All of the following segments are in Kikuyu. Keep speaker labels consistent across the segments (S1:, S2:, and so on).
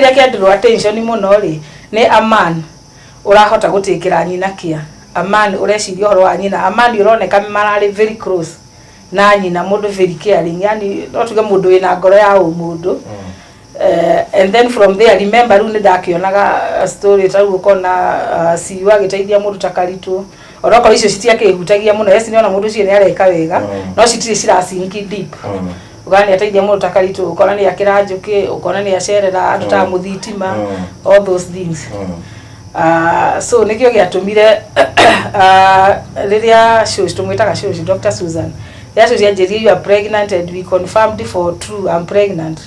S1: Kĩrĩa kĩa draw attention mũno rĩ, nĩ a man ũrahota gũtĩkĩra nyina care, a man ũreciria ũhoro wa nyina, a man ũroneka mararĩ very close na nyina, mũndũ very caring, yani no tuge mũndũ wĩna ngoro ya ũmũndũ. And then from there, remember, rĩu nĩ ndakĩonaga story ta rĩu ũkona CEO agĩteithia mũndũ ta Karitũ, onokorwo icio citiakĩhutagia mũno. Yes, nĩona mũndũ ũcio nĩ areka wega, no citirĩ cira sink deep. Ũkona nĩ ateithia mũndũ ta Karitũ, ũkona nĩ akĩra njũkĩ, ũkona nĩ acerera andũ ta mũthitima, all those things. So nĩkĩo gĩatũmire rĩrĩa shosh, tũmwĩtaga shosh, Dr. Susan, rĩrĩa shosh anjĩrire, "You are pregnant," and we confirmed for true I'm pregnant,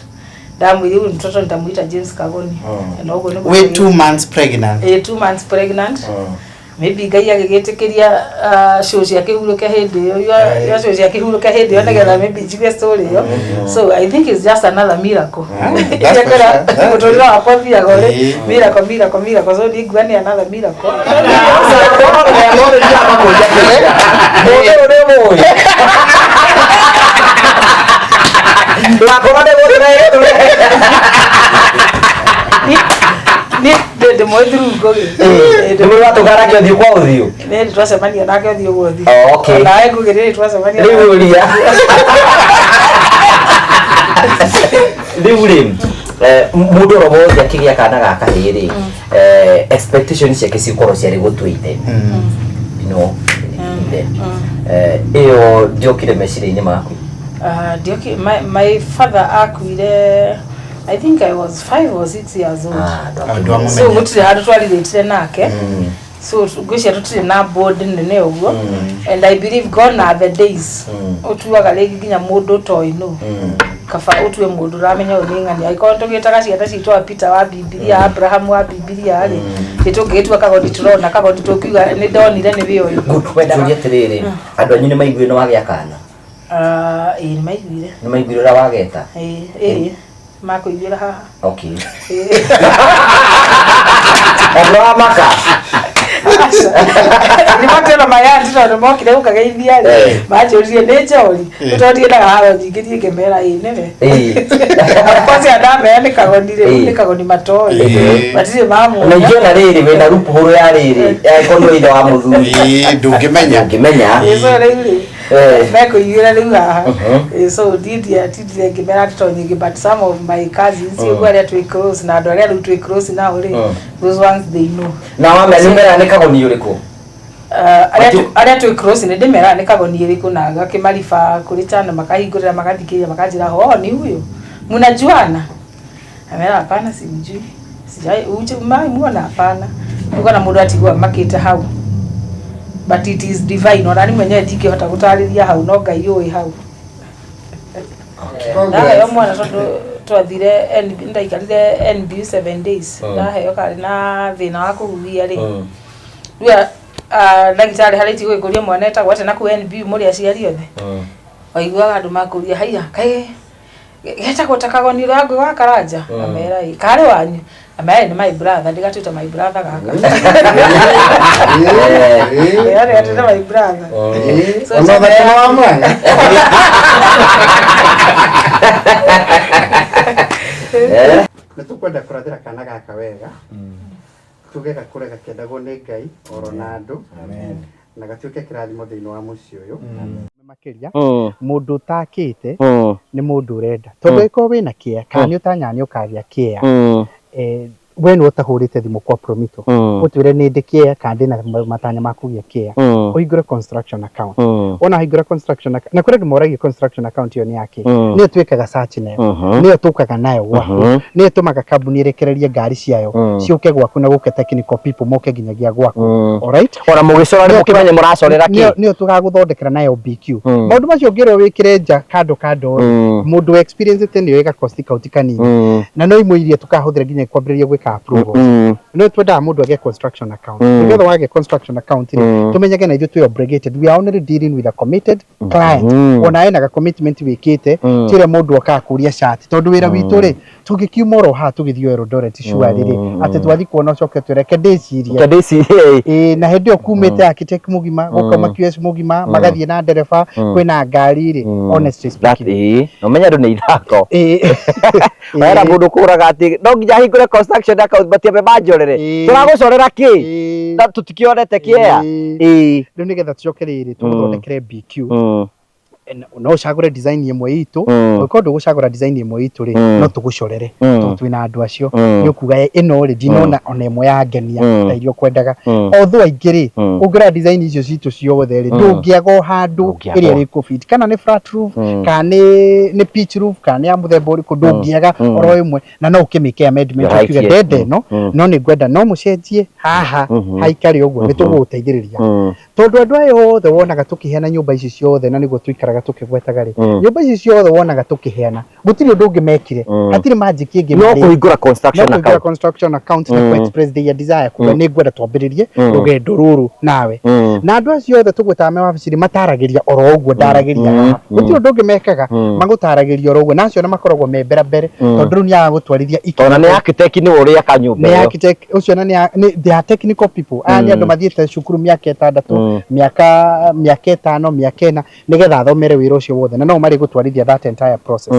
S1: ndamwĩrire, "Huyu mtoto nitamuita James Kagoni." Na ũguo nĩguo.
S2: Wĩ 2 months pregnant?
S1: Ĩ, 2 months pregnant. Maybe Ngai agĩgĩtĩkĩria shosh akĩhurũke hĩndĩ ĩyo, yo shosh akĩhurũke hĩndĩ ĩyo nĩgetha maybe njigue story ĩyo. So I think it's just another miracle.
S2: Ah, that's for sure.
S1: Mũtũrĩre wakwa thiaga ũrĩ miracle, miracle, miracle. So niĩ nguga nĩ another miracle.
S3: Mũndũ ũyũ nĩ mũĩ ndũgakorwo nĩ gũtũrehe.
S1: Niĩ ndĩmũĩ through Ngũgĩ.
S3: Nĩ mũĩ watũngana ũthiũ kwa ũthiũ?
S1: Nĩ twacemania nake ũthiũ gwa ũthiũ.
S3: Oh, okay.
S1: Nawe Ngũgĩ, rĩrĩ twacemania.
S3: Rĩu ũria rĩu rĩ, mũndũ oro wothe akĩgĩa kana ga kahĩĩ rĩ, expectation ciake cikorwo ciarĩ gũtua ithe, ithe. Ĩyo ndiokire meciria-inĩ maku?
S1: Ndioki, my father akuire, I think I was 5 or 6 years old.
S3: Ah,
S2: Andũ a
S1: So
S2: mũmenya.
S1: gũtirĩ handũ twarirĩtire nake. So ngwĩciria tũtirĩ na board nene ũguo, and I believe gone are the days ũtuaga rĩngĩ nginya mũndũ ũtoĩ no kaba ũtue mũndũ ũramenya ũyũ nĩ ng'ania. Angĩkorwo tũgĩtaga ciana citũ wa Peter wa Bibilia, Abraham wa Bibilia rĩ, nĩ tũngĩgĩtua Kagoni tũrona Kagoni tũkiuga nĩ ndonire nĩ wĩ ũyũ.
S3: Good. Wenda njũrie atĩrĩrĩ, andũ anyu nĩ maiguire nĩ wagĩa kana?
S1: Ah, ĩĩ, nĩ maiguire.
S3: Nĩ maiguire ũrĩa wageta?
S1: Ĩĩ, makũiguĩra haha.
S3: Okay.
S1: Ĩĩ.
S3: Andũ a maka.
S1: Nĩ matena mayanti tondũ mokire gũkageithia rĩ, manjũririe nĩ njori tondũ ndiendaga haro nyingĩ, niĩ ngĩmera ĩĩ nĩwe. Kwanza ndamera nĩ Kagoni rĩ, nĩ Kagoni matoĩ, matirĩ
S3: Na
S1: mamuona.
S3: ingĩona rĩrĩ wĩna rupuhũrũ ya rĩrĩ angĩkorwo nĩ ithe wa mũthuri.
S2: Ĩĩ, ndũngĩmenya.
S3: Ndũngĩmenya.
S1: Ĩĩ, so rĩu rĩ, mekũiguĩra rĩu haha. Ĩĩ, so niĩ ndiatindire ngĩmera ndeto nyingĩ, but some of my cousins ũguo arĩa twĩ close na andũ arĩa rĩu twĩ close nao rĩ, those ones they know.
S3: Na wamenya nĩ mera nĩ Kagoni ũrĩkũ?
S1: Arĩa twĩ close nĩ ndĩmeraga nĩ Kagoni ĩrĩkũ, na ngakĩmariba kũrĩ channel, makahingũrĩra, magathikĩrĩria, makanjĩra, "Oh, ni huyo, mnajuana?" Amera, "Hapana, simjui, sijai uje muona, hapana." Ũkona mũndũ atigwo makĩte hau, but it is divine. Ona ni mwenyewe ndingĩhota gũtarĩria hau, no Ngai ũĩ hau. Ndaheo mwana tondũ twathire NB, ndaikarire NBU 7 days. Ndaheo karĩ na thĩna wa kũhuhia rĩ, rĩu ndagĩtarĩ harĩa itigũgĩkũria mwana etagwo atĩa, na kũu NBU mũrĩ aciari othe waiguaga andũ makũria, "Haiya, kaĩ getagwo ta Kagoni ũrĩa wa wa Karanja?" Amera, "Ĩ, karĩ wanyu?" Amera, "Nĩ my brother, ndĩgatuĩte my brother gaka." Ĩ, ndĩgatuĩte my brother. So
S2: Ona ũthaka wa mwana. Nĩ tũkwenda kũrathĩra kana gaka wega, tuge gakũre gakĩendagwo nĩ Ngai oro na andũ, na gatuĩke kĩrathimo thĩinĩ wa mũciĩ ũyũ makĩria. Mũndũ ũtakĩte nĩ mũndũ ũrenda, tondũ angĩkorwo wĩna kĩa kana nĩ ũtanyaga nĩ ũkagĩa kĩa, we nĩwe ũtahũrĩte thimũ kwa Promito ũtwĩre nĩ ndĩ kĩa kana ndĩna matanya ma kũgĩa kĩa, ũhingũre construction account. Wona wahingũra construction account, na kũrĩ andũ moragia construction account ĩyo nĩ yakĩ, nĩyo twĩkaga search nayo, nĩyo tũkaga nayo gwaku, nĩyo ĩtũmaga kambuni ĩrekererie ngari ciayo ciũke gwaku na gũke technical people moke nginyagia gwaku. Alright?
S3: Ona mũgĩcora nĩ mũkĩmenye mũracorera kĩ.
S2: Nĩyo tũgagũthondekera nayo BQ. Maũndũ macio ũngĩrwo wĩkĩre nja kando kando rĩ, mũndũ experience nĩyo ĩga cost kauti kanini, na no imwe iria tũkahũthĩra nginya kwambĩrĩria gwĩka. twĩkaga approvals. No twendaga mũndũ agĩe construction account, nĩgetha wagĩa construction account rĩ, tũmenyage na ithuĩ twĩ obligated, we are only dealing with a committed client. Ona ena ga commitment wĩkĩte, ti ũrĩa mũndũ okaga kũria cati, tondũ wĩra witũ rĩ, tũngĩkiuma oro haha tũgĩthiĩ Eldoret surely rĩ, atĩ twathiĩ kuona ũcoke twĩreke ndĩcirie.
S3: Ndĩcirie.
S2: Ĩĩ, na hĩndĩ ĩyo kumĩte architect mũgima, gũkauma QS mũgima, magathiĩ na ndereba, kwĩna ngari rĩ, honestly speaking.
S3: Ĩĩ, no menya andũ nĩ ithako. Wera mũndũ kũraga atĩ no nginya hingũre construction account, matiambe manjorere. Tũragũcorera kĩ? Na tũtikĩonete kĩea.
S2: Rĩu nĩgetha tũcoke rĩrĩ tũgũthondekere BQ, no ũcagũre design ĩmwe itũ. Ũngĩkorwo ndũgũcagũra design ĩmwe itũ rĩ, no tũgũcorere, tondũ twĩna andũ acio. Nĩ ũkuga ĩno rĩ, ndinona ona ĩmwe yangenia ta iria ũkwendaga. Although aingĩ rĩ, ũngĩrora design icio citũ ciothe rĩ, ndũngĩaga o handũ
S3: Ndũngĩaga.
S2: ĩrĩa ĩrĩkũbit, kana nĩ flat roof, kana nĩ pitch roof, kana nĩ ya mũthemba ũrĩkũ, ndũngĩaga oro ĩmwe, na no ũkĩmĩke amendment.
S3: You're right,
S2: ũkiuge, ndenda ĩno, no nĩ ngwenda no mũcenjie haha, haikare ũguo, nĩ tũgũgũteithĩrĩria. Tondũ andũ aya othe wonaga tũkĩheana nyũmba ici ciothe, na nĩguo tũikaraga tũkĩgwetaga rĩ, nyũmba ici ciothe wonaga tũkĩheana, gũtirĩ ũndũ ũngĩ mekire, hatirĩ magic ĩngĩ
S3: No
S2: marĩ.
S3: kũhingũra
S2: No
S3: construction
S2: kũhingũra
S3: account.
S2: construction account na kũ express their desire, kuga nĩ ngwenda twambĩrĩrie rũgendo rũrũ nawe. Na andũ acio othe tũgwĩtaga me wabici-rĩ, mataragĩria oro ũguo ndaragĩria haha. Gũtirĩ ũndũ ũngĩ mekaga, magũtaragĩria oro ũguo, na acio ona makoragwo me mbere mbere, tondũ rĩu nĩ agagũtwarithia ikinya.
S3: Ona nĩ architect nĩ ũrĩa aka nyũmba
S2: Nĩ
S3: ĩyo.
S2: architect ũcio, na nĩ they are technical people. Aya nĩ andũ mathiĩte cukuru mĩaka 6, mĩaka 5, mĩaka 4, nĩgetha athomere wĩra ũcio wothe, na no marĩ gũtwarithia that entire process.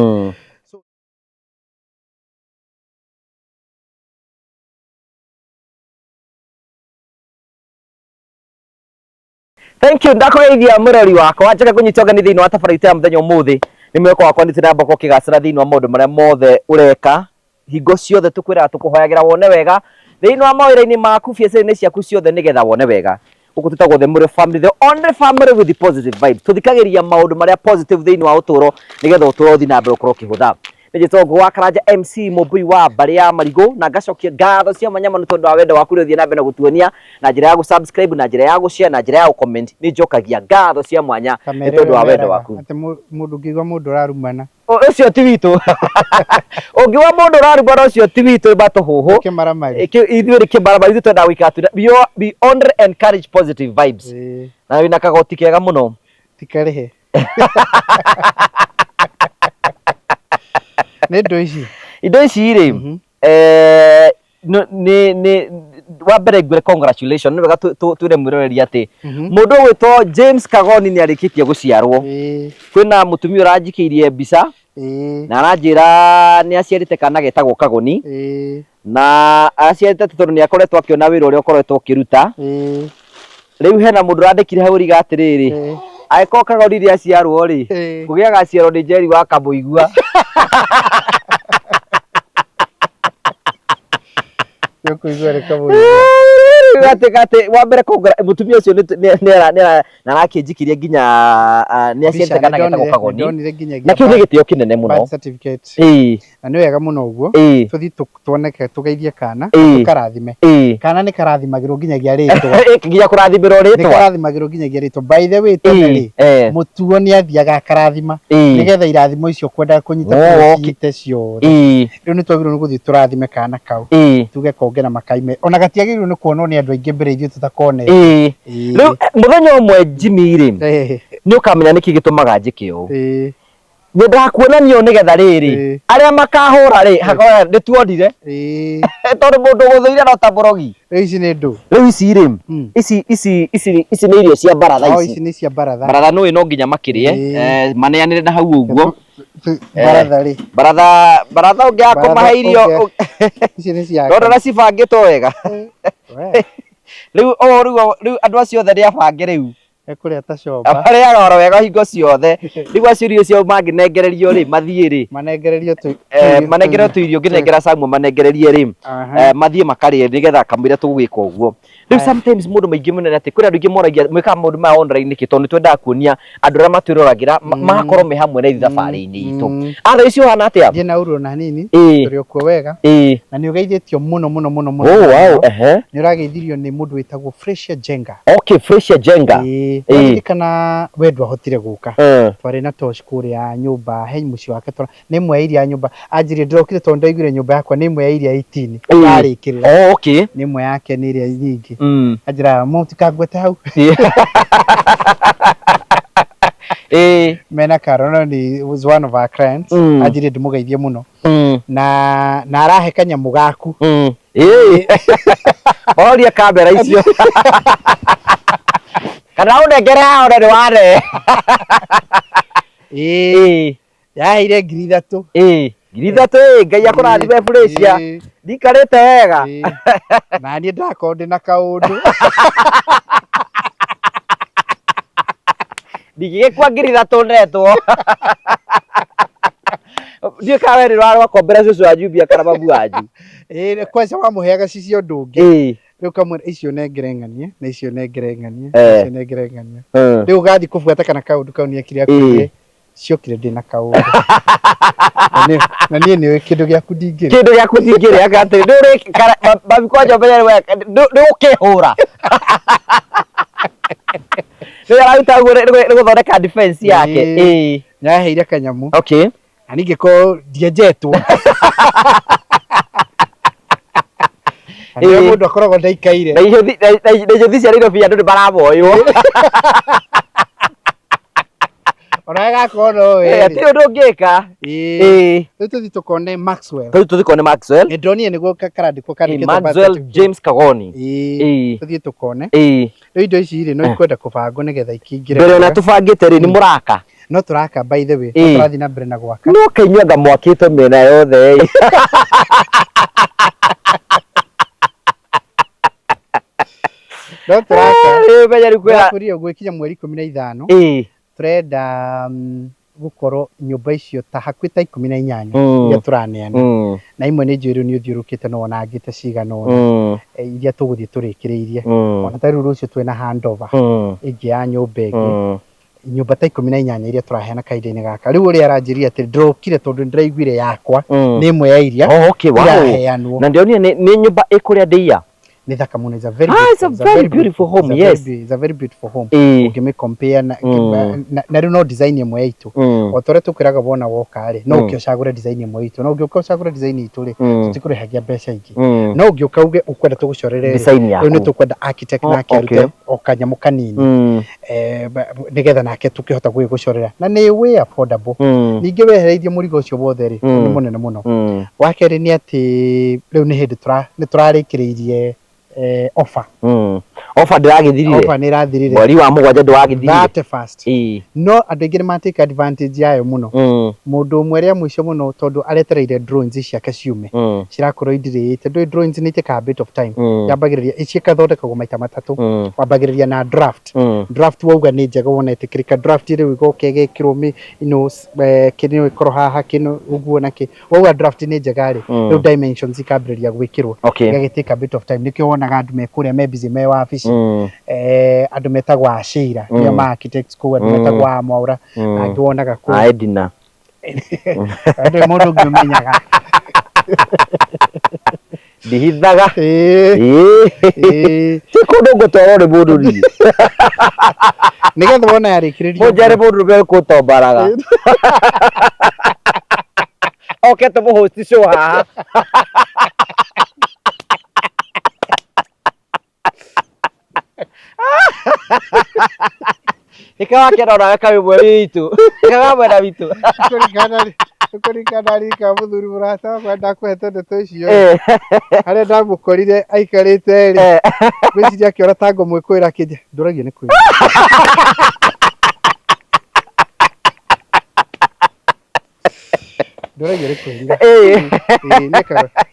S3: Thank you, ndakũgeithia mũrori wakwa, njoke kũnyita ũgeni thĩinĩ wa tabarĩra itũ ya mũthenya ũmũthĩ. Nĩ mwĩhoko wakwa nĩ tũramba ũkĩgacĩra thĩinĩ wa maũndũ marĩa mothe ũreka. Hingo ciothe tũkwĩraga tũkũhoyagĩra wone wega thĩinĩ wa mawĩra-inĩ maku, biacara-inĩ ciaku ciothe, nĩgetha wone wega. Gũkũ twĩtagwo The Mũrĩo Family, the only family with the positive vibes. Tũthikagĩrĩria maũndũ marĩa positive thĩinĩ wa ũtũũro, nĩgetha ũtũũro ũthiĩ na mbere ũkorwo ũkĩhũtha. Nĩ njĩtagwo wa Karanja MC Mũmbui wa mbarĩ ya Marigũ, na ngacokia ngatho cia mwanya mũno tondũ wa wendo waku ũrĩa ũthiĩ na mbere na gũtuonia na njĩra ya gũ-subscribe, na njĩra ya gũ-share, na njĩra ya gũ-comment. Nĩ njokagia ngatho cia mwanya nĩ tondũ wa wendo waku.
S2: Atĩ mũndũ ũngĩigua mũndũ ũrarumana.
S3: Ũcio ti witũ. Ũngĩigua mũndũ ũrarumana, ũcio ti witũ, matũhũhũ.
S2: Kĩmaramari.
S3: Ithuĩ nĩ kĩmaramari, ithuĩ twendaga gũikara twĩna we only encourage positive vibes. Na wĩna kagoti kega mũno.
S2: Tikarĩhe nĩ indo ici.
S3: Indo ici rĩ, nĩ wa mbere ngwĩre congratulation. Nĩ wega twĩre mwĩroreri atĩ mũndũ ũgwĩtwo James Kagoni nĩ arĩkĩtie gũciarwo. Kwĩna mũtumia ũranjikĩirie mbica na aranjĩra nĩ aciarĩte kana getagwo Kagoni, na aciarĩte atĩ tondũ nĩ akoretwo akĩona wĩra ũrĩa ũkoretwo ũkĩruta. Rĩu hena mũndũ ũrandĩkire hau ũriga atĩrĩrĩ, angĩkorwo Kagoni nĩ aciarwo rĩ, kũgĩa agaciarwo nĩ Njeri wa Kamũigua.
S2: Nĩũkũigua nĩ kamũigua.
S3: Atĩ wa mbere mũtumia ũcio na arakĩnjikirie nginya nĩ aciarĩte kana getagwo Kagoni,
S2: Nĩndonire nginyagia
S3: na kĩu nĩ gĩtĩo kĩnene mũno.
S2: Birth certificate. Na nĩ wega mũno ũguo. Tũthiĩ tuoneke tũgeithie kana, tũkarathime. Kana nĩ karathimagĩrwo nginyagia rĩtwa.
S3: Nginya kũrathimĩrwo
S2: Nĩ
S3: rĩtwa.
S2: Karathimagĩrwo nginyagia rĩtwa. By the way, tene rĩ, mũtuo nĩ athiaga akarathima, nĩgetha irathimo icio kwendaga kũnyita ciite ciothe. Rĩu nĩ twagĩrĩirwo nĩ gũthiĩ tũrathime kana kau, tuge konge na makaime, ona gatiagĩrĩirwo nĩ kuonwo nĩ andũ aingĩ mbere ithuĩ tũtakonete.
S3: Rĩu mũthenya ũmwe Jimmy rĩ, nĩ ũkamenya nĩkĩ gĩtũmaga njĩke ũũ. Nyendaga kuonanio nĩgetha rĩrĩ, arĩa makahũra rĩ, hakoya nĩ tuonire, tondũ mũndũ ũgũthũire no ta mũrogi.
S2: Rĩu ici nĩ ndũ.
S3: Rĩu ici rĩ, ici nĩ irio cia baratha.
S2: Oh,
S3: ici
S2: ici nĩ cia baratha.
S3: Baratha nũĩ no nginya makĩrĩe, maneanĩre na hau ũguo.
S2: Baratha rĩ,
S3: Baratha ũngĩaga
S2: Baratha
S3: kũmahe irio
S2: ici nĩ cia
S3: no ndona cibangĩtwo wega.
S2: We,
S3: Rĩu andũ acio othe nĩ abange rĩu.
S2: Ekũrĩa ta comba.
S3: Marĩaga oro wega hingo ciothe. Rĩu acio irio ciao mangĩnengererio rĩ, mathiĩ rĩ,
S2: Manengererio tu
S3: manengererio tũirio, ngĩnengera Samuel manengererie rĩ,
S2: Aha.
S3: Mathiĩ makarĩe, nĩgetha kamũira tũgwĩka ũguo. Rĩu
S2: Aya.
S3: sometimes mũndũ maingĩ mũno nĩ atĩ kwĩna andũ aingĩ moragia mwĩkaga maũndũ maya online nĩkĩ, tondũ nĩ twendaga kuonia andũ arĩa matwĩroragĩra magakorwo me hamwe na ithuĩ thabarĩ-inĩ itũ. Atha icio ũhana atĩa?
S2: Thiĩ na uru ona hanini. Tũrĩ o kuo wega. Na nĩ ũgeithĩtio mũno mũno mũno mũno.
S3: Oh wow, ehe.
S2: Nĩ ũrageithirio nĩ mũndũ wĩtagwo Fresia Jenga.
S3: Okay, Fresia Jenga.
S2: Ĩĩ, Waririkana we ndwahotire gũka. Twarĩ na Tosh kũrĩa nyũmba he mũciĩ wake tũra nĩ ĩmwe ya iria nyũmba anjĩrire ndĩrokire tondũ ndaiguire nyũmba yakwa nĩ ĩmwe ya iria 18 ndarĩkĩrĩra.
S3: Oh, okay.
S2: Nĩ ĩmwe yake nĩ ĩrĩa nyingĩ. Anjĩra mũtikangwete hau. Mena Karo no nĩ was one of our clients. Anjĩrire ndĩmũgeithie mũno. Na na arahe kanyamũ gaku.
S3: Ĩĩ. Oria kamera icio. Kana ũnengere haha ona nĩ wane.
S2: Ĩĩ. Yaheire 3,000.
S3: Ĩĩ. 3,000 ĩ, Ngai akũrathime Felicia. Ndikarĩte wega.
S2: Ĩĩ. Na niĩ ndakorwo ndĩ na kaũndũ.
S3: Ndingĩgĩkua 3,000 ndetwo. Ndiũĩ kana we nĩ ũrarwakombera cũcũ wanyu mbia kana mamu wanyu.
S2: Ĩĩ kwanza wamũheaga cicio ũndũ ũngĩ. Rĩu ũkamwĩra icio nengere ng'anie na icio nengere ng'anie na icio nengere ng'anie. Rĩu ũgathiĩ kũbuata kana kaũndũ kau nĩekire akwĩrire ciokire ndĩ na kaũndũ. Na niĩ nĩũĩ kĩndũ gĩaku ndingĩrĩa.
S3: Kĩndũ gĩaku ndingĩrĩa atĩrĩ ndũrĩ mami kwanja ũmenye nĩ ũkĩhũra. Rĩu araruta ũguo nĩ gũthondeka defense yake.
S2: Ĩĩ. Nĩaheire kanyamũ.
S3: Okay.
S2: Na niĩ ngĩkorwo ndienjetwo. Na nĩwe mũndũ akoragwo ndaikaire.
S3: Na inyuthi cia Nairobi andũ nĩ maramoywo.
S2: Ona gakorwo no we.
S3: Hatirĩ ũndũ ũngĩka.
S2: Ĩĩ. Rĩu tũthiĩ tũkone Maxwell.
S3: Rĩu tũthiĩ kone Maxwell.
S2: Nĩ ndonire nĩguo karandĩkwo kandĩkĩtwo
S3: Maxwell James Kagoni.
S2: Ĩĩ. Tũthiĩ tũkone.
S3: Ĩĩ.
S2: Rĩu indo ici rĩ no ikwenda kũbangwo nĩgetha ikĩingĩre.
S3: Mbere ona tũbangĩte rĩ nĩ mũraka.
S2: No tũraka by the way. No tũrathiĩ na mbere na gwaka.
S3: No kainyua anga mwakĩte mĩena yothe ĩ.
S2: No tũraka.
S3: Rĩu menya rĩu kwĩra.
S2: Ndakwĩrire gwĩkinya mweri 15. Tũrenda gũkorwo nyũmba icio ta hakuhĩ ta 18 iria tũraneana. Na imwe nĩ njũĩ rĩu nĩ ũthiũrũrũkĩte na wonangĩte cigana ũna iria tũgũthiĩ tũrĩkĩrĩirie. Ona ta rĩu rũciũ twĩna handover ĩngĩ ya nyũmba ĩngĩ. Nyũmba ta 18 iria tũraheana kahinda-inĩ gaka. Rĩu ũrĩa aranjĩrire atĩ ndĩrokire tondũ nĩndĩraiguire yakwa nĩ ĩmwe ya iria iraheanwo.
S3: Na ndĩronire nĩ nyũmba ĩkũrĩa ndĩia.
S2: Nĩ thaka mũno. It's a very
S3: Ah, it's a very beautiful home, yes.
S2: It's a very beautiful home. Ũngĩmĩ compare na na rĩu no design ĩmwe itũ. O ta ũrĩa tũkwĩraga wona woka rĩ, no ũke ũcagũre design ĩmwe itũ. No ũngĩũka ũcagũre design itũ rĩ, tũtikũrĩhagia mbeca ingĩ. No ũngĩũka uge ũkwenda tũgũcorere rĩ, rĩu nĩ tũkwenda architect nake arute o kanyamũ kanini. Nĩgetha nake tũkĩhota gũgĩgũcorera. Na nĩ way affordable. Ningĩ wehereirie mũrigo ũcio wothe rĩ, nĩ mũnene mũno. Wa kerĩ nĩ atĩ rĩu nĩ hĩndĩ nĩ tũrarĩkĩrĩirie offer.
S3: Offer ndĩragĩthirire.
S2: Offer nĩ ĩrathirire.
S3: Mweri wa 7 ndwagĩthirire.
S2: 31st. No andũ aingĩ nĩ ma take advantage yayo mũno. Mũndũ ũmwe rĩa mũico mũno tondũ aretereire drawings ciake ciume. Cirakorwo idirĩte. Ndũĩ drawings nĩ itĩkaga bit of time. Yambagĩrĩria cigathondekagwo maita matatũ. Wambagĩrĩria na draft. Draft wauga nĩ njega wona ĩtĩkĩrĩka. Draft rĩu ĩgoka ĩgekĩrwo kĩno ĩkorwo haha kĩno ũguo na kĩ. Wauga draft nĩ njega rĩ, rĩu dimensions ikambĩrĩria gwĩkĩrwo. Igagĩ take a bit of time. Nĩkĩo wonaga andũ me kũrĩa me busy me wabici. Andũ metagwo a Sheila, nĩo ma architects kũu, andũ metagwo a Mwaũra, na angĩ wonaga kũu.
S3: A Edina.
S2: Ndũrĩ mũndũ ũngĩ ũmenyaga.
S3: Ndihithaga. Ti kũndũ ngũtwarwo nĩ mũndũ niĩ.
S2: Nĩgetha wona yarĩkĩrĩrio.
S3: Mũnjere mũndũ ũrĩa ũkũtombaraga. Oke tũmũhost show haha. Ĩka wakena onawe kaĩ ũmwe witũ. Ĩka wa mwena witũ.
S2: Kũringana rika mũthuri mũrata wakwa ndakũhete ndeto icio. Harĩa ndamũkorire aikarĩte rĩ, ngwĩciria akĩora ta ngũmwĩkũĩra akĩnjĩra ndũragio nĩ kwĩra. Ndũragio nĩ kwĩrira.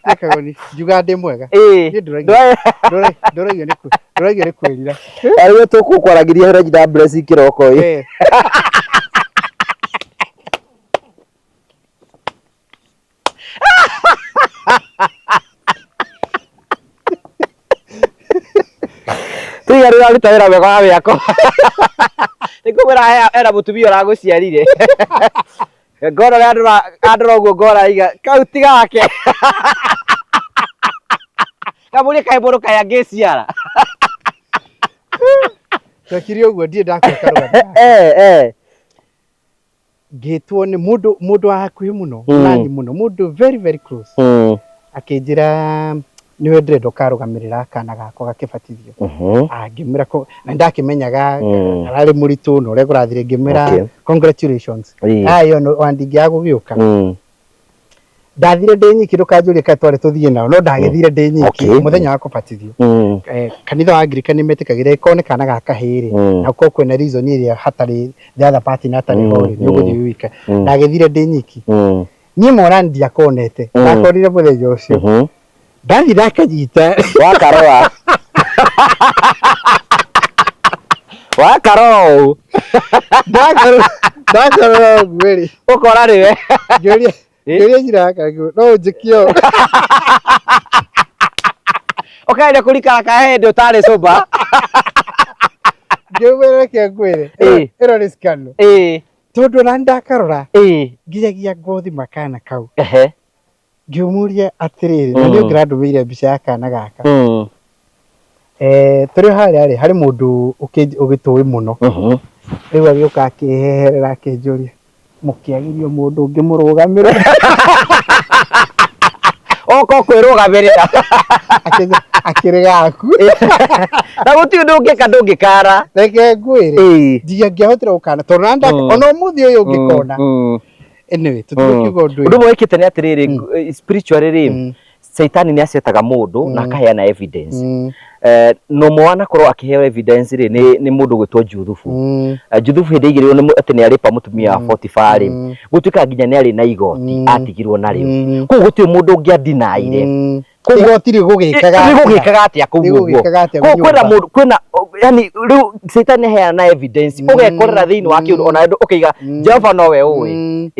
S2: Nĩkaga nĩ njuga ndĩ mwega. Niĩ ndũragio nĩ kwĩrira.
S3: Arĩwe tũkũkwaragĩria Regina Blessing kĩroko ĩ. Tiga rĩu aruta wĩra mwega wa mĩako. Nĩngũmwĩra hena mũtumia ũragũciarire. Ngona ũrĩa andora ũguo ngona aiga kau ti gake. Kamũria kaĩ mũndũ kaĩ angĩciara.
S2: Twekire ũguo ndirĩ ndakua karũgano gaka. Ngĩtwo nĩ mũndũ mũndũ wa hakuhĩ mũno nani mũno, mũndũ very very close, akĩnjĩra nĩwe ndĩrenda ũkarũgamĩrĩra kana gakwa gakĩbatithio. Ah, ngĩmwĩra na ndakĩmenyaga ararĩ mũritũ na ũrĩa kũrathire, ngĩmwĩra congratulations. Ah, ĩyo ona ndingĩaga gũgĩũka. Ndathire ndĩ nyiki, ndũkanjũrie kana twarĩ tũthiĩ nao, no ndagĩthire ndĩ nyiki mũthenya wa kũbatithio. Kanitha wa Anglican nĩ metĩkagĩra ĩkorwo nĩ kana ga kahĩĩ rĩ, na gũkorwo kwĩna reason ĩrĩa hatarĩ the other party na hatarĩ ho rĩ, nĩ ũgũthiĩ wĩ wika. Ndagĩthire ndĩ nyiki. Niĩ mwana ndiakonete, ndakonire mũthenya ũcio. Ndathiĩ ndakanyita.
S3: Wakarora. Wakarora ũũ.
S2: Ndakarora ndakarora ũguo rĩ.
S3: Ũkora nĩwe.
S2: Ngĩũria ngĩũria nyina yake ngĩũria, no ũnjĩke ũũ?
S3: Ũkageria kũrikara ka hĩndĩ ũtarĩ sober.
S2: Ngĩmwĩra reke ngwĩre. Ĩno nĩ scandal. Tondũ ona ndakarora nginyagia ngothi makana kau. Ngĩmũria atĩrĩrĩ, na nĩ ũngĩrandũmĩire mbica ya kana gaka. Tũrĩ o harĩa rĩ, harĩ mũndũ ũgĩtũĩ mũno. Rĩu agĩũka akĩheherera akĩnjũria, mũkĩagirio mũndũ ũngĩ mũrũgamĩrĩre.
S3: Oka kwĩrũgamĩrĩra.
S2: Akĩrĩ gaku.
S3: Na gũtirĩ ũndũ ũngĩka ndũngĩkara.
S2: Reke ngwĩre, ndingĩahotire gũkana tondũ ona ũmũthĩ ũyũ ũngĩkona. Anyway, tũtigũkiuga ũndũ ũyũ.
S3: Ũndũ ũmwe wĩkĩte nĩ atĩrĩrĩ, spiritually rĩ, Caitani nĩ acetaga mũndũ na akaheana evidence. Na ũmwe wanakorwo akĩheo evidence rĩ, nĩ mũndũ ũgwĩtwo Juthubu. Juthubu hĩndĩ aigĩrĩirwo nĩ atĩ nĩ arĩpa mũtumia wa Potiphar rĩ, gũtuĩkaga nginya nĩ arĩ na igoti atigirwo narĩo. Koguo gũtirĩ mũndũ ũngĩandinaire.
S2: Igoti rĩgũgĩkaga atĩa?
S3: Rĩgũgĩkaga atĩa kũu ũguo?
S2: Rĩgũgĩkaga atĩa
S3: Koguo kwĩna
S2: nyũmba?
S3: mũndũ, kwĩna, yani rĩu Caitani aheana evidence, ũgekorera thĩinĩ wa kĩũndũ ona ũkaiga Jehova nowe ũĩ.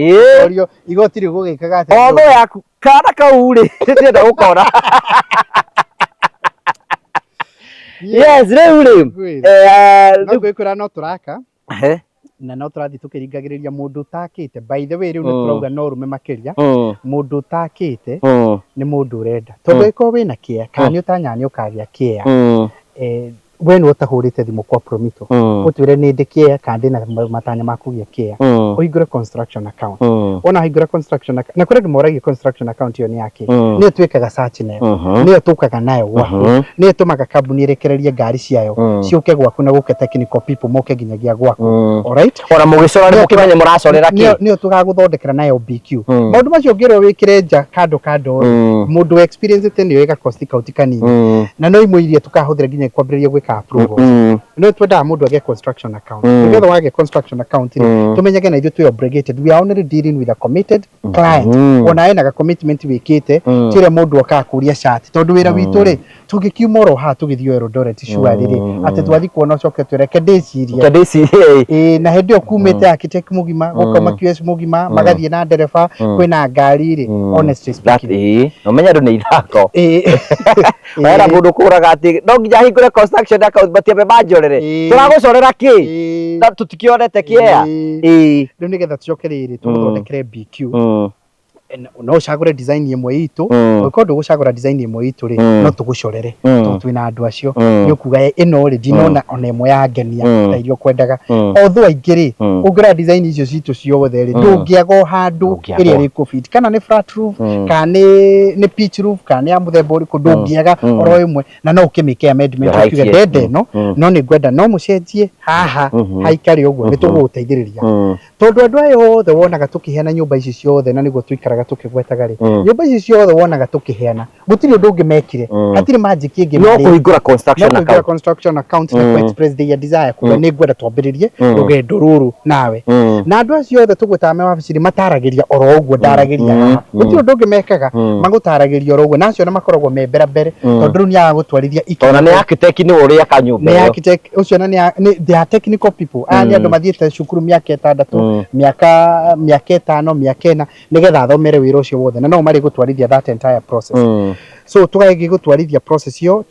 S2: Ũrio, igoti rĩgũgĩkaga atĩa
S3: O
S2: nyũmba?
S3: thũ yaku kana kau rĩ, ndĩrenda gũkora. Yes, rĩu rĩ.
S2: Ngwĩre. No ngwĩkwĩra no tũraka. Na no tũrathiĩ tũkĩringagĩrĩria mũndũ ũtakĩte. By the way, rĩu nĩ tũrauga no ũrũme makĩria. Mũndũ ũtakĩte nĩ mũndũ ũrenda. Tondũ angĩkorwo wĩna kĩea, kana nĩ ũtanyaga nĩ ũkagĩa kĩea, we nĩwe ũtahũrĩte thimũ kwa Promito, ũtwĩre nĩ ndĩ kĩea kana ndĩna matanya ma kũgĩa kĩea, ũhingũre construction account. Wona wahingũra construction account, na kũrĩ andũ moragia construction account ĩyo nĩ yakĩ, nĩyo twĩkaga search nayo, nĩyo tũkaga nayo gwaku, nĩyo ĩtũmaga kambuni ĩrekererie ngari ciayo ciũke gwaku na gũke technical people moke nginyagia gwaku. Alright?
S3: Ona mũgĩcora nĩ mũkĩmenye mũracorera kĩ.
S2: Nĩyo tũgagũthondekera nayo BQ. Maũndũ macio ũngĩrwo wĩkĩre nja kando kando rĩ, mũndũ experience nĩyo ĩga cost kau ti kanini. Na no imwe iria tũkahũthĩra nginya kwambĩrĩria gwĩka approvals. No twendaga mũndũ agĩe construction account. Nĩgetha wagĩa construction account rĩ, tũmenyage na ithuĩ twĩ obligated. We are only dealing with a committed client. Ona ena ga commitment wĩkĩte, ti ũrĩa mũndũ okaga kũria cati. Tondũ wĩra witũ rĩ, tũngĩkiuma oro haha tũgĩthiĩ Eldoret surely rĩ, atĩ twathiĩ kuona ũcoke ũtwĩre reke ndĩcirie.
S3: Reke ndĩcirie.
S2: Ĩĩ, na hĩndĩ ĩyo kumĩte architect mũgima, gũkauma QS mũgima, magathiĩ na ndereba, kwĩna ngari rĩ, honestly speaking.
S3: Ĩĩ, na ũmenye andũ nĩ ithako. Wera mũndũ kũraga atĩ no nginya ahingũre construction account matiambe manjorere. Tũragũcorera kĩ? Na tũtikĩonete kĩea. Ĩĩ.
S2: Rĩu nĩgetha tũcoke rĩrĩ, tũgũthondekere BQ. No ũcagũre design ĩmwe itũ, ũngĩkorwo ndũgũcagũra design ĩmwe itũ rĩ, no tũgũcorere tondũ twĩna andũ acio. Nĩ ũkuga ĩno rĩ, ndinona ona ĩmwe yangenia ta iria ũkwendaga. Although aingĩ rĩ, ũngĩrora design icio citũ ciothe rĩ, ndũngĩaga o handũ ĩrĩa ĩrĩkũ fit, kana nĩ flat roof, kana nĩ pitch roof, kana nĩ ya mũthemba ũrĩkũ, ndũngĩaga oro ĩmwe, na no ũkĩmĩke amendment ũkiuge ndenda ĩno, no nĩ ngwenda no mũcenjie haha haikare ũguo, nĩ tũgũgũteithĩrĩria. Tondũ andũ aya othe wonaga tũkĩheana nyũmba ici ciothe, na nĩguo tũikaraga tũkĩgwetaga rĩ, nyũmba ici ciothe wonaga tũkĩheana, gũtirĩ ũndũ ũngĩ mekire, hatirĩ magic ĩngĩ
S3: No
S2: marĩ.
S3: kũhingũra construction
S2: No kũhingũra
S3: account.
S2: construction account na express their desire kuga nĩ ngwenda twambĩrĩrie rũgendo rũrũ nawe. Na andũ acio othe tũgwĩtaga me wabici-inĩ mataragĩria oro ũguo ndaragĩria haha, gũtirĩ ũndũ ũngĩ mekaga, magũtaragĩria oro ũguo, na acio na makoragwo me mbere mbere, tondũ rĩu nĩ agagũtwarithia
S3: Tondũ nĩ architect nĩwe ũrĩaka nyũmba
S2: nĩ
S3: ĩyo.
S2: architect ũcio na nĩ they are technical people. Aya nĩ andũ mathiĩte cukuru mĩaka 6, mĩaka 5, mĩaka 4, nĩgetha athomere wĩra ũcio wothe, na no marĩ gũtwarithia that entire process. So tũgagĩthiĩ gũtwarithia process ĩyo,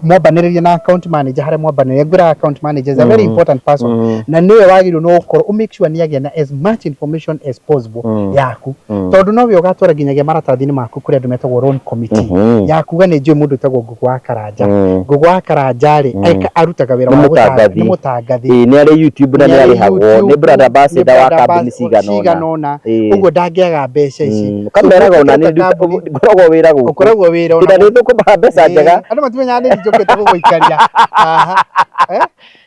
S2: mwambanĩrĩrie na account manager harĩa mwambanĩrĩria. Ngwĩra account manager is a very important person, na nĩwe wagĩrĩirwo nĩ gũkorwo ũ make sure nĩ agĩa na as much information as possible yaku, tondũ nowe ũgatwara nginyagia maratathi-inĩ maku kũrĩ andũ metagwo loan committee, ya kuga nĩ njũĩ mũndũ wĩtagwo Ngũgũ wa Karanja. Ngũgũ wa Karanja rĩ, arutaga wĩra
S3: Nĩ
S2: wa gũtanga-
S3: mũtangathi.
S2: nĩ mũtangathi.
S3: Ĩĩ, nĩ arĩ YouTube na nĩ arĩhagwo, nĩ brand ambassador wa kambuni cigana
S2: cigana
S3: ũna.
S2: Ũna. Ũguo ndangĩaga mbeca ici.
S3: Ũkameraga ona nĩ
S2: Ũkĩruta kambuni-
S3: ngoragwo wĩra gũkũ.
S2: Ũkoragwo wĩra ona
S3: Na nĩ thũkũmaga mbeca njega.
S2: Andũ matimenyaga nĩ njũkĩte gũgũikaria haha. Eh?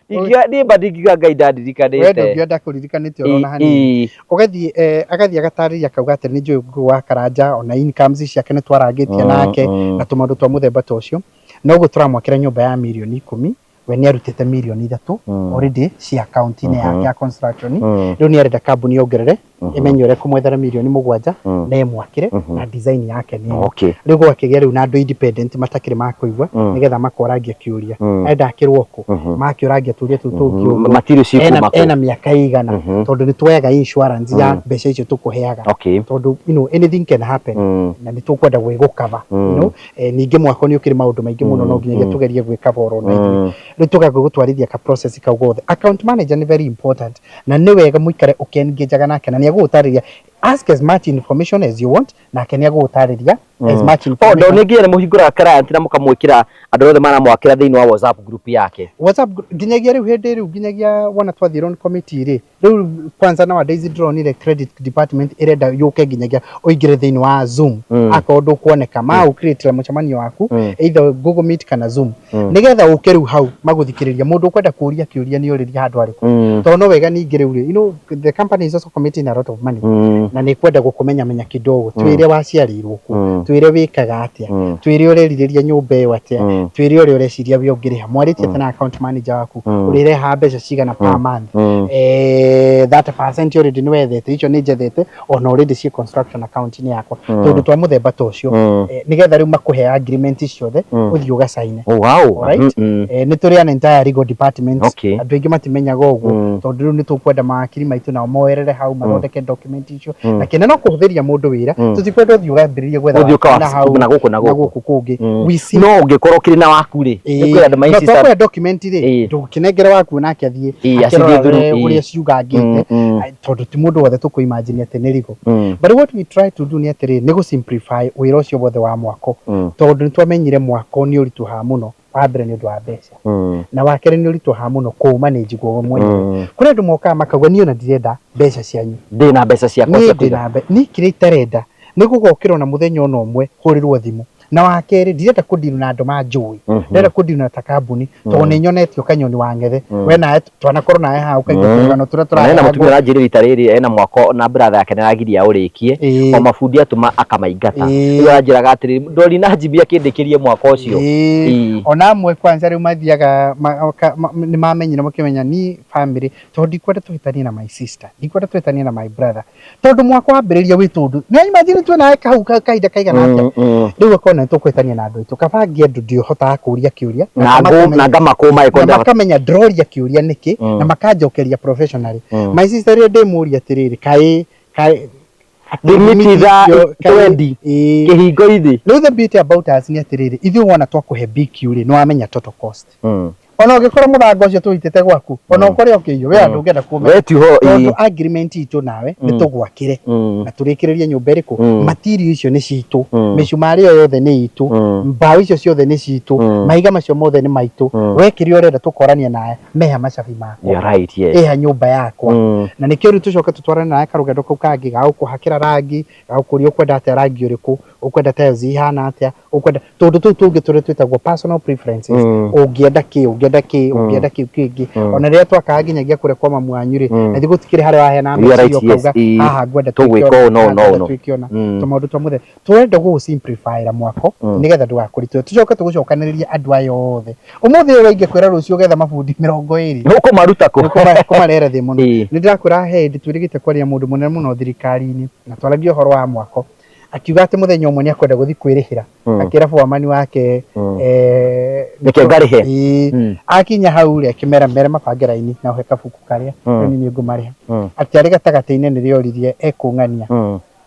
S3: Ingiuga niĩ mba ndingiuga Ngai
S2: We
S3: ndandirikaniĩte.
S2: ndũngĩenda kũririkanĩte orona hanini. Ũgathiĩ, agathiĩ agatarĩria akauga atĩ nĩ njũĩ Ngũgũ wa Karanja, ona incomes ciake nĩ twarangĩtie nake, na tũmaũndũ twa mũthemba ta ũcio. Na ũguo tũramwakĩra nyũmba ya mirioni 10, we nĩ arutĩte mirioni 3 already ci account-inĩ yake ya construction. Rĩu nĩ arenda kambuni yongerere, ĩmenye ũrĩa kũmwethera mirioni 7 na ĩmwakĩre, na design yake nĩ ĩno. Rĩu gwakĩgĩa rĩu na andũ independent matakĩrĩ makuigua, nĩgetha makorangia kĩũria, enda akĩrwo kũ, makĩũrangia tũria tũu tũngĩ ũguo.
S3: Material cikuma
S2: Ena,
S3: kũ?
S2: ena mĩaka ĩigana, tondũ nĩ tuoyaga insurance ya mbeca icio tũkũheaga, tondũ anything can happen, na nĩ tũkwenda gwĩgũkava. Ningĩ mwako nĩ ũkĩrĩ maũndũ maingĩ mũno, no nginyagia tũgerie gwĩkava oro na ithuĩ. Rĩu tũgagĩ gũtwarithia ka process kau gothe. Account manager nĩ very important, na nĩ wega mũikare ũkĩengajaga nake, na nĩ egũgũtarĩria. Ask as much information as you want, nake nĩ egũgũtarĩria as much
S3: O
S2: information.
S3: Ndonĩnginya nĩ mũhingũraga client na mũkamwĩkĩra andũ othe maramwakĩra thĩinĩ wa WhatsApp group yake.
S2: WhatsApp nginyagia rĩu hĩndĩ rĩu nginyagia wona twathiĩ loan committee rĩ, rĩu kwanza nowadays ndĩronire credit department ĩrenda yũke nginyagia ũingĩre thĩinĩ wa Zoom, akorwo ndũkuoneka ma ũcreate mũcemanio waku, either Google Meet kana Zoom, nĩgetha ũke rĩu hau magũthikĩrĩria. Mũndũ ũkwenda kũũria kĩũria nĩ ũrĩria handũ harĩkũ, tondũ no wega ningĩ rĩu rĩ, the company is also committing a lot of money, na nĩ kwenda gũkũmenya menya kidogo. Twĩre waciarĩirwo kũ, twĩre wĩkaga atĩa, twĩre ũrerirĩria nyũmba ĩyo atĩa, twĩre ũrĩa ũreciria we ũngĩrĩha. Mwarĩtie atĩa na account manager waku, ũrĩrehaga mbeca cigana per month, 30% already nĩ wethete, icio nĩ njethete ona already ci construction account-inĩ yakwa, tondũ twa mũthemba ta ũcio, nĩgetha rĩu makũhe agreement ciothe, ũthiĩ ũgacaine.
S3: Oh, wow.
S2: Alright? Nĩ tũrĩ an entire legal department. Andũ aingĩ matimenyaga ũguo, tondũ rĩu nĩ tũkwenda mawakiri maitũ nao moerere hau, mathondeke document icio, na kĩene no kũhũthĩria mũndũ wĩra. Tũtikwenda ũthiĩ ũgambĩrĩrie gwetha
S3: Ũthiĩ
S2: wakiri na hau
S3: na gũkũ na
S2: na
S3: gũkũ.
S2: Gũkũ kũngĩ. We see.
S3: No ũngĩkorwo ũkĩrĩ na waku rĩ, nĩ kwĩra andũ
S2: No
S3: ma
S2: twakũhe document rĩ, ndũkĩnengere waku nake athiĩ
S3: Ĩĩ, acithiĩ
S2: akĩrora
S3: through,
S2: ũrĩa ciugangĩte, tondũ ti mũndũ wothe tũkũ-imagine atĩ nĩ legal. But what we try to do nĩ atĩrĩrĩ, nĩ gũ-simplify wĩra ũcio wothe wa mwako, tondũ nĩ twamenyire mwako nĩ ũritũhaga mũno. Wa mbere nĩ ũndũ wa mbeca, na wa kerĩ nĩ ũritũhaga mũno kũũ-manage guo mwenyewe. Kũrĩ andũ mokaga makauga, "Niĩ ona ndirenda mbeca cianyu."
S3: Ndĩ na mbeca ciakwa
S2: Niĩ
S3: cia
S2: ndĩ
S3: kũiga.
S2: Na niĩ kĩrĩa itarenda nĩ gũgokĩra ona mũthenya ona ũmwe hũrĩrwo thimũ. Na wa kerĩ, ndirenda kũndiru na andũ manjũĩ, ndĩrenda kũndiru na ta kambuni, tondũ nĩ nyonetio kanyoni wa ng'ethe. We nawe twanakorwo nawe haha ũkaigua tũrũgano tũrĩa
S3: Na ena
S2: tũraheagwo.
S3: mũtumia ũranjĩrĩra rita rĩrĩ ena mwako na brother yake nĩ aragiria ũrĩkie, o mabundi atũma akamaingata. Rĩu aranjĩraga atĩrĩrĩ, ndori na Jimmy akĩndĩkĩrie mwako ũcio.
S2: Ona amwe kwanza rĩu mathiaga nĩ mamenyire makĩmenya ni family, tondũ ndikwenda tũhĩtanie na my sister, ndikwenda tũhĩtanie na my brother, tondũ mwaka wambĩrĩria wĩ tũndũ nĩ imagine twĩ nawe kahau kahinda kaigana atĩa. Rĩu akona nĩ tũkũhĩtania na andũ aitũ, kaba ngĩe andũ ndĩhotaga kũria kĩũria
S3: na na ngamakũma
S2: na
S3: ĩkwenda
S2: makamenya ndĩroria kĩũria nĩkĩ, na makanjokeria professionally. My sister rĩrĩa ndĩmũria atĩrĩrĩ, kaĩ kaĩ
S3: Thimiti thaa 20 kĩhingo-inĩ.
S2: Rĩu the beauty about us nĩ atĩrĩrĩ, ithuĩ wona twakũhe BQ rĩ, nĩ wamenya total cost. Ona ũngĩkorwo mũthanga ũcio tũitĩte gwaku, ona ũkore ũkĩiywo, we andũ ũngĩenda kũmenya,
S3: We tiho.
S2: Tondũ agreement itũ nawe nĩ tũgwakĩre na tũrĩkĩrĩrie nyũmba ĩrĩkũ, material icio nĩ citũ, mĩcumarĩ ĩyo yothe nĩ itũ, mbaũ icio ciothe nĩ citũ, mahiga macio mothe nĩ maitũ. We kĩrĩa ũrenda tũkorania nawe, meha macabi makwa,
S3: You're right, yes.
S2: ĩha nyũmba yakwa. Na nĩkĩo rĩu tũcoke tũtwarane nawe karũgendo kau kangĩ ga gũkũhakĩra rangi, ga gũkũria ũkwenda atĩa, rangi ũrĩkũ ũkwenda, tiles ihana atĩa ũkwenda, tũndũ tũu tũngĩ tũrĩa twĩtagwo personal preferences, ũngĩenda kĩ, ũngĩenda kĩ, ũngĩenda kĩu kĩngĩ. Ona rĩrĩa twakaga nginyagia kũrĩa kwa mamu wanyu rĩ, na ithuĩ gũtikĩrĩ harĩa waheana
S3: You are right,
S2: meciria
S3: yes.
S2: ũkauga, "Haha ngwenda
S3: Tũgwĩka
S2: twĩke
S3: ũũ
S2: ũna,
S3: na ũũ
S2: haha
S3: na ũũ
S2: ngwenda
S3: na ũũ."
S2: twĩke ũna." Tũmaũndũ twa mũthemba tũrenda gũgũ simplify mwako, nĩgetha ndũgakũritũhe. Tũcoke tũgũcokanĩrĩrie andũ aya othe ũmũthĩ ũyũ ingĩkwĩra rũciũ ũgetha mabundi 20.
S3: Ũkũmaruta kũ?
S2: Kũmarera thĩ mũno. Nĩ ndĩrakwĩra he hĩndĩ twĩrĩgĩte kwaria mũndũ mũnene mũno thirikari-inĩ, na twaragia ũhoro wa mwako, akiuga atĩ mũthenya ũmwe nĩ akwenda gũthiĩ kwĩrĩhĩra, akĩra bwamani wake,
S3: Reke ngarĩhe.
S2: Akinya hau rĩ, akĩmera mere mabange raini na ũhe kabuku karĩa, rĩu niĩ ngũmarĩha. Atĩ arĩ gatagatĩ-inĩ nĩrĩo oririe ekũng'ania.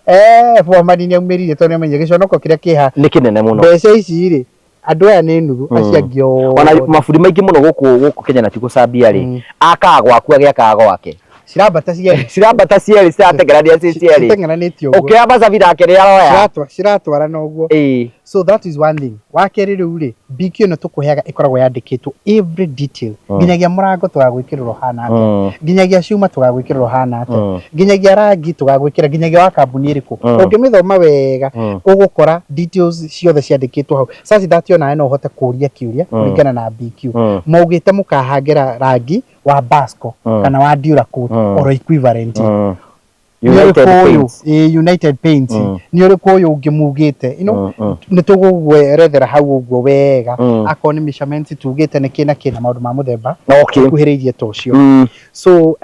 S2: Eh, Bwamani nĩ aumĩrire tondũ nĩ amenyire gĩconoko kĩrĩa kĩha
S3: Nĩ kĩnene mũno.
S2: Mbeca ici rĩ, andũ aya nĩ nuthu, acio angĩ
S3: Ona
S2: othe.
S3: Maburi maingĩ mũno gũkũ Kenya na ti gũcambia rĩ, akaga gwaku agĩakaga gwake.
S2: Cirambata cierĩ.
S3: Cirambata cierĩ, ciratengerania ci cierĩ.
S2: Citeng'eranĩtie ũguo.
S3: Ũkĩoya bacabi nake nĩ aroya.
S2: Ciratwarana ũguo.
S3: Ĩĩ.
S2: So that is one thing. Wa kerĩ rĩu rĩ, BQ ĩno tũkũheaga ĩkoragwo yandĩkĩtwo every detail. Nginyagia mũrango tũgagwĩkĩrĩra ũhana atĩa. Nginyagia cuma tũgagwĩkĩrĩra ũhana atĩa. Nginyagia rangi tũgagwĩkĩra, nginyagia wa kambuni ĩrĩkũ. Ũngĩmĩthoma wega, ũgũkora details ciothe ciandĩkĩtwo hau. Such that onawe no ũhote kũria kĩũria kũringana na BQ. Maugĩte mũkahangĩra rangi wa Basco kana wa Duracoat or equivalent. Nĩ
S3: United
S2: ũrĩkũ ũyũ?
S3: Paints.
S2: Ĩĩ, United Paints. Nĩ ũrĩkũ ũyũ ũngĩ mugĩte? You know, nĩ tũgũgwerethera hau ũguo wega. Akorwo nĩ measurements tugĩte nĩ kĩ na kĩ na maũndũ ma mũthemba ũkuhĩrĩirie ta ũcio. So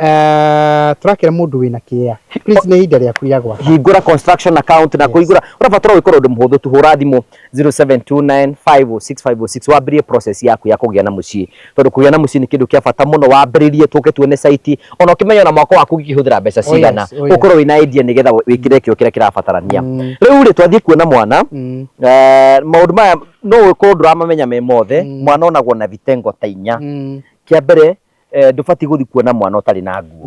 S2: tũrakĩra mũndũ wĩna kĩea, please, nĩ ihinda rĩaku rĩa gwaka.
S3: Hingũra construction account na kũhingũra ũrabatara gwĩkora ũndũ mũhũthũ tu, hũra thimũ 0729506506 wambĩrĩrie process yaku ya kũgĩa na mũciĩ, tondũ kũgĩa na mũciĩ nĩ kĩndũ kĩa bata mũno. Wambĩrĩrie tũke tuone site, ona ũkĩmenya ona mwaka waku ũngĩhũthĩra mbeca cigana, ũkorwo wĩna idea nĩgetha wĩkĩre kĩo kĩrĩa kĩrabatarania. Rĩu rĩ, twathiĩ kuona mwana, maũndũ maya no ũkorwo ndũramamenya me mothe. Mwana onagwo na vitengo ta inya. Kĩa mbere, ndũbatiĩ gũthiĩ kuona mwana ũtarĩ na nguo.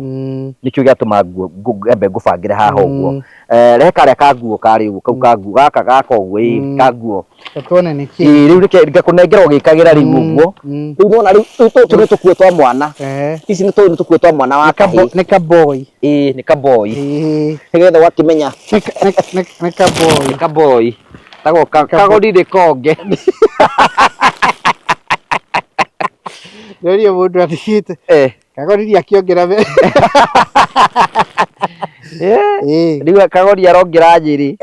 S3: Nĩkĩo gĩatũma nguo nyambe ngũbangĩre haha ũguo. Rehe karĩa ka nguo karĩ ũguo, kau ka nguo gaka gaka ũguo, ĩĩ, ka nguo.
S2: Tuone nĩ kĩ.
S3: Ĩĩ, rĩu reke ngakũnengera ũgĩkagĩra rĩu ũguo. Rĩu nĩwona rĩu tũtũ nĩ tũkuo twa mwana. Ici nĩ tũtũ nĩ tũkuo twa mwana wa kahĩĩ.
S2: Nĩ kaboi.
S3: Ĩĩ, nĩ kaboi.
S2: Ĩĩ.
S3: Nĩgetha ũgakĩmenya.
S2: Nĩ kaboi.
S3: Nĩ kaboi. Tagwo kagoni nĩ konge.
S2: Ndoria mũndũ atigĩte. Kagoriri akĩongera be. Ĩĩ.
S3: Rĩu kagori arongera Nyĩrĩ.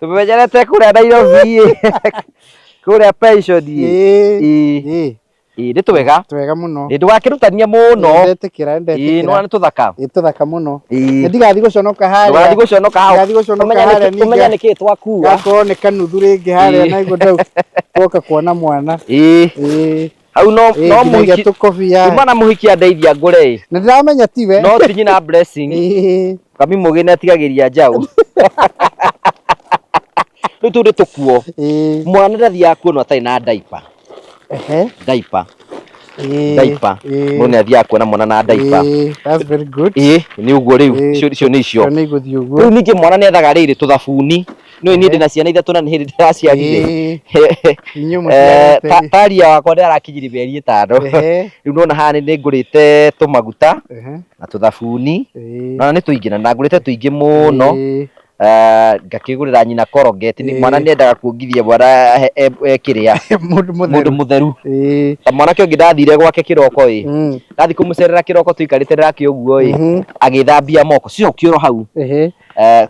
S3: Tũmenyerete kũrĩa Nairobi, kũrĩa pension.
S2: Ĩĩ.
S3: Ĩĩ.
S2: Ĩĩ.
S3: Ĩĩ, nĩ twega.
S2: Twega mũno.
S3: Ĩĩ, ndũgakĩrutania mũno.
S2: Ndetĩkĩra,
S3: Ĩĩ,
S2: ndetĩkĩra.
S3: nĩwona nĩ tũthaka.
S2: Ĩĩ, tũthaka mũno.
S3: Ĩĩ.
S2: Nĩ ndigathiĩ gũconoka harĩa.
S3: Ndũgathiĩ gũconoka hau.
S2: Ndigathiĩ gũconoka
S3: Ũmenya nĩkĩ-
S2: harĩa ningĩ.
S3: Ũmenya nĩkĩĩ twakua.
S2: Gakorwo nĩ kanuthu rĩngĩ harĩa na igũrũ ndau woka kuona mwana.
S3: Ĩĩ.
S2: Ĩĩ.
S3: Hau no
S2: Ĩĩ,
S3: no
S2: nginyagia
S3: mũhiki
S2: tũkobia.
S3: kuma na mũhiki andeithia ngũre ĩ.
S2: Nĩ ndĩramenya tiwe.
S3: No ti nyina Blessing.
S2: Ĩĩ.
S3: Kami mũgĩ nĩ atigagĩria njaũ. Rĩu tũu nĩ tũkuo.
S2: Ĩĩ.
S3: Mwana ndathiaga kuonwo atarĩ na diaper.
S2: Ehe.
S3: Diaper.
S2: Ĩĩ.
S3: Diaper.
S2: Ĩĩ.
S3: Mũndũ nĩ athiaga kuona mwana na diaper.
S2: Ĩĩ, that's very good.
S3: Ĩĩ, nĩ ũguo rĩu.
S2: Ĩĩ.
S3: Icio nĩ icio.
S2: Icio nĩ igũthiĩ ũguo.
S3: Rĩu ningĩ mwana nĩ ethaga rĩrĩ tũthabuni. Nĩ niĩ ndĩna ciana ithatũ na nĩ hĩndĩ ndĩraciarire.
S2: Ĩĩ. Inyuĩ mũciarĩte rĩ.
S3: Taria wakwa nĩ arakinyirie mĩeri 5. Rĩu nĩwona haha nĩ ngũrĩte tũmaguta na tũthabuni. Na nĩ tũingĩ na ndangũrĩte tũingĩ mũno. Ngakĩgũrĩra nyina Colgate. Mwana nĩ endaga kuongithia mwana kĩrĩa.
S2: Mũndũ mũtheru.
S3: Mũndũ mũtheru. Ta mwanake ũngĩ ndathire gwake kĩroko ĩ. Ndathi kũmũcerera kĩroko tũikarĩte nake ũguo ĩ. Agĩthambia moko. Cicokie oro hau.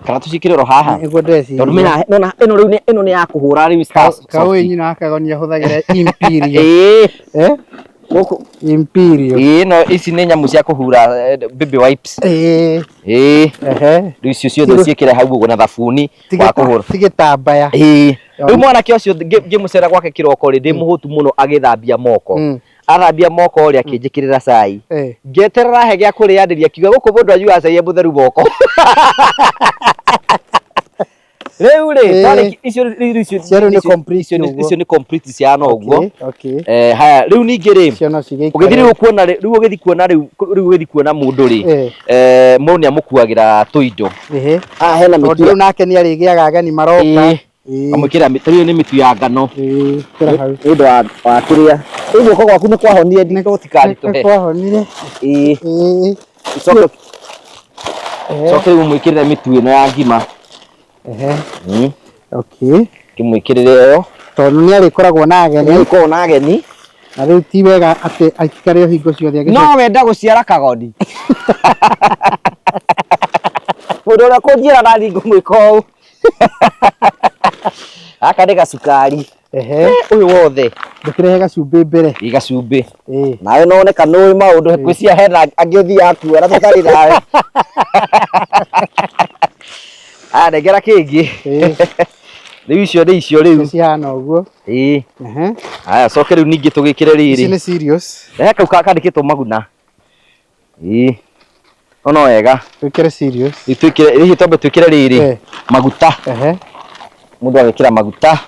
S3: Kana tũciĩkĩre oro haha.
S2: Nĩguo ndĩreciria.
S3: Tondũ mena nona ĩno rĩu nĩ ĩno nĩ ya kũhũra rĩu stars.
S2: Kaũĩ nyina wa Kagoni ahũthagĩra Imperial.
S3: Ĩĩ.
S2: Eh?
S3: Gũkũ.
S2: Imperial.
S3: Ĩĩ, no ici nĩ nyamũ cia kũhura, baby wipes.
S2: Ĩĩ.
S3: Ĩĩ.
S2: Ehe.
S3: Rĩu icio ciothe ciĩkĩre hau ũguo na thabuni wa kũhũra.
S2: Ti gĩtambaya.
S3: Ĩĩ. Rĩu mwanake ũcio ngĩmũcera gwake kĩroko rĩ, ndĩ mũhũtu mũno, agĩthambia moko. Athambia moko rĩ, akĩnjĩkĩrĩra cai. Ngĩeterera he gĩa kũrĩanĩria, akiuga gũkũ mũndũ anyuaga cai e mũtheru moko. Rĩu rĩ, icio rĩu icio
S2: Cio rĩu nĩ complete
S3: icio
S2: ũguo.
S3: Icio nĩ complete ciana ũguo.
S2: Okay, okay.
S3: Haya, rĩu ningĩ rĩ,
S2: Cio no cigĩikare.
S3: Ũgĩthiĩ rĩu kuona rĩ, rĩu ũgĩthiĩ kuona rĩu rĩu ũgĩthiĩ kuona mũndũ rĩ, mũndũ nĩ amũkuagĩra tũindo. Haha hena
S2: Tondũ
S3: mĩtu.
S2: rĩu nake nĩ arĩgĩaga ageni maroka.
S3: Ĩĩ.
S2: Ĩĩ.
S3: Amwĩkĩra mĩtu, rĩu nĩ mĩtu ya ngano.
S2: Ĩĩ, ĩkĩra hau.
S3: Nĩ ũndũ wa kĩrĩa. Rĩu guoko gwaku nĩ kwahonire, ndũtikarĩtũhe.
S2: Nĩ kwahonire.
S3: Ĩĩ.
S2: Ĩĩ.
S3: Ũcoke ũcoke rĩu ũmwĩkĩrĩre mĩtu ĩno ya ngima.
S2: Ehe. Okay.
S3: Kĩmwĩkĩrĩre ĩyo.
S2: Tondũ nĩ arĩkoragwo na ageni.
S3: Nĩ arĩkoragwo na ageni.
S2: Na rĩu ti wega atĩ aikare o hingo ciothe agĩcoka.
S3: No wenda gũciara kagoni. Mũndũ ũrĩa kũnjĩra nani ngũmwĩka ũũ. Gaka nĩ gacukari.
S2: Ehe.
S3: Ũyũ wothe.
S2: Ndũkĩrehe gacumbĩ mbere.
S3: Ĩ gacumbĩ.
S2: Ĩ.
S3: Nawe no wone kana ũĩ maũndũ ngwĩciria hena angĩ ũthiaga kuona tũtarĩ nawe. Aya nengera kĩngĩ.
S2: Ĩ.
S3: Rĩu icio nĩ icio rĩu.
S2: Cihana ũguo.
S3: Ĩ.
S2: Ehe.
S3: Aya coke rĩu ningĩ tũgĩkĩre
S2: Ici
S3: rĩrĩ.
S2: nĩ serious.
S3: Rehe kau kandĩkĩtwo maguna. Ĩ. No no wega.
S2: Wĩkĩre serious.
S3: Twĩkĩre hihi twambe twĩkĩre rĩrĩ maguta. Mũndũ agĩkĩra maguta.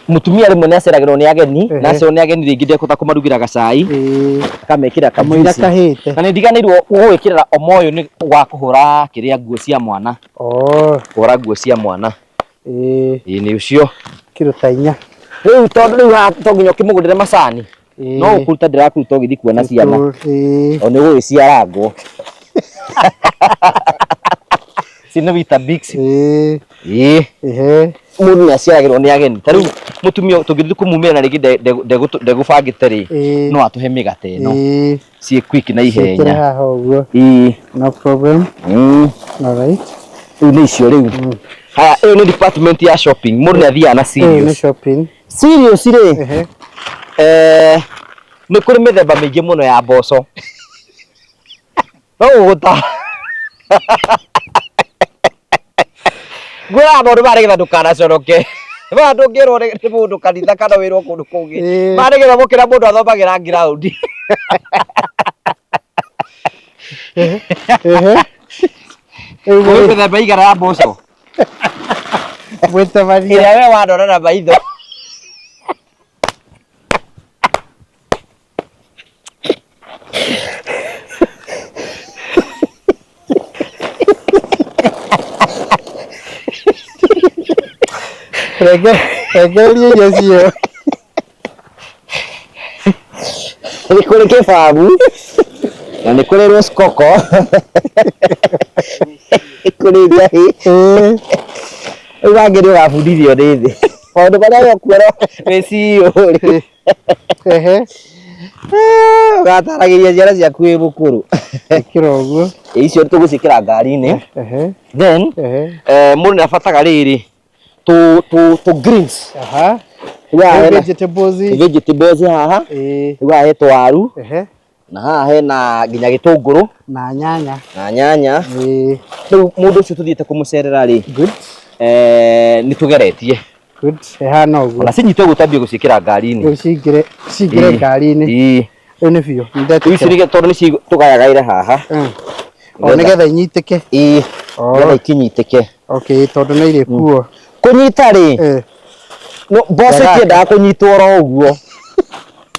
S3: Mũtumia rĩmwe nĩ aceragĩrwo nĩ ageni, na acerwo nĩ ageni rĩngĩ ndekũhota kũmarugĩra gacai, akamekĩra
S2: Kamũira
S3: kajuici.
S2: kahĩte.
S3: Na nĩ ndiganĩirwo gũgwĩkĩrĩra omo ũyũ nĩ wa kũhũra kĩrĩa nguo cia mwana. Kũhũra nguo cia mwana. Ĩĩ nĩ ũcio.
S2: Kiro ta inya.
S3: Rĩu tondũ rĩu haha to nginya ũkĩmũgũrĩre macani. No gũkũruta ndĩrakũruta ũgĩthiĩ kuona ciana. O nĩ ũgũgĩciarangwo. Cina Weetabix. Ĩĩ. Mũndũ nĩ aciaragĩrwo nĩ ageni. Ta rĩu mũtumia tũngĩthiĩ kũmumĩra na rĩngĩ ndegũbangĩte rĩ, no atũhe mĩgate ĩno. Ciĩ quick na
S2: Ciĩkĩre
S3: ihenya.
S2: haha ũguo.
S3: Ĩĩ.
S2: No problem. All right.
S3: Rĩu nĩ icio rĩu. Haya, ĩyo nĩ department ya shopping. Mũndũ nĩ athiaga na
S2: Ĩĩ nĩ
S3: serious.
S2: shopping.
S3: Serious rĩ, nĩ kũrĩ mĩthemba mĩingĩ mũno ya mboco. No gũgũta. Ngwĩraga maũndũ maya nĩgetha ndũkanacoroke. Maya ndũngĩrwo nĩ mũndũ kanitha kana wĩrwo kũndũ kũngĩ. Maya nĩ gĩthomo kĩrĩa mũndũ athomagĩra ground. Kũrĩ mĩthemba ĩigana ya mboco?
S2: Mwĩtabania.
S3: Ĩrĩa we wanona na maitho.
S2: Rekereria irio cio.
S3: Nĩ kũrĩ kĩbabu na nĩ kũrĩ roskoko, nĩ kũrĩ njahĩ. Rĩu wangĩ nĩ ũgabundithio nĩ thĩ maũndũ marĩa we ũkuona wĩ CEO rĩ, ũgataragĩria ciana ciaku wĩ mũkũrũ.
S2: Ĩkĩra ũguo.
S3: Icio tũgũciĩkĩra ngari-inĩ. Then mũndũ nĩ abataga rĩrĩ tũ greens. Rĩu haha hena
S2: Vegetables.
S3: Vegetables haha. Rĩu haha he twaru. Na haha hena nginya gĩtũngũrũ.
S2: Na nyanya.
S3: Na nyanya. Rĩu mũndũ ũcio tũthiĩte kũmũcerera rĩ,
S2: Good.
S3: Nĩ tũgeretie.
S2: Good. Ĩhana ũguo.
S3: Ona cinyitwo ũguo twambie gũciĩkĩra ngari-inĩ.
S2: Rĩu cingĩre ngari-inĩ. Rĩu nĩ biũ.
S3: Rĩu ici tondũ nĩ tũgayagaĩre haha.
S2: O nĩgetha inyitĩke.
S3: Ĩĩ. Nĩgetha ikinyitĩke.
S2: Okay, tondũ no irĩkuo.
S3: Kũnyita rĩ, no mboco itiendaga kũnyitwo oro ũguo.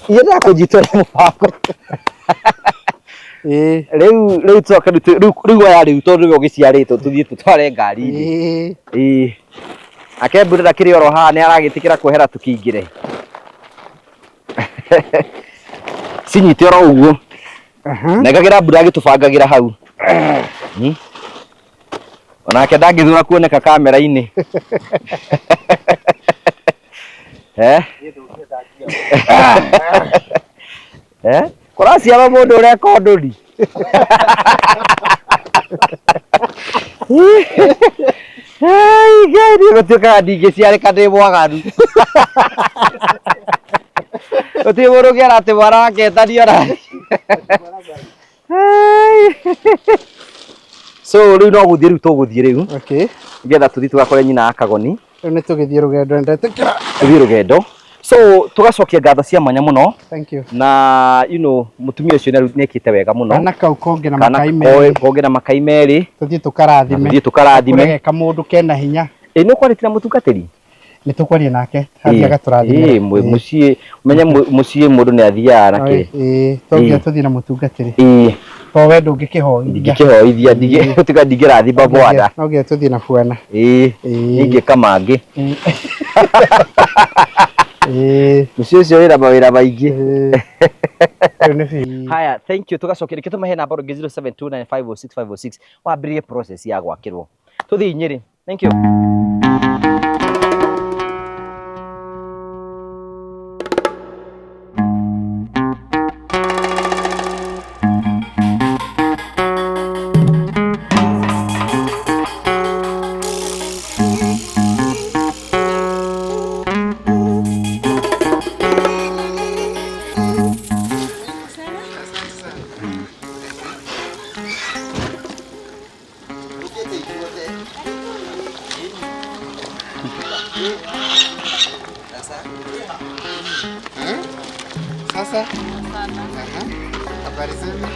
S3: Iendaga kũnyitwo na mũbango. Rĩu rĩu tũcoke rĩu rĩu oya rĩu tondũ nĩwe ũgĩciarĩtwo tũthiĩ tũtware ngari-inĩ. Ĩĩ. Ake mbura ndakĩrĩ oro haha nĩ aragĩtĩkĩra kuohera tũkĩingĩre. Cinyite oro ũguo. Nengagĩra mbura agĩtũbangagĩra hau. Onake ndangĩthura kuoneka kamera-inĩ. Kũraciarwo mũndũ ũreka ũndũ ni. Ngai niĩ gũtuĩkaga ndingĩciarĩka ndĩ mwaganu. Gũtirĩ mũndũ ũngĩara atĩ mwana wake etanio na. So rĩu no gũthiĩ rĩu tũgũthiĩ rĩu.
S2: Okay.
S3: Nĩgetha tũthiĩ tũgakore nyina wa Kagoni.
S2: Rĩu nĩ tũgĩthiĩ rũgendo ndetĩkĩra.
S3: Tũthiĩ rũgendo. So tũgacokia ngatho cia mwanya mũno.
S2: Thank you.
S3: Na you know mũtumia ũcio nĩ ekĩte wega mũno.
S2: Kana kau konge na
S3: Kana
S2: makai merĩ.
S3: konge na makai merĩ.
S2: Tũthiĩ tũkarathime.
S3: Tũthiĩ tũkarathime.
S2: Kũrege kamũndũ kena hinya.
S3: Ĩ nĩ ũkwarĩtie na mũtungatĩri?
S2: Nĩ tũkwaria nake. Athiĩ agatũrathime.
S3: Ĩ mũciĩ ũmenye mũciĩ mũndũ nĩ athiaga na kĩ.
S2: Ĩ to nginya tũthiĩ na mũtungatĩri.
S3: Ĩ.
S2: To we ndũngĩkĩhoithia.
S3: Ndingĩkĩhoithia, tiga ndingĩrathima bwana.
S2: No nginya tũthiĩ na bwana.
S3: Ĩ. Ningĩka mangĩ.
S2: Ĩ.
S3: Mũciĩ ũcio wĩna mawĩra maingĩ.
S2: Rĩu nĩ biũ.
S3: Haya, thank you. Tũgacokia rĩngĩ tũmahe namba rũngĩ 0729506506 wambĩrĩrie process ya gwakĩrwo. Tũthiĩ Nyĩrĩ. Thank you.
S2: Sasa? Habari zenu?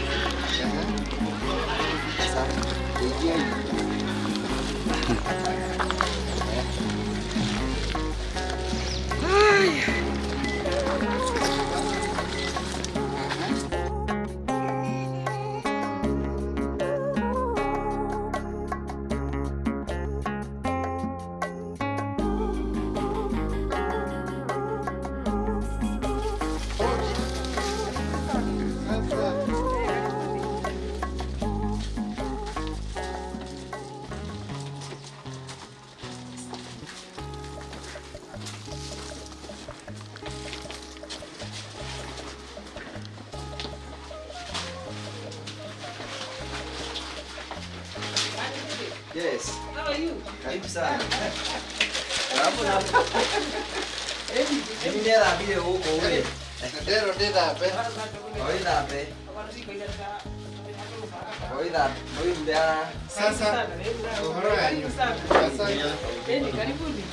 S3: Yes.
S1: How are you?
S3: Karibu sana. Karibu. Mimi ndethambire gũkũ rĩ.
S2: Ndero ndĩthambe.
S3: Wĩthambe. Wĩthambe. Wĩthambe.
S2: Sasa ũhoro wanyu. Sasa
S1: Eni, karibuni.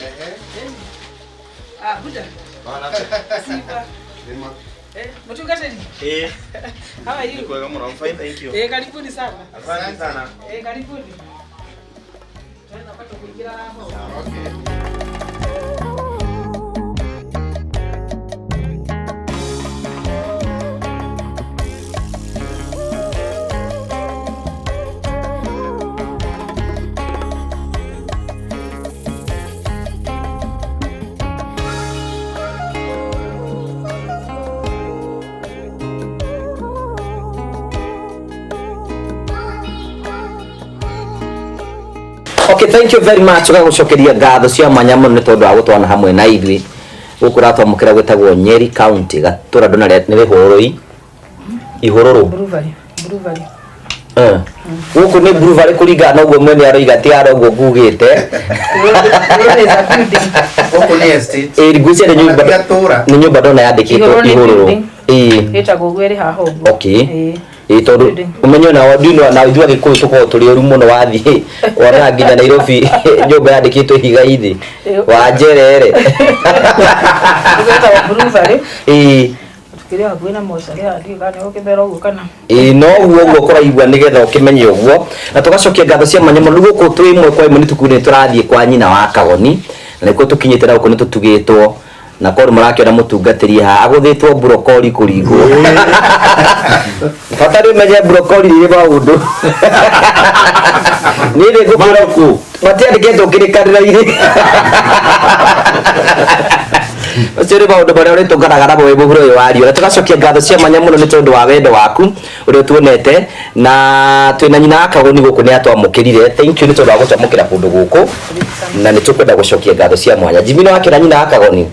S2: ehe.
S1: Eni. Ah, Buda. Sifa.
S2: Nĩma.
S1: Eh, mũtungatĩri.
S4: Eh,
S1: How are you?
S4: kwega mũno. I'm fine, thank you.
S1: Eh, karibuni sana.
S4: Asante sana.
S1: Eh, karibuni. Tunapata kuingia hapo.
S2: Okay.
S3: Okay, thank you very much. Ũgagũcokeria ngatho cia mwanya mũno nĩ tondũ wa gũtwana hamwe na ithuĩ gũkũ ũratwamũkĩra gwĩtagwo Nyeri County gatũra ndona nĩ Rĩhũrũrũi Ihũrũrũ.
S1: Brewery, brewery.
S3: Eh. Gũkũ nĩ brewery kũringana na ũguo mwene aroiga ti ara ũguo ngugĩte.
S1: Brewery is a building.
S2: Gũkũ nĩ estate.
S3: Ĩ ngwĩciria nĩ nyũmba
S2: Ona ti gatũra.
S3: nĩ nyũmba ndona yandĩkĩtwo
S1: Ihũrũrũ nĩ
S3: Ihũrũrũ.
S1: building.
S3: Ĩ.
S1: Ĩtagwo ũguo ĩrĩ haha ũguo.
S3: Okay.
S1: Ĩĩ.
S3: Ĩ tondũ
S1: Building.
S3: ũmenye ona ndino na ithuĩ Agĩkũyũ tũkoragwo tũrĩ oru mũno wathiĩ wona nginya Nairobi nyũmba yandĩkĩtwo ihiga-inĩ
S1: Ĩ.
S3: wa Njerere.
S1: Ũguo ĩtagwo brewery.
S3: Ĩ.
S1: Tukĩrĩ hakuhĩ na mocarĩ haha ndiũĩ kana nĩgũkĩmera ũguo kana.
S3: Ĩ no ũguo ũguo kũraigua nĩgetha ũkĩmenye ũguo na tũgacokia ngatho cia mwanya mũno rĩu gũkũ twĩ ĩmwe kwa ĩmwe nĩ tũkuire tũrathiĩ kwa nyina wa Kagoni na nĩkuo tũkinyĩte na gũkũ nĩ tũtugĩtwo na korwo mũrakĩona mũtungatĩri haha agũthĩtwo brokoli kũringwo bata nĩ ũmenye brokoli rĩrĩ maũndũ niĩ nĩ ngũkwĩra matiandĩkĩtwo kĩrĩkanĩro-inĩ ũcio nĩ maũndũ marĩa ũrĩtũnganaga namo wĩ mũhuro ũyũ wa riũa na tũgacokia ngatho cia mwanya mũno nĩ tondũ wa wendo waku ũrĩa ũtuonete na twĩna nyina wa Kagoni gũkũ nĩ atwamũkĩrire thank you nĩ tondũ wa gũtwamũkĩra kũndũ gũkũ na nĩ tũkwenda gũcokia ngatho cia mwanya Jimmy nĩ wakĩona nyina wa Kagoni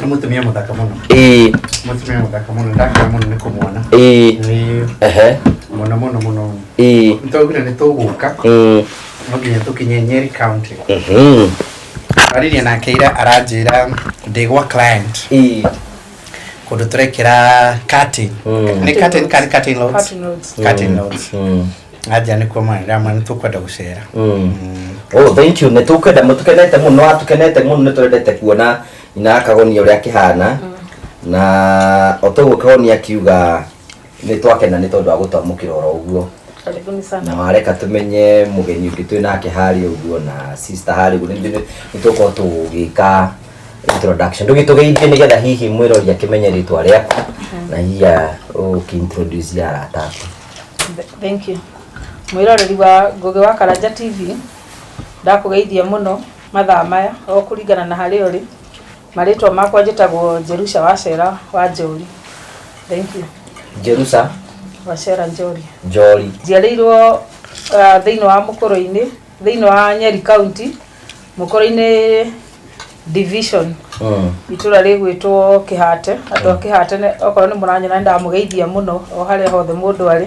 S2: Nĩ mũtumia mũthaka mũno.
S3: ĩĩ
S2: Mũtumia mũthaka mũno. Ndakena mũno nĩ kũmuona.
S3: ĩĩ
S2: Nĩ
S3: ehe
S2: mũno mũno mũno.
S3: ĩĩ
S2: Nĩ twaugire nĩ tũgũka.
S3: mm,
S2: No nginya tũkinye Nyeri County.
S3: mhm
S2: Twaririe nake ira aranjĩra ndĩ gwa client
S3: ĩĩ
S2: kũndũ tũrekĩra curtain.
S3: Mm.
S2: Nĩ curtain kana curtain loads?
S1: Curtain rods.
S2: Curtain loads.
S3: mm.
S2: Anja nĩkuo manĩra nĩ tũkwenda gũcera.
S3: Mm. Oh, thank you. Nĩ tũkwenda tũkenete mũno tũkenete mũno nĩ tũrendete kuona nyina wa Kagoni ũrĩa akĩhana na o toguo Kagoni akiuga nĩ twakena nĩ tondũ wa gũtwamũkĩra oro ũguo
S1: Karibuni
S3: na
S1: sana.
S3: wareka tũmenye mũgeni ũngĩ twĩ nake harĩa ũguo na sister harĩa ũguo nĩ tũgũkorwo tũgĩka introduction ndũgĩtũgeithie nĩgetha hihi mwĩrori akĩmenye rĩtwa rĩaku na hihi ũkĩ-introduce arata aku.
S1: Thank you. Mwĩroreri wa Ngũgĩ wa Karanja TV ndakũgeithia mũno mathaa maya o kũringana na harĩa ũrĩ. Marĩtwa makwa njĩtagwo Jerusha Wacera wa Njori. Thank you.
S3: Jerusa
S1: Wacera Njori.
S3: Njori.
S1: Njiarĩirwo thĩinĩ wa Mũkũrũ-inĩ, thĩinĩ wa Nyeri County, Mũkũrũ-inĩ division itũra rĩgwĩtwo Kĩhate. Andũ a Kĩhate okorwo nĩ mũranyona nĩ ndamũgeithia mũno o harĩa hothe mũndũ arĩ.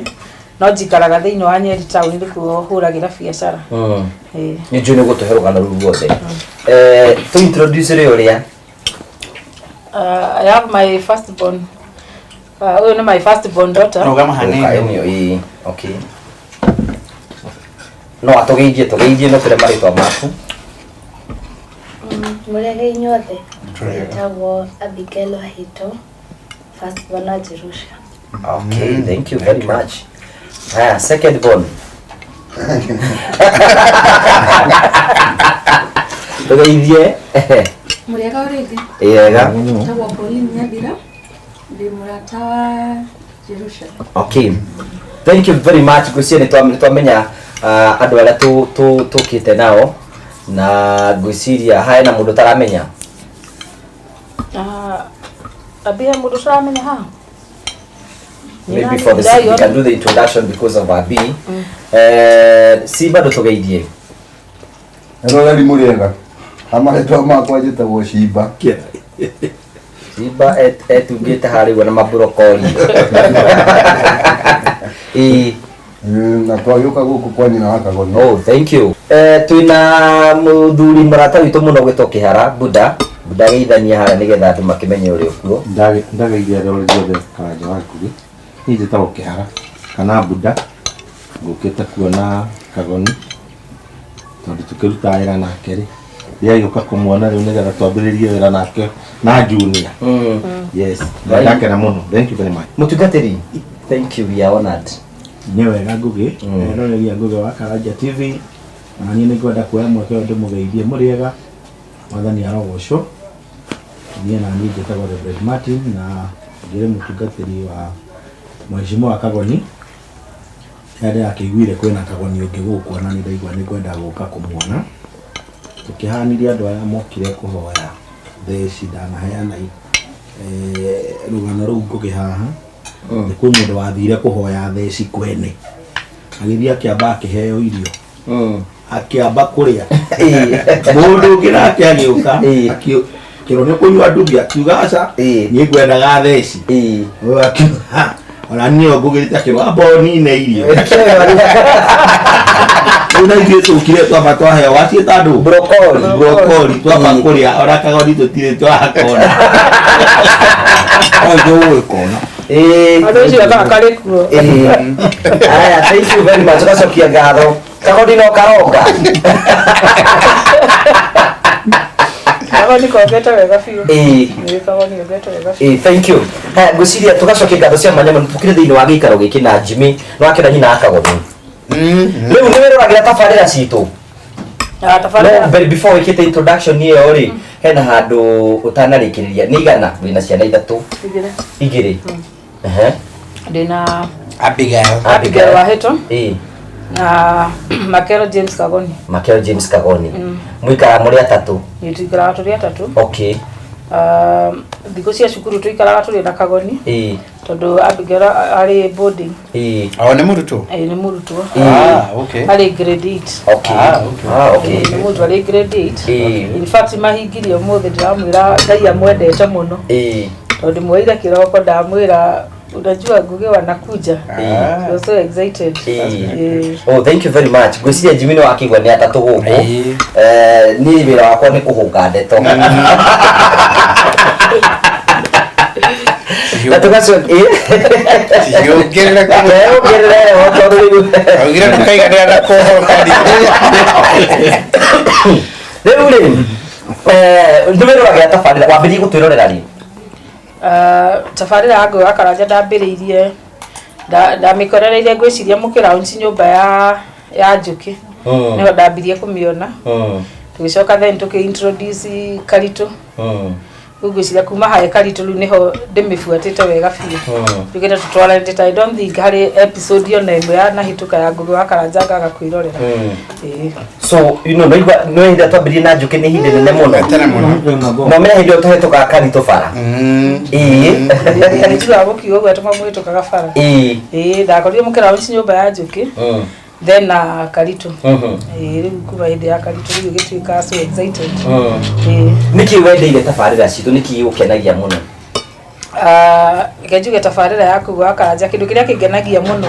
S1: No njikaraga thĩinĩ wa Nyeri town nĩkuo hũragĩra biacara. Ĩĩ.
S3: Nĩ njũĩ nĩ ũgũtũhe rũgano rũu ruothe. Tũ introduce rĩ ũrĩa.
S1: I have my first born. Ũyũ nĩ my first born daughter.
S2: Rũgama hanini.
S3: Ũka, ĩĩ, okay. No atũgeithie tũgeithie no tũre marĩtwa maku.
S5: Mũrĩega inyuothe.
S2: Tũrĩega.
S5: Njĩtagwo Abigail Wahito, first born wa Jerusha.
S3: Okay, thank you very much. Haya, second born. Tũgeithie.
S4: Mũrĩega o rĩngĩ.
S3: Ĩega.
S4: Njĩtagwo Pauline Nyathira, ndĩ mũrata wa Jerusha.
S3: Okay. Thank you very much. Ngwĩciria nĩ twamenya andũ arĩa tũkĩte nao na ngwĩciria hena mũndũ ũtaramenya.
S1: Ambia mũndũ ũtaramenya haha.
S3: Maybe for the sake, we can do the introduction because of our B. Si bado tũgeithie.
S6: Eroreri mũrĩega. Amarĩtwa makwa njĩtagwo Shimba.
S3: Shimba etungĩte harĩa ũguo na maburokori. Ĩĩ.
S6: Na twagĩũka gũkũ kwa nyina wa Kagoni.
S3: Oh, thank you. Twĩna mũthuri mũrata witũ mũno gwĩtwo Kĩhara Buda. Buda geithania harĩa nĩgetha andũ makĩmenye ũrĩa ũkuo.
S7: Ndageithia arori othe Karanja wa Ngugi. Niĩ njĩtagwo Kĩhara kana Buda. Ngũkĩte kuona Kagoni tondũ tũkĩrutaga wĩra nake rĩ, ndĩragĩũka kũmuona rĩu nĩgetha twambĩrĩrie wĩra nake na Junior. Yes, na ndakena mũno. Thank you very much.
S3: Mũtungatĩri, thank you, we are honored.
S7: Nĩ wega Ngugi, eroreria Ngugi wa Karanja TV. Na niĩ nĩngwenda kuoya mweke ũyũ ndĩmũgeithie mũrĩega, Mwathani arogocwo. Niĩ na niĩ njĩtagwo Reverend Martin na ngĩrĩ mũtungatĩri wa Mheshimiwa Kagoni. Rĩrĩa ndĩrakĩiguire kwĩna Kagoni ũngĩ gũkũ na nĩ ndaigua nĩngwenda gũka kũmuona. Tũkĩhanirie andũ arĩa mokire kũhoya theci ndanaheana rũgano rũu Ngũgĩ haha. Nĩ kwĩ mũndũ wathire kũhoya theci kwene. Agĩthiĩ akĩamba akĩheo irio. Akĩamba kũrĩa. Mũndũ ũngĩ nake agĩũka akĩrwo nĩ kũnyua ndubi akiuga aca niĩ ngwendaga theci. Ũyũ akiuga ona niĩ no ngũgĩrĩte akĩrwo amba ũnine irio. Rĩu na ithuĩ tũkire twamba twaheo waciĩta ndũ?
S3: Brokoli.
S7: Brokoli twamba kũrĩa ona kagoni tũtirĩ twakona. Ũgĩkona.
S1: Andũ acio karĩ kuo.
S3: Aya, thank you very much. Ũgacokia ngatho. Kagoni no karonga.
S1: Kagoni kongete wega biũ.
S3: Ĩĩ.
S1: Kagoni ongete wega biũ.
S3: Thank you. Ngwĩciria tũgacokia ngatho cia mwanya mũno tũkire thĩinĩ wa gĩikaro gĩkĩ na Jimmy no akĩra nyina wa Kagoni. Rĩu nĩ wĩroragĩra tabarĩra citũ.
S1: Tabarĩra.
S3: No, before wĩkĩte introduction ĩyo rĩ, hena handũ ũtanarĩkĩrĩria. Nĩ igana wĩna ciana ithatũ.
S1: Igĩrĩ.
S3: Igĩrĩ.
S1: Ndĩna
S8: Abigail.
S1: Abigail Wahĩto.
S3: Ĩĩ.
S1: Na Makero James Kagoni.
S3: Makero James Kagoni. Mũikaraga mũrĩ atatũ.
S1: Nĩ tũikaraga tũrĩ atatũ.
S3: Okay.
S1: Thikũ cia cukuru tũikaraga tũrĩ na Kagoni.
S3: Ĩĩ.
S1: Tondũ Abigail arĩ boarding.
S3: Ĩĩ.
S8: Oh, nĩ mũrutwo?
S1: Ĩĩ, nĩ mũrutwo.
S8: Ah, okay.
S1: Arĩ grade 8.
S3: Okay.
S8: Ah, okay.
S3: Ah, okay.
S1: Nĩ mũrutwo arĩ grade 8.
S3: Ĩĩ.
S1: In fact mahingirie ũmũthĩ ndĩramwĩra Ngai amwendete mũno.
S3: Ĩĩ.
S1: Tondũ ndĩmwoire kĩroko ndamwĩra unajua Ngugi wanakuja.
S3: Ah.
S1: I was so excited.
S3: Oh, thank you very much. Ngwĩciria Jimmy nĩ wakĩigua nĩ atatũ gũkũ. Niĩ wĩra wakwa nĩ kũhũnga ndeto. Na tũgacokia
S8: Yongerera
S3: Yongerera tondũ rĩu
S8: Augire ndũkaiganĩra na kohoro
S3: Rĩu rĩ, nĩ wĩroragĩra tabarĩra, wambĩrĩirie gũtwĩrorera rĩ?
S1: Tabarĩra ya Ngũgĩ wa Karanja ndambĩrĩirie ndamĩkorereire ngwĩciria mũkĩraunci nyũmba ya Njũkĩ. Nĩho ndambirie kũmĩona. Tũgĩcoka then tũkĩ introduce Karitũ. Rĩu ngwĩciria kuma harĩ Karitũ rĩu nĩho ndĩmĩbuatĩte wega biũ. Tũgĩte tũtwaranĩte, I don't think harĩ episode ona ĩmwe yanahĩtũka ya Ngũgĩ wa Karanja ngaga kwĩrorera. Ĩĩ.
S3: So, you know, no igua no hĩndĩ twambĩrĩirie na Njũkĩ nĩ ihinda inene mũno.
S8: Tene mũno.
S3: No mena hĩndĩ ĩyo tũhetũkaga Karitũ bara. Ĩĩ.
S1: Nĩnjugaga mũkiuga ũguo atĩ mamũhĩtũkaga bara.
S3: Ĩĩ.
S1: Ĩĩ, ndakorire mũkĩraunci nyũmba ya Njũkĩ. Then na Karitũ. Ĩĩ, rĩu kuma hĩndĩ ya Karitũ rĩu ĩgĩtuĩka so excited. Ĩĩ.
S3: Nĩkĩ wendeire tabarĩra citũ, nĩkĩ gĩgũkenagia mũno?
S1: Reke njuge tabarĩra ya Ngũgĩ wa Karanja kĩndũ kĩrĩa kĩngenagia mũno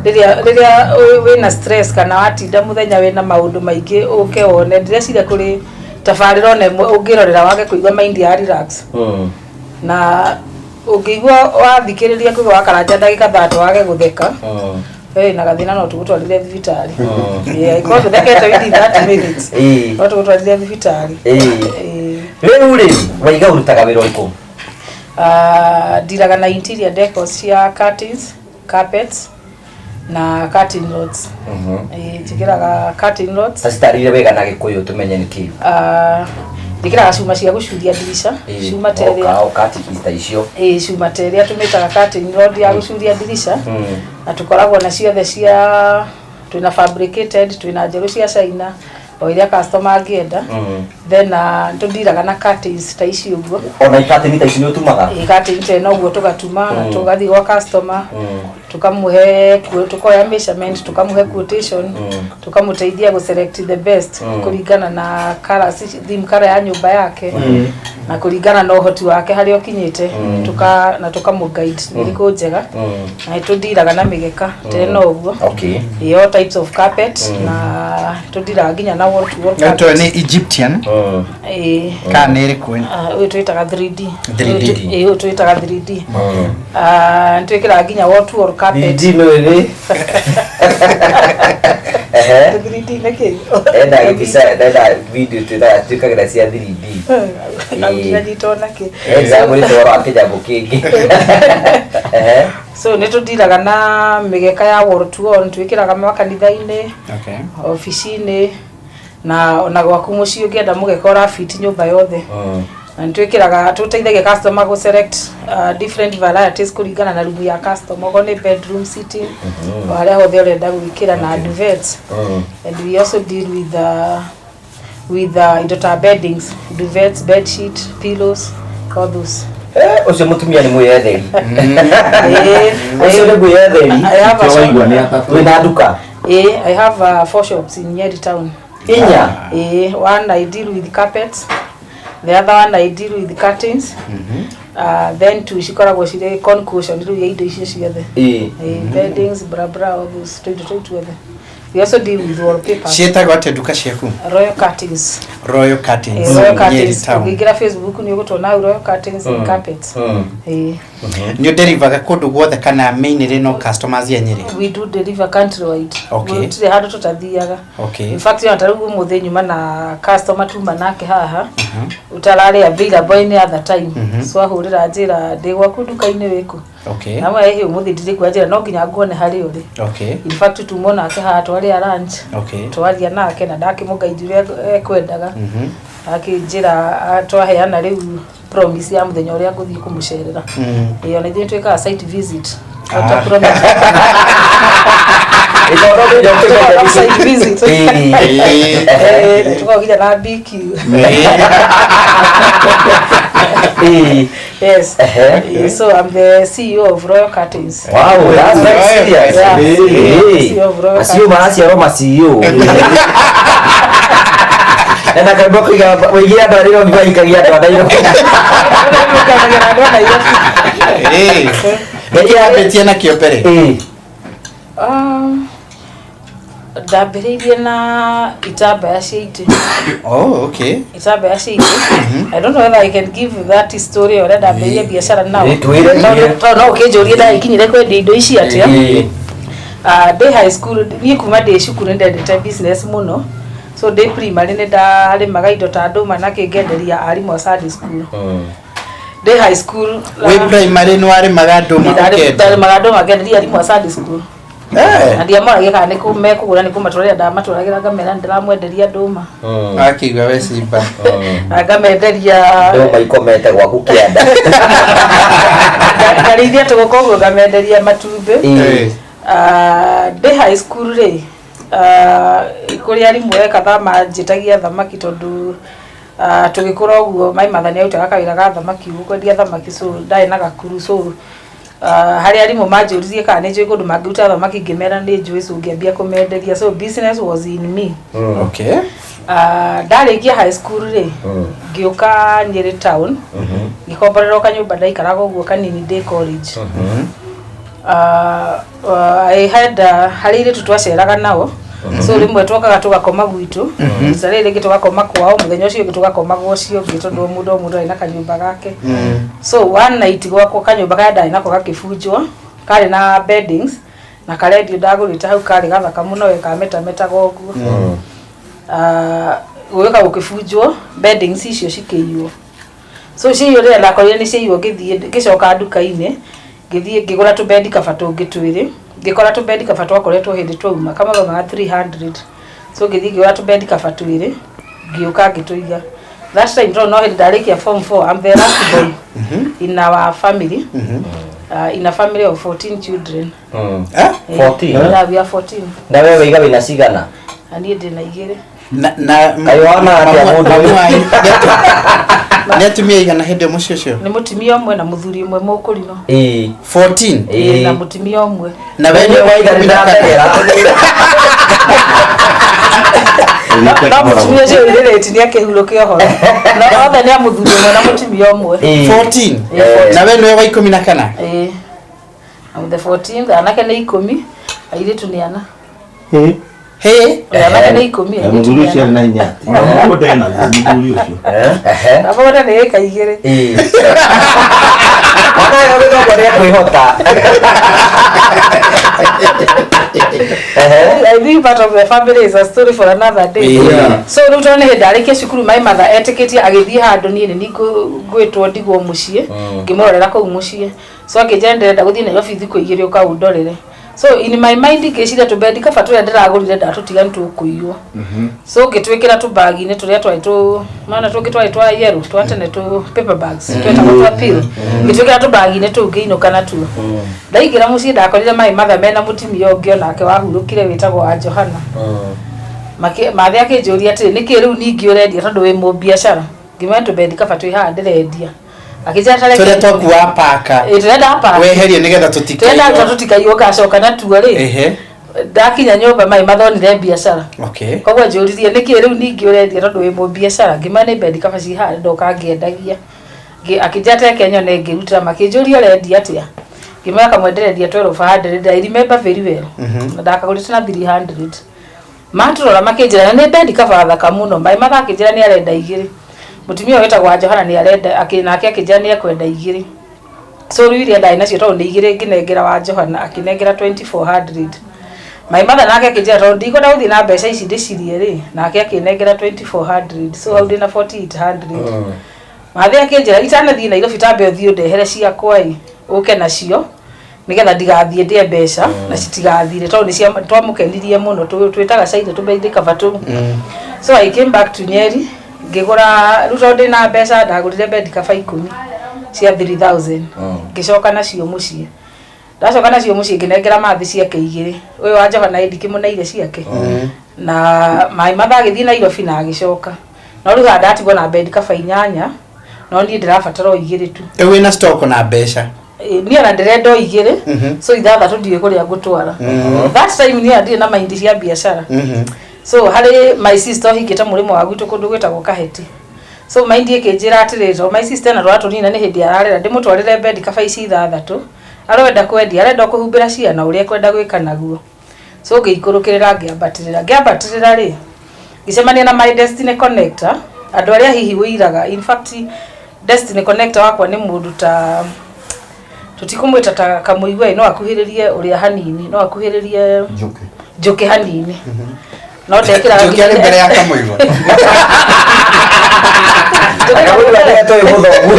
S1: rĩrĩa wĩna stress kana watinda mũthenya wĩna maũndũ maingĩ ũke wone, ndĩreciria kũrĩ tabarĩra ona ĩmwe ũngĩrorera wage kũigua mind ya relax. Na ũngĩigua wathikĩrĩria Ngũgĩ wa Karanja ndagĩka 30 wage gũtheka, we wĩna gathĩna no tũgũtwarire thibitarĩ. Ĩĩ, angĩkorwo ndũthekete within 30 minutes, no tũgũtwarire thibitarĩ.
S3: Ĩĩ. Rĩu rĩ, waiga ũrutaga wĩra ũrĩkũ?
S1: Ndiraga na interior decors cia curtains, carpets Na curtain rods. Ĩĩ, njĩkĩraga curtain rods.
S3: Ta citarĩrie wega na Gĩkũyũ tũmenye nĩ kĩĩ.
S1: Ah, njĩkĩraga cuma cia gũcuria ndirica, cuma ta ĩrĩa
S3: o kati ta icio.
S1: Ĩĩ, cuma ta ĩrĩa tũmĩtaga curtain rod ya gũcuria ndirica. Na tũkoragwo na ciothe cia, twĩna fabricated, twĩna njerũ cia China, o iria customer angĩenda. Then tũndiraga na curtains ta ici ũguo.
S3: Ona ikatini ta ici nĩ ũtumaga?
S1: Ĩĩ, curtain ta ĩno ũguo tũgatuma na tũgathiĩ gwa customer, tukamũhe, tukoya measurement, tukamũhe quotation, tukamũteithia gũ select the best kũringana na colours, theme colour ya nyũmba yake na kũringana na ũhoti wake harĩa ũkinyĩte, tuka na tukamũ guide nĩ ĩrĩkũ njega. Na tũndiraga na mĩgeka ta ĩno ũguo. Ĩĩ, all types of carpet, na tũndiraga nginya na wall to wall
S8: Ĩno
S1: carpet.
S8: nĩ Egyptian
S1: Ĩĩ.
S8: kana nĩ ĩrĩkũ ĩno?
S1: Ah, ũyũ twĩtaga 3D.
S8: 3D.
S1: Ĩĩ, ũyũ twĩtaga 3D. Ah, nĩtwĩkĩraga nginya wall to wall carpet.
S3: 3D no ĩrĩ ehe.
S1: 3D nĩ kĩ?
S3: Enda mbica, enda video twĩtaga twĩkagĩra cia 3D.
S1: Ndinanyita ona kĩ.
S3: Example ũhoro wa kĩnyamũ kĩngĩ. Ehe.
S1: So nĩ tũndiraga na mĩgeka ya wall to wall, twĩkĩraga makanitha-inĩ, obici-inĩ, na ona gwaku mũciĩ ũngĩenda mũgeka ũrabiti nyũmba yothe. Na nĩtwĩkĩraga, tũteithagia customer gũ select different varieties kũringana na room ya customer, okorwo nĩ bedroom, sitting, o harĩa hothe ũrenda gwĩkĩra, na duvets. And we also deal with indo ta beddings, duvets, bed sheet, pillows, all those.
S3: Eh, ũcio mũtumia nĩ mwĩyetheri.
S1: Ĩĩ.
S3: Ũcio nĩ mwĩyetheri.
S1: I have a shop.
S7: Waigua nĩ atatũ.
S3: Wĩna nduka?
S1: Ĩĩ, I have four shops in Nyeri town.
S3: Inya?
S1: Ĩĩ, one I deal with carpets, the other one I deal with curtains. Then two cikoragwo cirĩ concoction rĩu ya indo icio ciothe. Ĩĩ, beddings, bra bra, all those tũindo tũu tuothe. We also deal with wallpapers.
S8: Ciĩtagwo atĩa nduka ciaku?
S1: Royal Curtains.
S8: Royal Curtains.
S1: Ĩĩ, Royal
S8: Nyeri
S1: Curtains.
S8: town.
S1: Ũngĩingĩra Facebook nĩ ũgũtuona hau, Royal Curtains and Carpets. Ĩĩ.
S8: Nĩ ũnderivaga kũndũ guothe kana mainly no customers ya Nyeri?
S1: We do deliver countrywide. Gũtirĩ handũ tũtathiaga. In fact, ona ta rĩu ũmũthĩ nyuma na customer tuma nake haha ũtararĩ available any other time. So ahũrĩra njĩra, ndĩ gwaku nduka-inĩ, wĩkũ? Namwe ĩhĩ, ũmũthĩ ndirĩ kuo, njĩra no nginya nguone harĩa ũrĩ. In fact, tuma nake haha, twarĩa lunch, twaria nake na ndakĩmũgaidi ũrĩa ekwendaga. Akĩnjĩra, twaheana rĩu promise ya mũthenya ũrĩa ngũthiĩ kũmũcerera. Ĩĩ, ona ithuĩ twĩkaga site visit. Ta promise. Tũkaga site visit. Ĩĩ, tũkoragwo nginya na BQ. Yes.
S3: Ehe.
S1: So I'm the CEO of Royal Curtains.
S3: Wow, that's very serious.
S1: Yeah.
S3: Hey.
S1: CEO of Royal
S3: Acio maraciarwo ma CEO. Na kaimbo kuiga wĩigire andũ a Nairobi mahikagia andũ a Nairobi.
S8: Ĩĩ. Nĩkĩ yambĩtie nakĩo mbere?
S1: Ndambĩrĩirie na itambaya cia itĩ.
S8: Oh, okay.
S1: Itambaya cia itĩ. I don't know whether I can give you that story, ũrĩa ndambĩrĩirie biacara nao.
S3: Ĩĩ, twĩre, twĩre.
S1: Tondũ no ũkĩnjũrie ndagĩkinyire kwendia indo ici atĩa. Ah, ndĩ high school, niĩ kuma ndĩ cukuru nĩ ndendete business mũno. So ndĩ primary nĩ ndarĩmaga indo ta ndũma na kĩngenderia arimũ a Sunday school. Ndĩ high school
S8: Wĩ primary nĩ warĩmaga ndũma ũkendia?
S1: Ndarĩmaga ndũma ngenderia arimũ a Sunday school. Na ndiamoragia kana nĩ mekũgũra, nĩ kũmatwarĩra ndamatwaragĩra, ngamera nĩndĩramwenderia ndũma.
S8: Akĩigua we cimba.
S1: Na ngamenderia.
S3: Ndũma ikomete gwaku kĩanda.
S1: Ngarĩithia tũgũkũ ũguo, ngamenderia matumbĩ. Ah, ndĩ high school rĩ, kũrĩ arimũ e kadhaa manjĩtagia thamaki, tondũ tũgĩkũra ũguo my mother nĩ arutaga kawĩra ga thamaki ũguo, kwendia thamaki, so ndarĩ na gakuru. So harĩ arimũ manjũririe kana nĩ njũĩ kũndũ mangĩruta thamaki, ngĩmera nĩ njũĩ, so ngĩambia kũmenderia. So business was in me. Ndarĩkia high school rĩ, ngĩũka Nyĩrĩ town, ngĩkomborerwo kanyũmba ndaikaraga ũguo kanini ndĩ college. I had harĩ airĩtu twaceraga nao, so rĩmwe twokaga tũgakoma gwitũ, rita rĩrĩ rĩngĩ tũgakoma kwao, mũthenya ũcio ũngĩ tũgakoma gwa ũcio ũngĩ, tondũ o mũndũ arĩ na kanyũmba gake. So one night gwakwa kanyũmba karĩa ndarĩ nako gakĩbunjwo, karĩ na beddings na karendio ndagũrĩte hau, karĩ gathaka mũno we, kametametaga ũguo. Gũgĩũka gũkĩbunjwo, beddings icio cikĩiywo. So ciaiywo, rĩrĩa ndakorire nĩ ciaiywo, ngĩthiĩ ngĩcoka nduka-inĩ, ngĩthiĩ ngĩgũra tũbendi kaba tũngĩ twĩrĩ. Ngĩkora tũ bed cover twakoretwo hĩndĩ twauma kamwe kaumaga 300, so ngĩthiĩ ngĩgũra tũ bed cover twĩrĩ, ngĩũka ngĩtũiga. That time tondũ no hĩndĩ ndarĩkia form 4, I'm the last born in our family, in a family of 14 children.
S8: Eh?
S3: 14?
S1: Yeah, we are 14.
S3: Na wewe waiga wĩna cigana?
S1: Na niĩ ndĩ na igĩrĩ.
S8: Na
S3: Kaĩ wona atĩa
S8: mamu
S3: mũndũ
S8: mamu
S3: ũyũ?
S8: wanyu nĩ atumia igana hĩndĩ ĩyo mũciĩ ũcio?
S1: Nĩ mũtumia ũmwe na mũthuri ũmwe mũkũrino.
S3: Ĩĩ.
S8: 14?
S1: Ĩĩ, na
S3: Ĩĩ.
S1: mũtumia ũmwe.
S8: Na we
S3: Nĩ
S8: nĩ
S3: waiga
S8: ikũmi na kana?
S3: nĩndateng'era.
S1: No mũtumia ũcio ũirĩrĩti nĩ akĩhurũke ũhoro, no othe nĩ a mũthuri ũmwe na mũtumia ũmwe.
S3: Ĩĩ.
S8: 14?
S3: Eh.
S8: Na we nĩwe wa 14?
S1: Ĩĩ. I'm the 14th, anake nĩ 10, airĩtu nĩ ana.
S8: Hĩ.
S1: Anake nĩ 10, airĩtu
S7: Mũthuri
S1: nĩ
S7: ũcio
S1: ana.
S7: arĩ na hinya. Ona mũndũ ndena mũthuri ũcio.
S3: Ehe.
S1: Abona nĩ ĩka igĩrĩ.
S3: Ĩĩ. Mwana ũyũ gĩthomo nĩ ekwĩhota. Ehe.
S1: I think part of the family is a story for another day.
S8: Yeah.
S1: So rĩu tondũ nĩ hĩndĩ arĩkia cukuru, my mother etĩkĩtie agĩthiĩ handũ niĩ nĩ ngwĩtwo ndigwo mũciĩ, ngĩmũrorera kũu mũciĩ. So akĩnjĩra ndĩrenda gũthiĩ Nairobi thikũ 2 ũka ũndorere. So in my mind ngĩciria tũ bed cover tũrĩa ndĩragũrire ndatũtiga nĩ tũkũiywo. So ngĩtwĩkĩra tũbagi-inĩ tũrĩa twarĩ tũ mana tũngĩ twarĩ twa yellow twa tene, tũ paper bags twetagwo twa peel. Ngĩtwĩkĩra tũbagi-inĩ tũu ngĩinũka natuo. Ndaingĩra mũciĩ ndakorire my mother mena mũtumia ũngĩ onake wahurũkire wĩtagwo wa Johana. Mathe akĩnjũria atĩrĩ, nĩkĩ rĩu ningĩ ũrendia tondũ wĩ mũbiacara? Ngĩmwĩra tũ bed cover twĩ haha ndĩrendia. Akĩnjĩra ta reke.
S8: Tũrĩa twakuwa paka.
S1: Ĩ, tũrenda paka.
S8: Weherie nĩgetha
S1: tũrenda
S8: tũtikaiywo.
S1: tũtikaiywo ngacoka natuo rĩ. Ndakinya nyũmba mai mathonire biacara. Koguo njũririe nĩkĩ rĩu ningĩ ũrendia tondũ wĩ mũbiacara? Ngĩmwĩra nĩ bed cover ci haha ndoka ngĩendagia. Akĩnjĩra teke nyone, ngĩruta. Makĩnjũria ũrendia atĩa? Ngĩmwĩra kamwe ndĩrendia 1200. I remember very well. Na ndakagũrĩte na 300. Matũrora makĩnjĩra na nĩ bed cover thaka mũno. Mai matha akĩnjĩra nĩ arenda igĩrĩ, mũtumia ũyũ wĩtagwo wa Johana nĩ arenda nake akĩnjĩra nĩ ekwenda igĩrĩ. So rĩu iria ndarĩ nacio tondũ nĩ igĩrĩ, ngĩnengera wa Johana, akĩnengera 2400. My mother nake akĩnjĩra tondũ ndikwenda gũthiĩ na mbeca ici ndĩcirie rĩ, nake akĩnengera 2400. So hau ndĩna 4800. Mathe akĩnjĩra itanathiĩ Nairobi tambe ũthiĩ ũndehere ciakwa ĩ, ũke nacio nĩgetha ndigathiĩ ndĩe mbeca na citigathire tondũ nĩ twamũkenirie mũno, twĩtaga caina tũ bed cover tũu. So I came back to Nyeri, ngĩgũra rĩu tondũ ndĩna mbeca, ndagũrire bed cover 10 cia 3000, ngĩcoka nacio mũciĩ. Ndacoka nacio mũciĩ ngĩnengera mathi ciake igĩrĩ, ũyũ wa Johana ĩ ndikĩmũneire ciake, na my mother agĩthiĩ Nairobi na agĩcoka, no rĩu haha ndatigwo na bed cover 8, no niĩ ndĩrabatara o igĩrĩ tu.
S8: Rĩu wĩna stock na mbeca.
S1: Ĩ, niĩ ona ndĩrenda o igĩrĩ. So ithathatũ ndiũĩ kũrĩa ngũtwara. That time niĩ ona ndirĩ na mind cia biacara. So harĩ my sister ũhikĩte mũrĩmo wa gwitũ kũndũ gwĩtagwo Kaheti. So mind ĩkĩnjĩra atĩrĩ, to my sister na twana tũnini na nĩ hĩndĩ ararera, ndĩmũtwarĩre bed cover ici ithathatũ, arenda kwendia, arenda kũhumbĩra ciana ũrĩa ekwenda gwĩka naguo. So ngĩikũrũkĩrĩra, ngĩambatĩrĩra, ngĩambatĩrĩra rĩ, ngĩcemania na my destiny connector, andũ arĩa hihi wĩiraga. In fact, destiny connector wakwa nĩ mũndũ ta tũtikũmwĩta ta kamũigua, no akuhĩrĩrie ũrĩa hanini, no akuhĩrĩrie
S6: Njũkĩ.
S1: Njũkĩ hanini, no ndekĩraga.
S8: Njũkĩ arĩ mbere ya Kamũigua.
S3: Kamũigua nĩwe tũĩ mũthomu.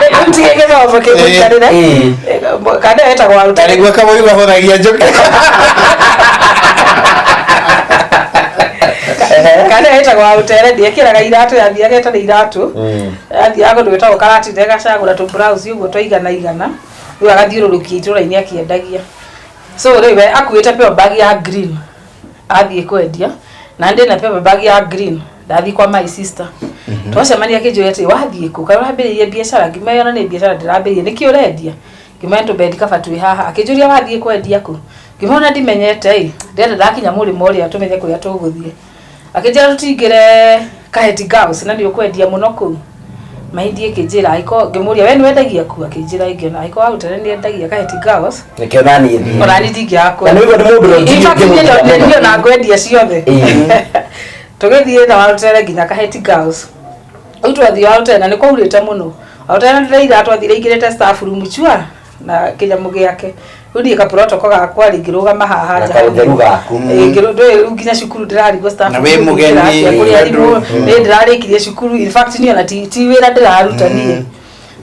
S1: Rĩu tige gĩthomo kĩmũikarĩre. Kana wetagwo wa
S8: Na nĩguo Kamũigua ahũthagia njũkĩ.
S1: Kana wetagwo wa ũtere, ndiekĩraga iratũ, yathiaga ĩtarĩ iratũ, athiaga kũndũ gwĩtagwo Karatina, agacagũra tũ blouse ũguo twa igana igana, rĩu agathiũrũrũkia itũũra-inĩ akĩendagia. So rĩu we akuĩte paper bag ya green athiĩ kwendia, na ndĩ na paper bag ya green, ndathiĩ kwa my sister. Twacemania akĩnjũria atĩ wathiĩ kũ, kaĩ ũrambĩrĩirie biacara? Ngĩmwĩra ona nĩ biacara ndĩrambĩrĩirie. Nĩkĩ ũrendia? Ngĩmwĩra tũ bed cover twĩ haha. Akĩnjũria wathiĩ kwendia kũ? Ngĩmwĩra ona ndimenyete ĩ, ndĩrenda ndakinya mũrĩmo ũrĩa tũmenye kũrĩa tũgũthiĩ. Akĩnjĩra tũtingĩre Kaheti Girls na nĩ ũkwendia mũno kũu. Mahindi ĩkĩnjĩra angĩkorwo, ngĩmũria we nĩ wendagia ku? Akĩnjĩra ingĩona angĩkorwo wa gũtere nĩ endagia Kaheti Girls.
S3: Nĩkĩo nani thiĩ.
S1: Ona niĩ ndingĩaga.
S3: Na nĩ ũguo nĩ mũndũ ũrĩa
S1: In fact,
S3: ũngĩmũtiga
S1: niĩ
S3: mũno.
S1: niĩ ona ngwendia ciothe. Tũgĩthiĩ na Warutere nginya Kaheti Girls. Rĩu twathiĩ Warutere na nĩ kwaurĩte mũno. Warutere ndĩraira twathire aingĩrĩte staff room chua na kĩnyamũ gĩake. Rĩu niĩ ka protocol gakwa rĩ, ngĩrũgama haha
S3: Na
S1: nja.
S3: kaũtheru gaku.
S1: Ĩ, ndũĩ rĩu nginya cukuru ndĩrarigwo staff
S8: Na wĩ
S1: room
S8: mũgeni,
S1: ngĩra atĩa, kũrĩ arimũ,
S8: andũ.
S1: nĩ ndĩrarĩkirie cukuru. In fact, niĩ ona ti wĩra ndĩraruta niĩ.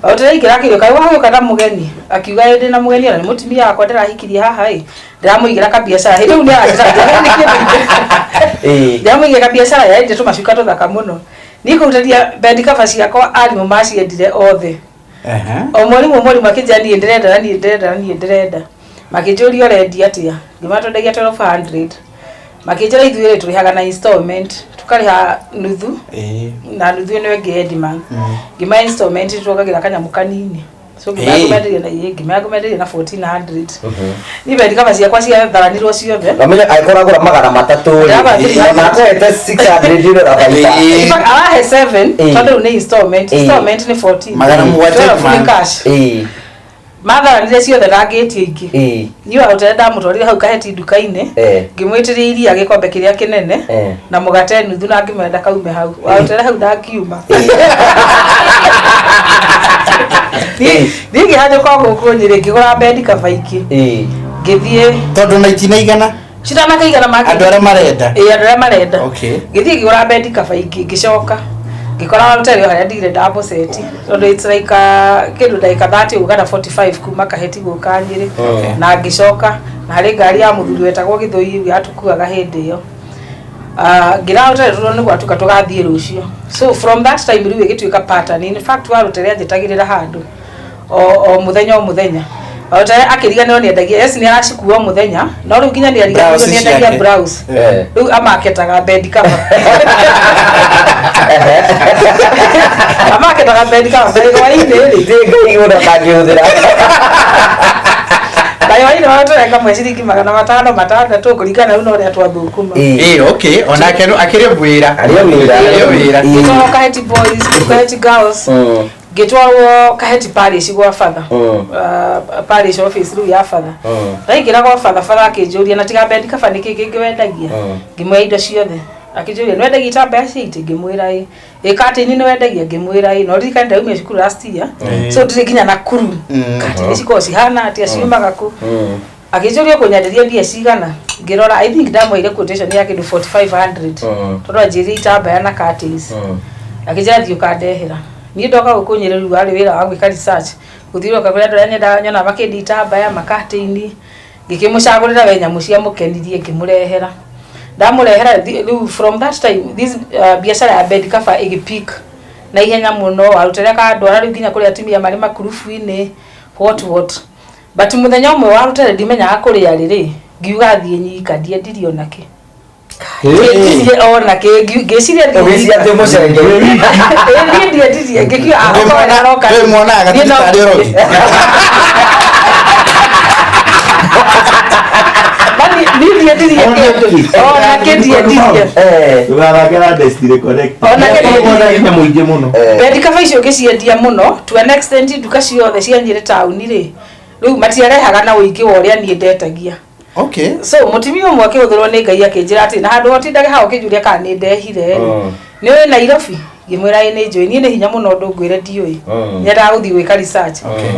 S1: Ũtĩraingĩra kĩrio kaĩ wagĩũka na mũgeni akiuga ĩ ndĩ na mũgeni ona nĩ mũtumia wakwa ndĩrahikirie haha ĩ ndĩramũigĩra kabiacara hĩndĩ rĩu nĩ aranjĩra nĩ kĩndũ ndĩramũigĩra kabiacara yaendia tũmacuka tũthaka mũno niĩ kũhutania bed cover ciakwa arimũ maciendire othe o mwarimũ o mwarimũ akĩnjĩra niĩ ndĩrenda na niĩ ndĩrenda na niĩ ndĩrenda makĩnjũria ũrendia atĩa ngĩmera twendagia 1200 makĩnjĩra ithuĩ rĩ tũrĩhaga na installment tũkarĩha nuthu na nuthu ĩno ĩngĩ end month ngĩmera installment tuongagĩra kanyamũ kanini so ngĩmera ngũmenderia na ngĩmera ngũmenderia na 1400 niĩ bed cover ciakwa ciatharanirwo ciothe
S3: Namenya angĩkorwo agũra 300 rĩ,
S1: Ndagũra 300.
S3: ona akũhete 600 rĩ na baita.
S1: In fact, arahe 7 tondũ rĩu nĩ installment installment nĩ 14
S8: 700
S1: 12 nĩ cash matharanire ciothe na ngĩtie ingĩ niĩ warutire ndamũtwarire hau kaheti nduka-inĩ ngĩmwĩtĩria iria gĩkombe kĩrĩa kĩnene na mũgate nuthu na ngĩmwenda kaume hau warutire hau ndangiuma niĩ ngĩhanyũka gũkũ Nyĩrĩ ngĩgũra bed cover ingĩ ngĩthiĩ
S8: Tondũ na itinaigana
S1: citanakaigana make
S8: andũ arĩa marenda.
S1: Ĩĩ, andũ arĩa marenda.
S8: Okay.
S1: Ngĩthiĩ ngĩgũra bed cover ingĩ ngĩcoka ngĩkora warutire harĩa ndigire ndamũceti tondũ it's like kĩndũ ndagĩka 30 ũguo kana 45 kuma kaheti gũka Nyĩrĩ na ngĩcoka na harĩ ngari ya mũthuri wetagwo Gĩthũi yatũkuaga hĩndĩ ĩyo. Ngĩra warutire tondũ nĩ gwatuka tũgathiĩ rũciũ so from that time rĩu ĩgĩtuĩka pattern. In fact warutire anjĩtagĩrĩra handũ o mũthenya o mũthenya warutire akĩriganĩrwo nĩ endagia yes nĩ aracikua o mũthenya no rĩu nginya nĩ ariganĩrwo nĩ endagia blouse rĩu amaketaga bed cover amaketaga bed cover mbere hwainĩ rĩ
S3: Ngai ũrĩa ndangĩhũthĩra
S1: na hwainĩ warutire kamwe ciringi 500 6 kũringana rĩu na ũrĩa twathũkũma.
S8: Ĩĩ, okay, onake akĩrĩ wĩra.
S3: Arĩ o wĩra.
S8: Arĩ o wĩra.
S1: Ngĩtwarwo Kaheti Boys, Kaheti Girls, ngĩtwarwo Kaheti Parish gwa batha, parish office rĩu ya batha. Ndaingĩra gwa batha, batha akĩnjũria na tiga bed cover nĩkĩ kĩngĩ wendagia? Ngĩmwĩra indo ciothe. Akĩnjũria nĩ wendagia itambaya cia itĩ? Ngĩmwĩra ĩ. Ĩ curtain nĩ wendagia? Ngĩmwĩra ĩ. Na ũririkane ndaumire cukuru last year so ndirĩ nginya na clue curtain cikoragwo cihana atĩa ciumaga kũ. Akĩnjũria ũkũnyenderia mbia cigana? Ngĩrora I think ndamũheire quotation ya kĩndũ 4500 tondũ anjĩrire itambaya na curtains. Akĩnjĩra thiĩ ũkandehera. Niĩ ndoka gũkũ Nyĩrĩ rĩu warĩ wĩra wa gwĩka research gũthiũrũrũka kũrĩa andũ arĩa nyendaga nyonaga makĩendia itambaya makatĩini ngĩkĩmũcagũrĩra we nyamũ ciamũkenirie ngĩmũrehera. Ndamũrehera rĩu from that time this biacara ya bed cover ĩgĩ pick na ihenya mũno warutire akandwara rĩu nginya kũrĩa atumia marĩ makurubu-inĩ what what but mũthenya ũmwe warutire ndimenyaga kũrĩa rĩ rĩ ngiuga thiĩ nyika ndiendirie ona kĩ ndiendirie ona kĩ ngĩciria thiĩ
S3: Ũgĩciria atĩ mũcenge.
S1: Ĩ, niĩ ndiendirie ngĩkiuga akorwo nĩaroka
S8: Ndũĩ mwonaga
S1: niĩ no-
S8: tarĩ ũrogi.
S1: Mani, niĩ ndiendirie kĩndũ ona kĩ ndiendirie
S7: Ndũgathake na Destiny Connect.
S1: Ona kĩ ndiendirie.
S7: Nyamũ ingĩ mũno.
S1: Bed cover icio ngĩciendia mũno to an extent nduka ciothe cia Nyĩrĩ taũni rĩ rĩu matiarehaga na ũingĩ wa ũrĩa niĩ ndetagia.
S8: Okay.
S1: So mũtumia ũmwe akĩhũthĩrwo nĩ Ngai akĩnjĩra atĩ na handũ hotindage hau ũkĩnjũria kana nĩ ndehire rĩ nĩ ũĩ Nairobi? Ngĩmwĩra ĩ nĩ njũĩ. Niĩ nĩ hinya mũno ũndũ ngwĩre ndiũĩ nyendaga gũthiĩ gwĩka research.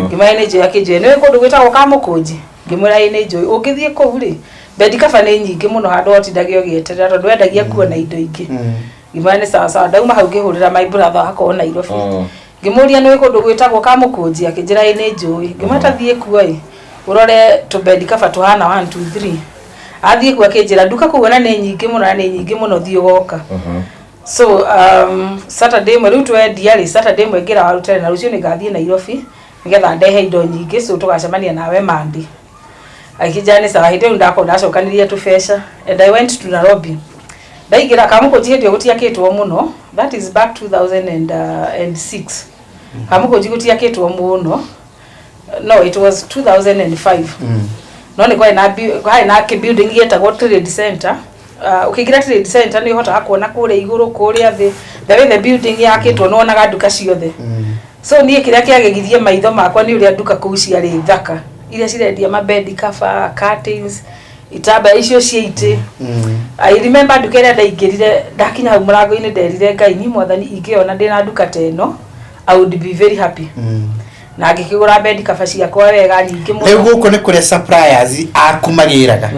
S1: Ngĩmwĩra ĩ nĩ njũĩ. Akĩnjũria nĩ ũĩ kũndũ gwĩtagwo Kamũkũnji? Ngĩmwĩra ĩ nĩ njũĩ. Ũngĩthiĩ kũu rĩ bed cover nĩ nyingĩ mũno handũ hotindage ũgĩeterera tondũ wendagia kuo na indo ingĩ. Ngĩmwĩra nĩ sawa sawa. Ndauma hau ngĩhũrĩra my brother wakwa Nairobi ngĩmũria nĩ ũĩ kũndũ gwĩtagwo Kamũkũnji? Akĩnjĩra ĩ nĩ njũĩ. Ngĩmwĩra ta thiĩ kuo ĩ ũrore tũ bed cover tũhana 1 2 3. Athiĩ kuo akĩnjĩra nduka kũu ona nĩ nyingĩ mũno na nĩ nyingĩ mũno thiĩ ũgoka. So Saturday ĩmwe rĩu twendia rĩ Saturday ĩmwe ngĩra warutire na rũciũ nĩngathiĩ Nairobi nĩgetha ndehe indo nyingĩ so tũgacemania nawe Monday. Akĩnjĩra nĩ sawa. Hĩndĩ ĩyo ndakorwo ndacokanĩria tũbeca and I went to Nairobi. Ndaingĩra Kamũkũnji hĩndĩ ĩyo gũtiakĩtwo mũno, that is back 2006. Kamũkũnji gũtiakĩtwo mũno, no it was 2005. No nĩ kwarĩ na harĩ na kĩ building gĩetagwo Trade Center. Ũkĩingĩra Trade Center nĩ ũhotaga kuona kũrĩa igũrũ kũrĩa thĩ, the way the building yakĩtwo nĩ wonaga nduka ciothe. So niĩ kĩrĩa kĩagegirie maitho makwa nĩ ũrĩa nduka kũu ciarĩ thaka iria cirendia ma bed cover, curtains, itambaya icio cia itĩ. I remember nduka ĩrĩa ndaingĩrire ndakinya hau mũrango-inĩ nderire Ngai niĩ mwathani ingĩona ndĩna nduka ta ĩno I would be very happy. Na ngĩkĩgũra bed cover ciakwa wega nyingĩ mũno.
S8: Rĩu gũkũ nĩ kũrĩa suppliers aku magĩraga.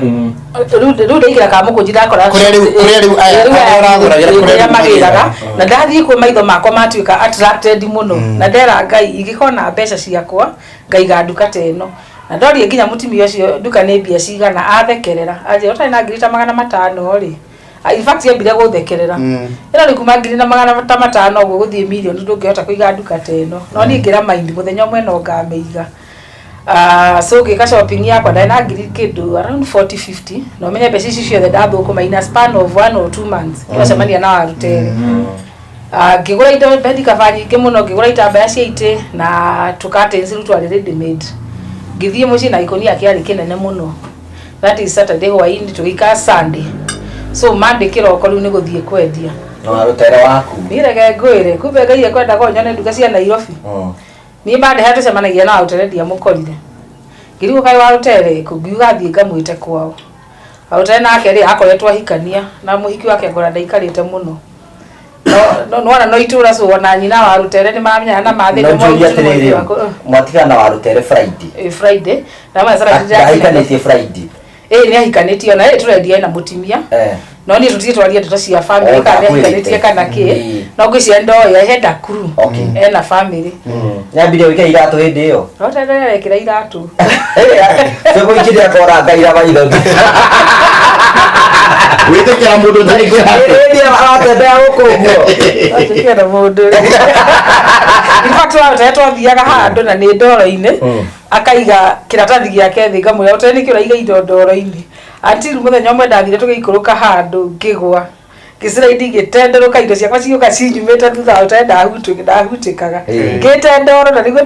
S1: Rĩu ndaingĩra Kamũkũnji ndakora
S8: Kũrĩa rĩu aya
S1: Rĩu aya
S8: arĩa ũragũragĩra, kũrĩa
S1: kũrĩa
S8: rĩu
S1: magĩraga.
S8: magĩraga.
S1: Na ndathiĩ kuo maitho makwa matuĩka attracted mũno, na ndera Ngai ingĩkorwo na mbeca ciakwa ngaiga nduka ta ĩno. Na ndorie nginya mũtumia ũcio nduka nĩ mbia cigana, athekerera anjĩra ũtarĩ na ngiri ta 500 rĩ. Ah, in fact ambire gũthekerera, ĩno nĩ kuma ngiri na magana ta matano ũguo gũthiĩ mirioni ndũngĩhota kũiga nduka ta ĩno. No niĩ ngĩra mind mũthenya ũmwe no ngamĩiga. Ah, so ngĩka shopping yakwa, ndarĩ na ngiri kĩndũ around 40 50, na ũmenye mbeca ici ciothe ndathũkũma in a span of 1 or 2 months ngĩgacemania na Warutere. Ah, ngĩgũra indo, bed cover nyingĩ mũno, ngĩgũra itambaya cia itĩ na tũ curtains rĩu twarĩ ready made. Ngĩthiĩ mũciĩ na gĩkũnia kĩarĩ kĩnene mũno. That is Saturday hwaĩ-inĩ, tũgĩikara Sunday, so Monday kĩroko rĩu nĩ gũthiĩ kwendia.
S3: Na Warutere waku.
S1: Niĩ reke ngwĩre, kumbe Ngai ekwendaga nyone nduka cia Nairobi. Niĩ Monday harĩa tũcemanagia na Warutere ndiamũkorire. Ngĩrigwo kaĩ Warutere kũ, ngiuga thiĩ ngamwĩte kwao. Warutere nake rĩ, akoretwo ahikania na mũhiki wake, ngora ndaikarĩte mũno. No nĩwona no itũra, so ona nyina wa Rutere nĩ maramenyana na mathĩ.
S3: No njũrie atĩrĩrĩ, mwatigana na Warutere Friday?
S1: Eh, Friday na ma Saturday.
S3: Ndahikanĩtie Friday?
S1: Ĩĩ, nĩ ahikanĩtie, ona ĩ tũrendia ena mũtimia. No niĩ tũtirĩ twaria ndeto cia family
S3: Oh,
S1: kana nĩ
S3: ndakwĩrĩte.
S1: ahikanĩtie kana kĩ. No ngwĩciria ndoĩ henda crew ena family.
S3: Nyambirie gwĩkĩra iratũ hĩndĩ ĩyo.
S1: No tene arekĩra iratũ.
S3: Tũgũikĩria kora ngaira maitho.
S7: Wĩtĩkĩra mũndũ ũtarĩ kĩratũ.
S3: Hĩndĩ ĩyo aratembea gũkũ ũguo.
S1: Wetĩkĩra mũndũ. In fact Warutere twathiaga handũ na nĩ ndoro-inĩ, akaiga kĩratathi gĩake thĩ, ngamwĩra, "Ũtere nĩkĩ ũraiga indo ndoro-inĩ?" Until mũthenya ũmwe ndathire tũgĩikũrũka handũ, ngĩgwa, ngĩciraindi, ngĩtenderũka, indo ciakwa cigĩũka cinyumĩte thutha wa ũtarĩ ndahutĩkaga. Ngĩte ndoro na nĩguo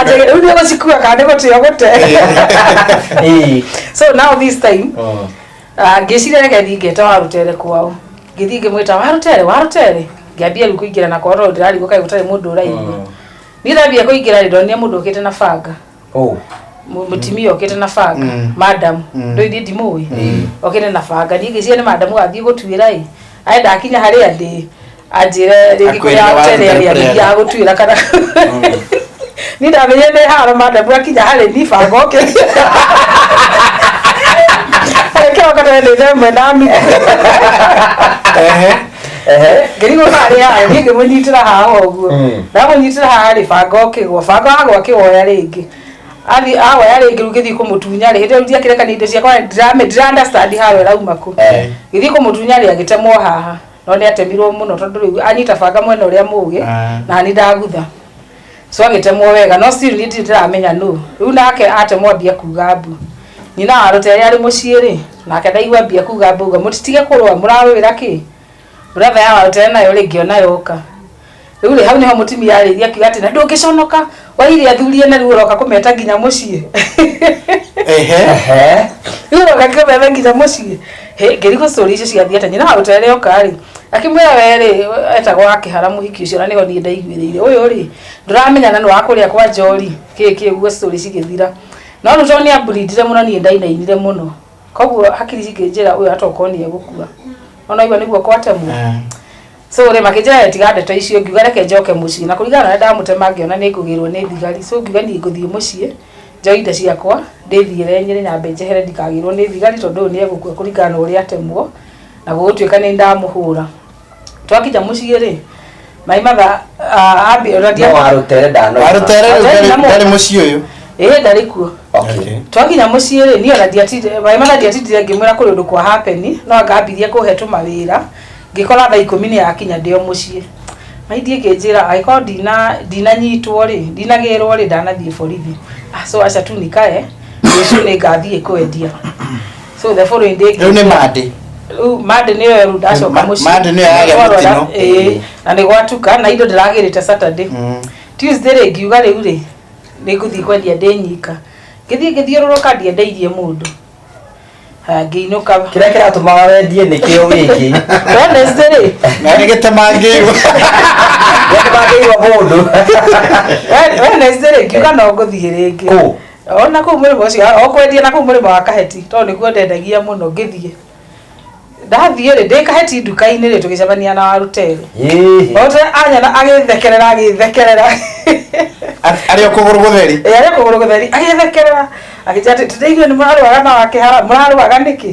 S1: atĩ rĩu nĩ gũcikua kana nĩ gũtĩ gũte. So now this time, ah, ngĩciria reke thiĩ ngeta Warutere kwao. Ngĩthiĩ ngĩmwĩta, "Warutere, Warutere." Ngĩambia rĩu kũingĩra na kwao tondũ ndĩrarigwo kaĩ gũtarĩ mũndũ ũraigua. Niĩ ndambia kũingĩra rĩ, ndonire mũndũ ũkĩte na banga.
S3: Oh.
S1: Mũtumia okĩte na banga. Madam ndũĩ niĩ ndimũĩ, okĩte na banga. Niĩ ngĩciria nĩ madam wathiĩ gũtuĩra ĩ, aye ndakinya harĩa ndĩ anjĩre rĩngĩ
S8: Akwĩre
S1: kũrĩa
S8: Warutere
S1: Warutere arĩ
S8: kũrĩa
S1: athiaga gũtuĩra kana niĩ ndamenyire nĩ haro. Madam akinya harĩ ni banga oke kĩroko tene nĩ 1:30. Ngĩrigwo harĩ haha, niĩ ngĩmũnyitĩra haha ũguo. Ndamũnyitĩra haha rĩ, banga ũkĩgwa, banga wagwa akĩwoya rĩngĩ, athi awoya rĩngĩ. Rĩu ngĩthiĩ kũmũtunya rĩ, hĩndĩ ĩyo ndiakĩrekania indo ciakwa, ndĩra understand haro ĩrauma kũ. Ngĩthiĩ kũmũtunya rĩ, agĩtemwo haha, no nĩ atemirwo mũno tondũ rĩu anyita banga mwena ũrĩa mũgĩ. Na ni ndagutha, so agĩtemwo wega, no still niĩ ndirĩ ndĩramenya nũ. Rĩu nake atemwo ambia kuga mbu. Nyina wa Rutere arĩ mũciĩ rĩ, nake ndaigua ambia kuga mbu, uga, "Mũtitige kũrũa, mũrarũĩra kĩ?" Brother ya Warutere nayo rĩ, ngĩona yoka. Rĩu rĩ, hau nĩho mũtumia arĩirie akiuga atĩ na ndũngĩconoka waire athuri ene, rĩu ũroka kũmeta nginya mũciĩ. Rĩu ũroka kũmeta nginya mũciĩ. Hĩ, ngĩrigwo story icio ciathiĩ atĩa. Nyina wa Rutere oka rĩ, akĩmwĩra we rĩ, etagwo Wakĩhara mũhiki ũcio, na nĩho niĩ ndaiguĩrĩire ũyũ rĩ, ndũramenyana nĩ wa kũrĩa kwa Njori kĩ kĩ ũguo. Story cigĩthira, no rĩu tondũ nĩ ambulindire mũno, niĩ ndainainire mũno, koguo hakiri cikĩnjĩra ũyũ atokorwo nĩ egũkua ona igua nĩguo kwatemwo. So rĩ, makĩnjĩra tiga ndeto icio. Ngiuga reke njoke mũciĩ, na kũringana na ũrĩa ndamũtema ngĩona nĩ ngũgĩrwo nĩ thigari. So ngiuga niĩ ngũthiĩ mũciĩ njoe indo ciakwa, ndĩthiĩre Nyĩrĩ, nyambe njehere ndikagĩrwo nĩ thigari, tondũ ũyũ nĩ egũkua kũringana na ũrĩa atemwo na gũgũtuĩka nĩ ndamũhũra. Twakinya mũciĩ rĩ, mai matha ambi ona
S3: No Warutere ndanoima.
S8: Warutere rĩu ndarĩ mũciĩ ũyũ?
S1: Ĩĩ, ndarĩ kuo. Twakinya mũciĩ rĩ, niĩ ona ndiatindire, mai matha ndiatindire ngĩmwĩra kũrĩ ũndũ kwa happen, no anga ambirie kũhe tũmawĩra. Ngĩkora thaa 10 nĩ yakinya ndĩ o mũciĩ. Maithiĩ kĩnjĩra angĩkorwo ndinanyitwo rĩ, ndinagĩrwo rĩ, ndanathiĩ borithi. Ah, so acha tu nikae, rũciũ nĩ ngathiĩ kwendia. So the following day,
S8: Rĩu nĩ Monday?
S1: Rĩu Monday nĩyo rĩu ndacoka mũciĩ.
S8: Monday nĩyo yagĩa
S1: Twarora,
S8: mũtino.
S1: Ĩĩ, na nĩ gwatuka na indo ndĩragĩrĩte Saturday. Tuesday rĩ, ngiuga rĩu rĩ, nĩ ngũthiĩ kwendia ndĩ nyika. Ngĩthiĩ ngĩthiũrũrũka, ndiendeirie mũndũ. Haya, ngĩinũka.
S3: Kĩrĩa kĩratũmaga wendie nĩkĩo wĩki.
S1: Wednesday rĩ,
S8: Na nĩ gĩtemangĩirwo.
S3: Gĩtemangĩirwo mũndũ.
S1: Wednesday rĩ, ngiuga no ngũthiĩ rĩngĩ.
S3: Kũ?
S1: Ona kũu mũrĩmo ũcio o kwendia na kũu mũrĩmo wa Kaheti, tondũ nĩkuo ndendagia mũno. Ngĩthiĩ, ndathiĩ rĩ, ndĩ Kaheti nduka-inĩ rĩ, tũgĩcemania na Warutere.
S3: Ĩĩ.
S1: Warutere anyona agĩthekerera agĩthekerera.
S8: Arĩ o kũgũrũ gũtheri.
S1: Ĩ, arĩ kũgũrũ gũtheri agĩthekerera akĩnjĩra atĩ tũndĩigue nĩ mũrarũaga na wakĩhara mũrarũaga nĩkĩ.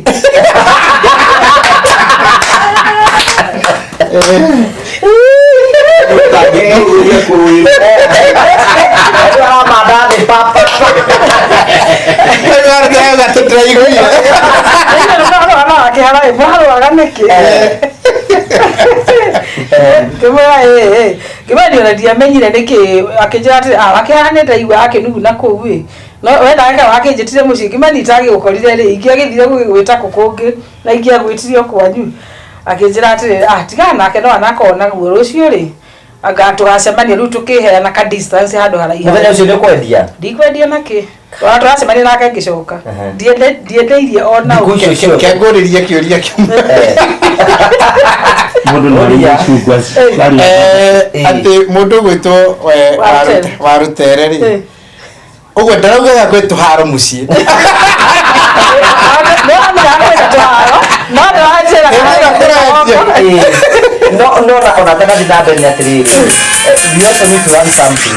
S3: Andũ aramanda thĩ pa pa pa.
S8: Rĩu tũtiraiguire.
S1: Tũndĩigue nĩ mũrarũaga na wakĩhara ĩ, mũrarũaga nĩkĩ. Ngĩmwĩra ĩ ĩ ngĩmwĩra niĩ ona ndiamenyire nĩkĩ akĩnjĩra atĩ ah wakĩhara nĩ ndaigua akĩnuguna kũu ĩ no we ndagĩka wakĩnjĩtire mũciĩ ngĩmwĩra niĩ itagĩgũkorire rĩ ingĩagĩthire gũgĩgwĩta kũ kũngĩ na ingĩagwĩtire o kwanyu akĩnjĩra atĩrĩ ah tigana nake no anakorwo naguo rũciũ rĩ anga tũgacemania rĩu tũkĩheana ka distance handũ haraihu
S3: Mũthenya ũcio nĩ ũkwendia?
S1: Ndikwendia nakĩ ona tũracemania nake ngĩcoka. Ndiendeirie ona
S3: Thikũ icio ciothe.
S8: Kengũrĩrie kĩũria kĩmwe.
S7: Mũndũ no arĩe icungwa cukari.
S8: Atĩ mũndũ ũgwĩtwo
S1: Warutere.
S8: Warutere rĩ ũguo ndaraugaga gwĩ tũharo mũciĩ.
S1: No nĩrakwĩra tũharo no nĩwanjĩra.
S3: Ĩĩ. No no na ona tanathi na mbere nĩ atĩrĩrĩ, we also need to learn something.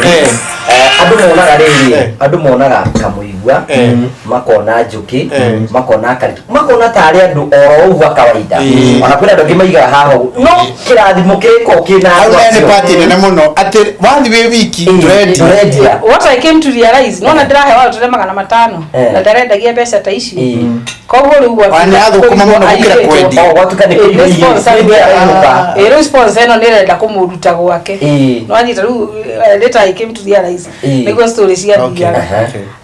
S3: Andũ monaga rĩrĩ, andũ monaga kamũigua, makona njũkĩ, makona karitũ, makona tarĩ andũ oro ũguo a kawaida. Ona kwĩna andũ angĩ maigaga haha ũguo no kĩrathimo kĩrĩkũ kĩna
S8: Hau
S3: andũ
S8: nayo nĩ
S3: acio.
S8: party nene mũno atĩ wathiĩ wĩ wiki ndũrendia.
S3: Ndũrendia.
S1: What I came to realize, nona ndĩrahe Warutere 500 na ndarendagia mbeca ta ici koguo rĩu
S8: Ona nĩ athũkũma mũno gũkĩra kwendia.
S3: O, gwatuĩka nĩ kũigua irio, nĩ arainũka.
S1: Ĩ, rĩu sponsor ĩno nĩ ĩrenda kũmũruta gwake. No anyita rĩu later I came to realize nĩguo story ciathiaga.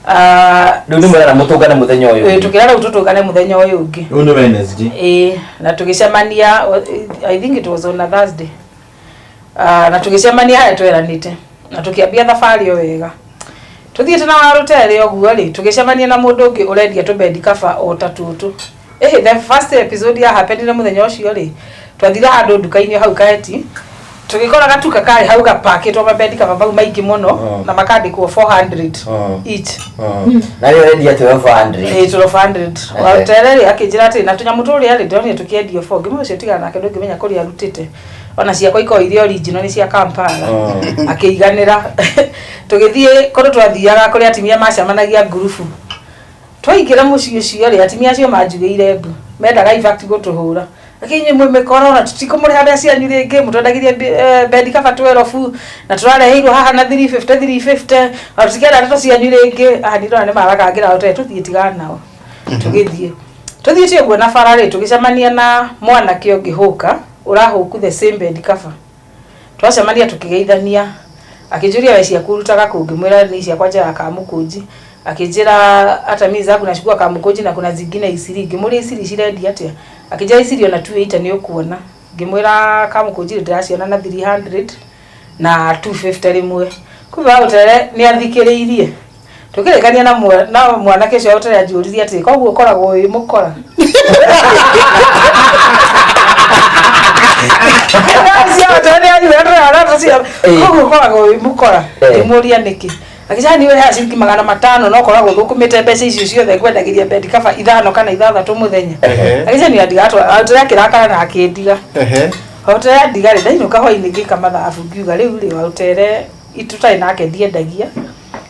S1: Ah,
S3: Rĩu nĩ mwĩrana mũtũngane mũthenya ũyũ
S1: ĩ,
S3: ũngĩ.
S1: tũkĩra rĩu tũtũngane mũthenya ũyũ ũngĩ.
S7: Rĩu nĩ Wednesday.
S1: Ĩ, na tũgĩcemania I think it was on a Thursday. Ah, na tũgĩcemania harĩa tweranĩte na tũkĩambia thabarĩ o wega tũthiĩte na Warutere ũguo rĩ tũgĩcemania na mũndũ ũngĩ ũrendia tũbendi kaba o ta tũtũ. Ĩhĩ, the first episode ya happenire mũthenya ũcio rĩ twathire handũ nduka-inĩ hau Kaeti tũgĩkora gatuka karĩ hau gapakĩtwo mabendi kaba mau maingĩ mũno na makandĩkwo 400 each.
S3: Na rĩo ũrendia 1200.
S1: Ĩ, 1200. Warutere rĩ akĩnjĩra atĩ na tũnyamũ tũrĩa rĩ ndĩronire tũkĩendio 4 ngĩmwĩra ũcio tigana nake ndũngĩmenya kũrĩa arutĩte ona ciakwa ikoragwo irĩ original nĩ cia Kampala. Akĩiganĩra tũgĩthiĩ kũndũ twathiaga kũrĩa atumia macemanagia ngurubu twaingĩra mũciĩ ũcio rĩ atumia acio manjugĩire mbu mendaga in fact gũtũhũra akĩ inyuĩ mwĩ mĩkora ona tũtikũmũrĩha mbeca cianyu rĩngĩ mũtwendagĩrie bendi kaba 12 na tũrareheirwo haha na 350 350 ona tũtikenda ndeto cianyu rĩngĩ. Ah, ndirona nĩ marakangĩra ũtere tũthiĩ tigana nao tũgĩthiĩ tũthiĩte ũguo na bara rĩ tũgĩcemania na mwanake ũngĩ hũka ũrahũku the same bed cover twacemania tũkĩgeithania akĩnjũria we ciaku ũrutaga kũ ngĩmwĩra ni ciakwa njoyaga Kamũkũnji akĩnjĩra hata mimi zangu nachukua Kamũkũnji na kuna zingine Isiri ngĩmũria Isiri cirendia atĩa akĩnjĩra Isiri ona 280 nĩ ũkuona ngĩmwĩra Kamũkũnji rĩ ndĩraciona na 300 na 250 rĩmwe kumbe Warutere nĩ athikĩrĩirie tũkĩrĩkania na na mwanake ũcio Warutere anjũririe atĩrĩ koguo ũkoragwo wĩ mũkora koguo ũkoragwo wĩ mũkora ngĩmũria nĩkĩ akĩnjĩra niĩ ũrehaga ciringi 500 no ũkoragwo ũthũkũmĩte mbeca icio ciothe ngwendagĩria bendi kaba ithano kana ithathatũ mũthenya akĩnjĩra niĩ andiga Warutere akĩrakara na akĩndiga Warutere andiga rĩ ndainũka hwainĩ ngĩka mathabu ngiuga rĩu rĩ Warutere tũtarĩ nake ndiendagia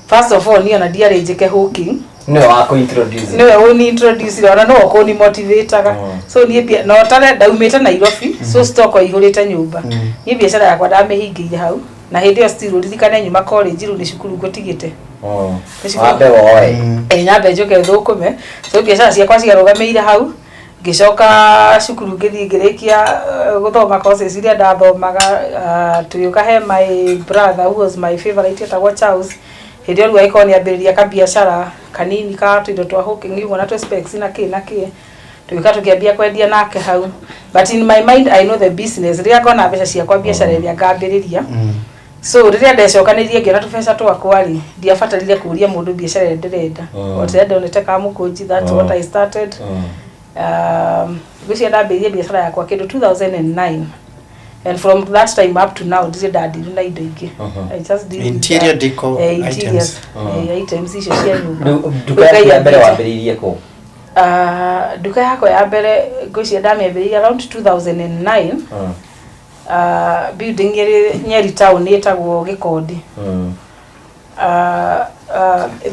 S1: first of all niĩ ona ndiarĩ njĩke hawking
S3: Nĩwe wa kũ-introduce.
S1: Nĩwe ũni introduce ona nĩwe ũkũni motivataga so niĩ na ũtare ndaumĩte Nairobi so stock ĩihũrĩte nyũmba niĩ biacara yakwa ndamĩhingĩire hau na hĩndĩ ĩyo still ũririkane nyuma college rĩu nĩ cukuru ngũtigĩte. Nĩ cukuru.
S3: Wambe woe.
S1: Ĩ, nyambe njũke thũkũme so biacara ciakwa ciarũgamĩire hau ngĩcoka cukuru ngĩthiĩ ngĩrĩkia gũthoma courses iria ndathomaga tũgĩũka he my brother who was my favorite etagwo Charles hĩndĩ ĩyo rĩu agĩkorwo nĩ ambĩrĩria kabiacara kanini ka tũindo twa hawking ũguo na tũ specs na kĩ na kĩ tũgĩũka tũkĩambia kwendia nake hau but in my mind I know the business rĩrĩa ngona mbeca ciakwa biacara ĩrĩa ngambĩrĩria so rĩrĩa ndecokanĩirie ngĩona tũbeca twakwa rĩ ndiabatarire kũria mũndũ biacara ĩrĩa ndĩrenda o ta ũrĩa ndonete Kamũkũnji that's what I started. Ngwĩciria ndambĩrĩirie biacara yakwa kĩndũ 2009 and from that time up to now ndirĩ ndandiru na indo ingĩ. I just deal with
S8: Interior decor
S1: interiors,
S8: items.
S1: Items icio cia nyũmba.
S3: Rĩu nduka yaku ya mbere wambĩrĩirie kũ?
S1: Ah, nduka yakwa ya mbere ngwĩciria ndamĩambĩrĩirie around 2009 building ĩrĩ Nyeri town ĩtagwo Gĩkondi.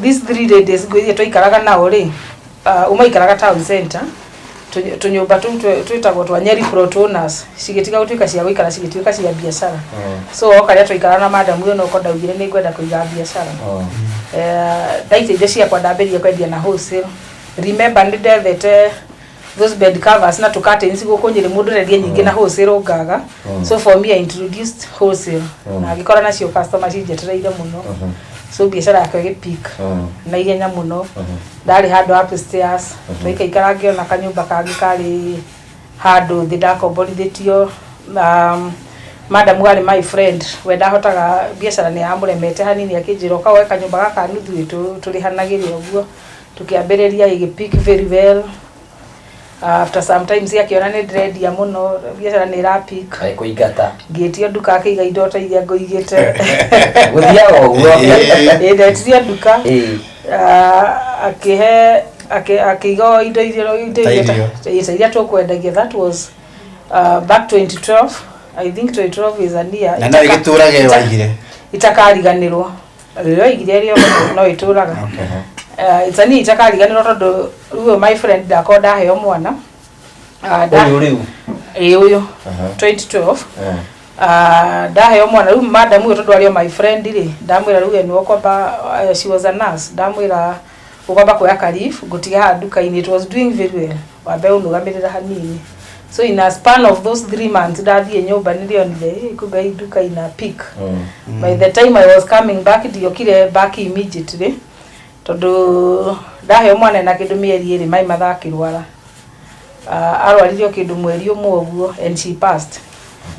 S1: These three ladies ngwĩciria twaikaraga nao rĩ, ũmwe aikaraga town center, tũnyũmba tũu twĩtagwo twa Nyeri Plot Owners, cigĩtiga gũtuĩka cia gũikara, cigĩtuĩka cia biacara. So oka rĩa twaikara na madam ũyũ, noko ndaugire nĩ ngwenda kũiga biacara. Ndaita indo ciakwa, ndambĩrĩria kwendia na wholesale. Remember, nĩ ndethete those bed covers na tũ curtains gũkũ Nyĩrĩ, mũndũ ũrendia nyingĩ na wholesale ũngaga. So for me, I introduced wholesale na ngĩkora nacio customer cinjetereire mũno, so biacara yakwa ĩgĩ pick na ihenya mũno. Ndarĩ handũ upstairs, twaikaikara, ngĩona kanyũmba kangĩ karĩ handũ thĩ ndakomborithĩtio. Madam warĩ my friend, we ndahotaga, biacara nĩ yamũremete hanini, akĩnjĩra, "Ũka woe kanyũmba gaka nuthu ĩ tũrĩhanagĩre ũguo." Tũkĩambĩrĩria, ĩgĩ pick very well. After some times akĩona nĩ ndĩrendia mũno, biacara nĩ ĩra pick.
S3: Agĩkũingata.
S1: Ngĩtio nduka, akĩiga indo ta iria ngũigĩte.
S3: Gũthiaga ũguo.
S1: Ĩ, ndetirio nduka. Akĩhe akĩiga indo iria
S2: Ta
S1: iria ta iria tũkwendagia. That was back 2012, I think. 2012 is a year
S8: Na no ĩgĩtũraga ĩyo waigire?
S1: Itakariganĩrwo. Rĩrĩa oigire ĩrĩa no ĩtũraga. It's a year itakariganĩrwo, tondũ rĩu my friend ndakorwo ndaheo mwana.
S3: Ũyũ rĩu?
S1: Ĩ, ũyũ 2012. Ndaheo mwana rĩu, madam ũyũ, tondũ arĩ o my friend rĩ, ndamwĩra rĩu we nĩwe ũkwamba, she was a nurse, ndamwĩra ũkwamba kuoya ka leave, ngũtiga haha nduka-inĩ, it was doing very well, wambe ũnũgamĩrĩra hanini. So in a span of those 3 months ndathiĩ nyũmba, nĩndĩonire, kumbe hii nduka ina peak. By the time I was coming back, ndiokire back immediately, tondũ ndaheo mwana na kĩndũ mĩeri 2, mai mathaa akĩrwara. Arwarire o kĩndũ mweri ũmwe ũguo and she passed.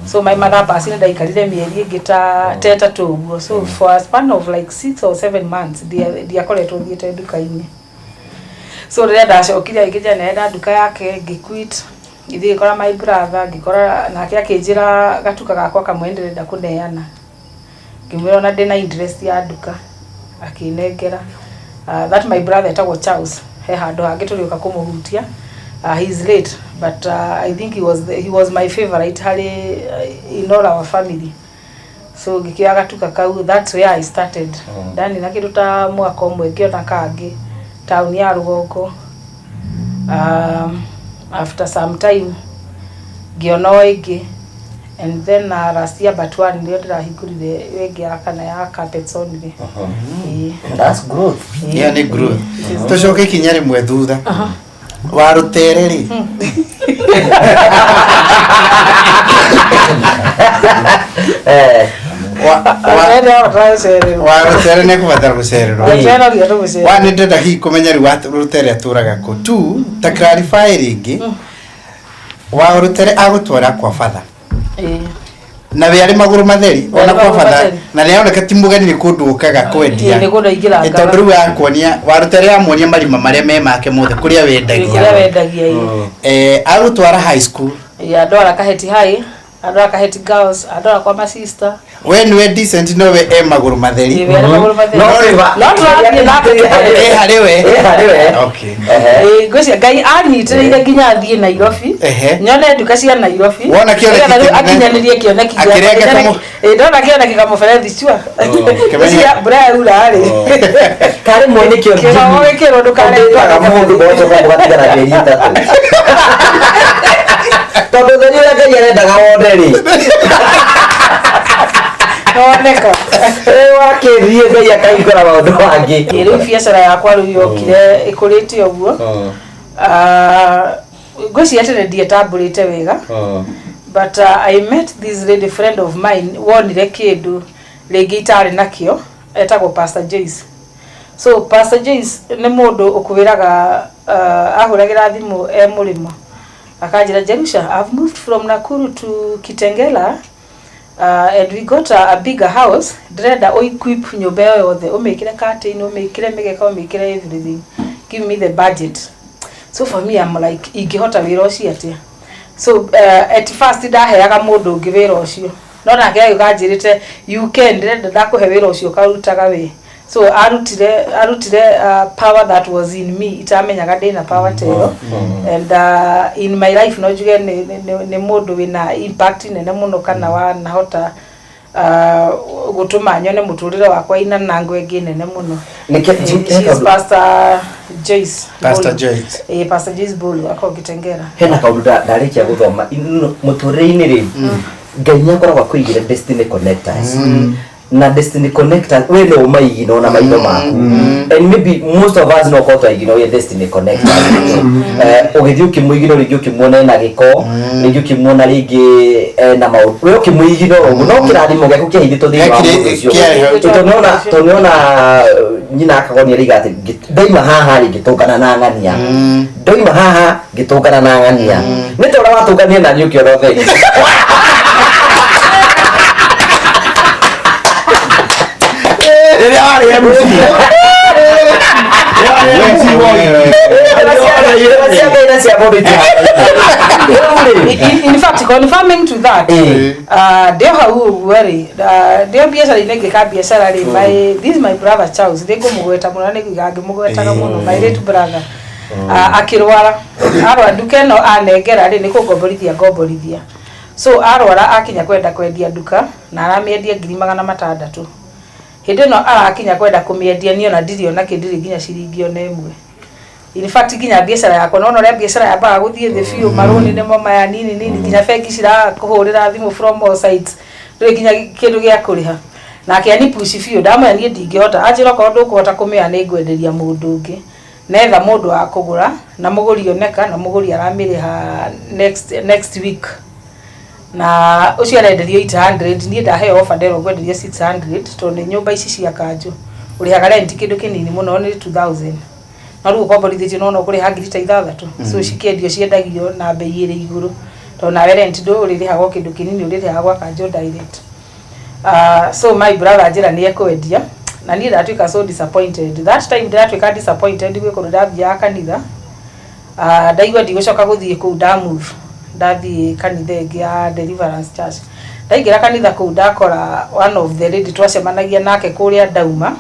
S1: So my mother passed, nĩ ndaikarire mĩeri ĩngĩ ta 3 ũguo. So for a span of like 6 or 7 months ndiakoretwo thiĩte nduka-inĩ. So rĩrĩa ndacokire, agĩkĩnjĩra nĩarenda nduka yake, ngĩquit, ngĩthiĩ ngĩkora my brother, ngĩkora nake akĩnjĩra gatuka gakwa kamwe ndĩrenda kũneana. Ngĩmwĩra ona ndĩna interest ya nduka, akĩnengera. That my brother etagwo Charles, he handũ hangĩ tũrĩũka kũmũhutia. He is late, but I think he was my favorite harĩ in all our family. So ngĩkĩoya gatuka kau, that's where I started. Ndani na kĩndũ ta mwaka ũmwe, ngĩona kangĩ taũni ya rũgongo. After some time ngĩona o ĩngĩ, and then last year but one nĩrĩo ndĩrahingũrire ĩyo ĩngĩ ya kana ya carpets only. Ĩĩ.
S3: That's growth.
S8: Ĩyo nĩ growth. Tũcoke ikinya rĩmwe thutha wa rũtere rĩ. Wa rũtere nĩ ekũbatara gũcererwo.
S1: Rũtere no nginya tũmũcerere.
S8: Wa nĩ ndĩrenda hihi kũmenya rĩu wa rũtere atũraga kũ tu, ta clarify rĩngĩ, wa rũtere agũtwara kwa batha na we arĩ magũrũ matheri ona
S1: Arĩ
S8: kwa
S1: magũrũ
S8: batha
S1: matheri.
S8: na nĩ aroneka ti mũgeni, nĩ kũndũ ũkaga kwendia.
S1: Ĩĩ, nĩ kũndũ aingĩrangaga.
S8: Ĩ, tondũ rĩu akuonia wa rũtere amuonia marima marĩa me make mothe kũrĩa wendagia.
S1: Kũrĩa wendagia, ĩĩ.
S8: Agũtwara high school.
S1: Ĩĩ, andwara Kaheti High, andwara Kaheti Girls, andwara kwa masista.
S8: We nĩwe decent, no we e magũrũ matheri.
S1: Ĩĩ, we arĩ magũrũ matheri.
S8: No
S1: No tũrathiĩ nake.
S8: E harĩ we.
S3: Ĩ harĩ we.
S8: Okay.
S1: Ĩĩ, ngwĩciria Ngai anyitĩrĩire nginya athiĩ Nairobi, nyone nduka cia Nairobi.
S8: Wona kĩoneki
S1: Nĩgetha rĩu
S8: kĩnene.
S1: akinyanĩrie kĩoneki gĩakwa.
S8: Akĩrenga
S1: Ĩĩ, ndona kĩoneki kamũberethi cua.
S8: Kĩmenye-
S1: Ngwĩciria mbura yaura rĩ,
S3: Karĩ mwe nĩkĩo
S1: kĩrogo gĩkĩrwo ndũkarengwo.
S3: Mũndũ mũgocoka mũgatigana mĩeri 3, tondũ ũtheri ũrĩa Ngai arendaga wone rĩ,
S1: Noneka.
S3: Wakĩthiĩ Ngai akahingũra maũndũ mangĩ.
S1: Ĩĩ, rĩu biacara yakwa rĩu yokire ĩkũrĩte ũguo. Ngwĩciria tene ndietambũrĩte wega, but I met this lady friend of mine wonire kĩndũ rĩngĩ itarĩ nakĩo, etagwo Pastor Joyce. So Pastor Joyce nĩ mũndũ ũkwĩraga, ahũragĩra thimũ e mũrĩmo, akanjĩra, "Jerusha, I've moved from Nakuru to Kitengela and we got a bigger house. Ndĩrenda ũequip nyũmba ĩyo yothe, ũmĩkĩre curtain, ũmĩkĩre mĩgeka, ũmĩkĩre everything. Give me the budget." So for me, I'm like, ingĩhota wĩra ũcio atĩa? So at first ndaheaga mũndũ ũngĩ wĩra ũcio, no nake agĩũka anjĩrĩte, "You can, ndĩrenda ndakũhe wĩra ũcio ũkarutaga we." So arutire power that was in me, itamenyaga ndĩna power ta ĩyo. And in my life no njuge nĩ mũndũ wĩna impact nene mũno, kana wanahota Gũtũma nyone mũtũrĩre wakwa ina na ngwe ĩngĩ nene mũno.
S3: Nĩke-
S1: She is Pastor Joyce
S8: Pastor
S1: Bolu.
S8: Joyce.
S1: Pastor Joyce Bolu akoragwo Kitengela.
S3: Hena kaũndũ ndarĩkia gũthoma mũtũrĩre-inĩ rĩ, Ngai nĩ akoragwo akũigĩre destiny connectors, na destiny connectors we no ũmaigino na maitho maku, and maybe most of us no korwo twaigino wĩ destiny connectors. Ũgĩthiĩ ũkĩmũigino rĩngĩ, ũkĩmuona ena gĩko, rĩngĩ ũkĩmuona rĩngĩ ena maũndũ, we ũkĩmũigino ũguo no kĩrathimo gĩaku kĩahithĩtwo thĩinĩ wa mũndũ ũcio.
S8: Kĩarĩ hau.
S3: Tondũ nĩona nyina akagoni araiga atĩ ndaima haha rĩ, ngĩtũngana na ng'ania, ndoima haha ngĩtũngana na ng'ania, nĩ ta ũrĩa watũngania na niĩ ũkĩona ũtheri.
S7: Rĩrĩa warĩ MC. Rĩrĩa warĩ MC woigue.
S3: Cia Ngai na cia mũndũ itihananaine. Rĩu rĩ,
S1: In fact, confirming to that, ndĩ o hau ũguo rĩ, ndĩ o biacara-inĩ, ngĩka biacara rĩ, my this is my brother Charles, nĩ ngũmũgweta mũno, nĩ nguiga ngĩmũgwetaga mũno, my late brother, akĩrwara. Arwara, nduka ĩno anengera rĩ, nĩ kũngomborithia ngomborithia. So arwara, akinya kwenda kwendia nduka na aramĩendia 600,000. Hĩndĩ ĩno arakinya kwenda kũmĩendia, niĩ ona ndirĩ ona kĩ, ndirĩ nginya ciringi ona ĩmwe. In fact, nginya biacara yakwa, nona ũrĩa biacara yambaga gũthiĩ thĩ biũ, marũni nĩmo maya, nini nini, nginya bengi cirakũhũrĩra thimũ from all sides, ndũrĩ nginya kĩndũ gĩa kũrĩha. Nake anipush biũ, ndamwĩra niĩ ndingĩhota. Anjĩra okorwo ndũkũhota kũmĩoya, nĩ ngwenderia mũndũ ũngĩ. Netha mũndũ wa kũgũra, na mũgũri oneka, na mũgũri aramĩrĩha next week, na ũcio arenderio 800. Niĩ ndaheo offer, nderwo ngwenderio 600, tondũ nĩ nyũmba ici cia kanjũ ũrĩhaga rent kĩndũ kĩnini mũno, nĩ 2000, no rĩu ũkomborithĩtio no ũkũrĩha 6000. So cikĩendio ciendagio na bei ĩrĩ igũrũ, tondũ nawe rent ndũ ũrĩrĩhaga o kĩndũ kĩnini ũrĩrĩhaga gwa kanjũ direct. So my brother anjĩra nĩ ekwendia, na niĩ ndatuĩka so disappointed. That time ndĩratuĩka disappointed, gwĩ kũndũ ndathiaga kanitha, ndaigua ndigũcoka gũthiĩ kũu, ndamove ndathiĩ kanitha ĩngĩ ya Deliverance Church. Ndaingĩra kanitha kũu, ndakora one of the lady twacemanagia nake kũrĩa ndauma.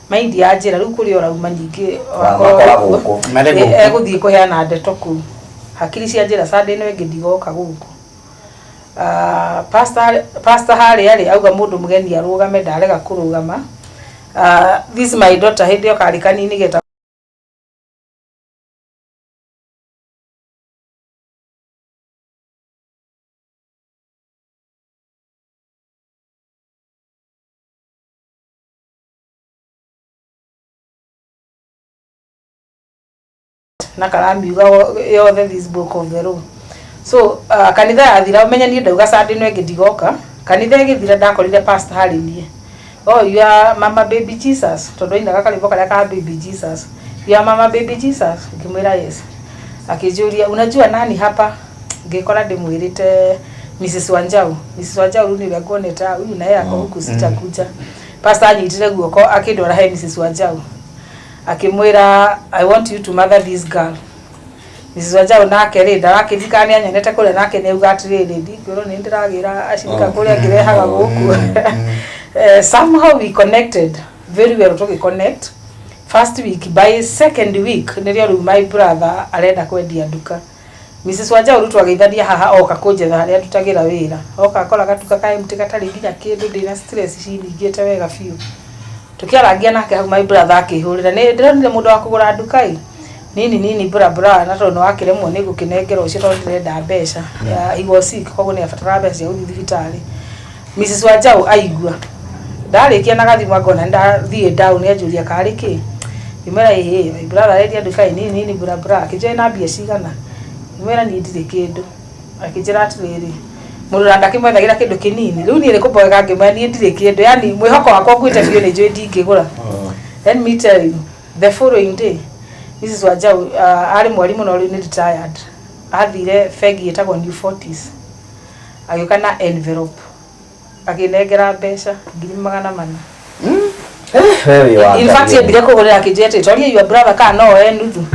S1: Maindi ya njĩra rĩu kũrĩa ũrauma ningĩ
S3: Makora gũkũ.
S8: Marĩ gũkũ.
S1: Egũthiĩ kũheana ndeto kũu, hakiri cia njĩra Sunday ĩno ĩngĩ ndigoka gũkũ. Pastor harĩa rĩ, auga mũndũ mũgeni arũgame, ndarega kũrũgama. This my daughter, hĩndĩ ĩyo karĩ kanini geta na karamiuga yothe this book of the law. So kanitha yathira, ũmenye niĩ ndauga Sunday ĩno ĩngĩ ndigoka. Kanitha ĩgĩthira, ndakorire pastor harĩ niĩ, "Oh, you are mama baby Jesus," tondũ ainaga karwĩmbo karĩa ka baby Jesus, "You are mama baby Jesus?" Ngĩmwĩra yes. Akĩnjũria, "Unajua nani hapa?" Ngĩkora ndĩmwĩrĩte Mrs Wanjau. Mrs Wanjau rĩu nĩ ũrĩa nguonete huyu naye ako huku, sitakuja. Pastor anyitire guoko akĩndwara he Mrs Wanjau, akĩmwĩra, "I want you to mother this girl." Mrs Wanjau nake rĩ, ndarakĩririkana nĩ anyonete kũrĩa, nake nĩ auga atĩrĩrĩ, ndingĩũrwo nĩ ndĩragĩra acirika kũrĩa ngĩrehaga gũkũ. Somehow we connected very well, tũgĩ connect first week, by second week nĩrĩo rĩu my brother arenda kwendia nduka. Mrs Wanjau rĩu twageithania haha, oka kũnjetha harĩa ndutagĩra wĩra, oka akora gatuka ka empty gatarĩ nginya kĩndũ, ndĩna stress ciningĩte wega biũ. Tũkĩarangia nake hau, my brother akĩhũrĩra, nĩ ndĩronire mũndũ wa kũgũra nduka ĩ nini nini bra bra, na tondũ nĩ wakĩremwo nĩ ngũkĩnengera ũcio, tondũ ndĩrenda mbeca. He was sick, koguo nĩ abataraga mbeca cia gũthiĩ thibitarĩ. Mrs Wanjau aigua ndarĩkia na gathimũ, angona ndathiĩ down, anjũria karĩ kĩ, ngĩmwĩra ĩhĩ, my brother arendia nduka ĩ nini nini bra bra. Akĩnjũria na mbia cigana, ngĩmwĩra niĩ ndirĩ kĩndũ. Akĩnjĩra atĩrĩrĩ, mũndũ na ndakĩmwethagĩra kĩndũ kĩnini, rĩu niĩ nĩ kũmboeka. Ngĩmwĩra niĩ ndirĩ kĩndũ, yani mwĩhoko wakwa ũkuĩte biũ, nĩ njũĩ ndingĩgũra. Let me tell you, the following day Mrs Wanjau, arĩ mwarimũ no rĩu nĩ retired, athire bengi ĩtagwo New Forties, agĩũka na envelope, akĩnengera mbeca 400,000.
S3: We wĩ wa
S1: In fact,
S3: Ngai.
S1: ambire kũhũrĩra akĩnjĩra atĩ toria your brother kana no oe nuthu.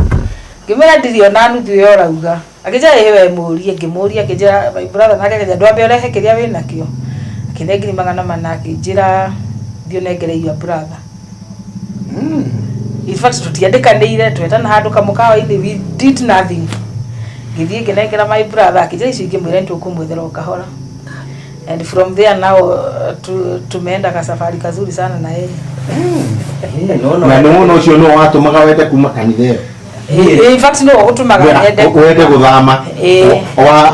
S1: Ngĩmwĩra ndirĩ ona nuthu ĩyo ũrauga. Akĩnjĩra ĩhĩ we mũrie. Ngĩmũria, akĩnjĩra my brother nake akĩnjĩra ndwambe ũrehe kĩrĩa wĩnakĩo. Akĩne 400,000, akĩnjĩra thiĩ ũnengere your brother. In fact, tũtiandĩkanĩire, twetana handũ kamũkawa-inĩ, we did nothing. Ngĩthiĩ ngĩnengera my brother, akĩnjĩra icio ingĩ mwĩre nĩtũkũmwethera o kahora. And from there now tumeenda kasafari kazuri sana na yeye.
S7: Na nĩ wona ũcio nĩwe watũmaga wende kuma kanitha ĩyo?
S1: In fact no gũtũmaga nyende
S7: wende gũthama.
S1: Niĩ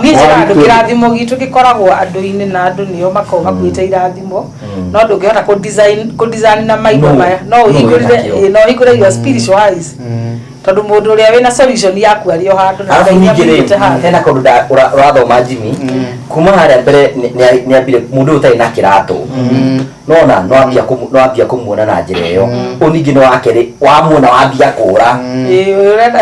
S1: njĩra andũ kĩrathimo gitũ gĩkoragwo andũ-inĩ na andũ nĩo makoragwo makuĩte irathimo, no ndũngĩhota kũ design na maitho maya, no ũhingũrire, no ũhingũre your spiritual eyes, tondũ mũndũ ũrĩa wĩna solution yaku arĩ o handũ na
S3: Arabu
S1: Ngai
S3: ningĩ
S1: nĩamũigĩte
S3: rĩ,
S1: handũ.
S3: Hena kaũndũ ũrathoma Jimmy kuma harĩa mbere nĩ ambire mũndũ ũyũ ũtarĩ na kĩratũ nona no ambia kũmuona na njĩra ĩyo. Ũyũ ningĩ nĩ wa kerĩ wamuona wambia kũra.
S1: Ĩĩ, ũrenda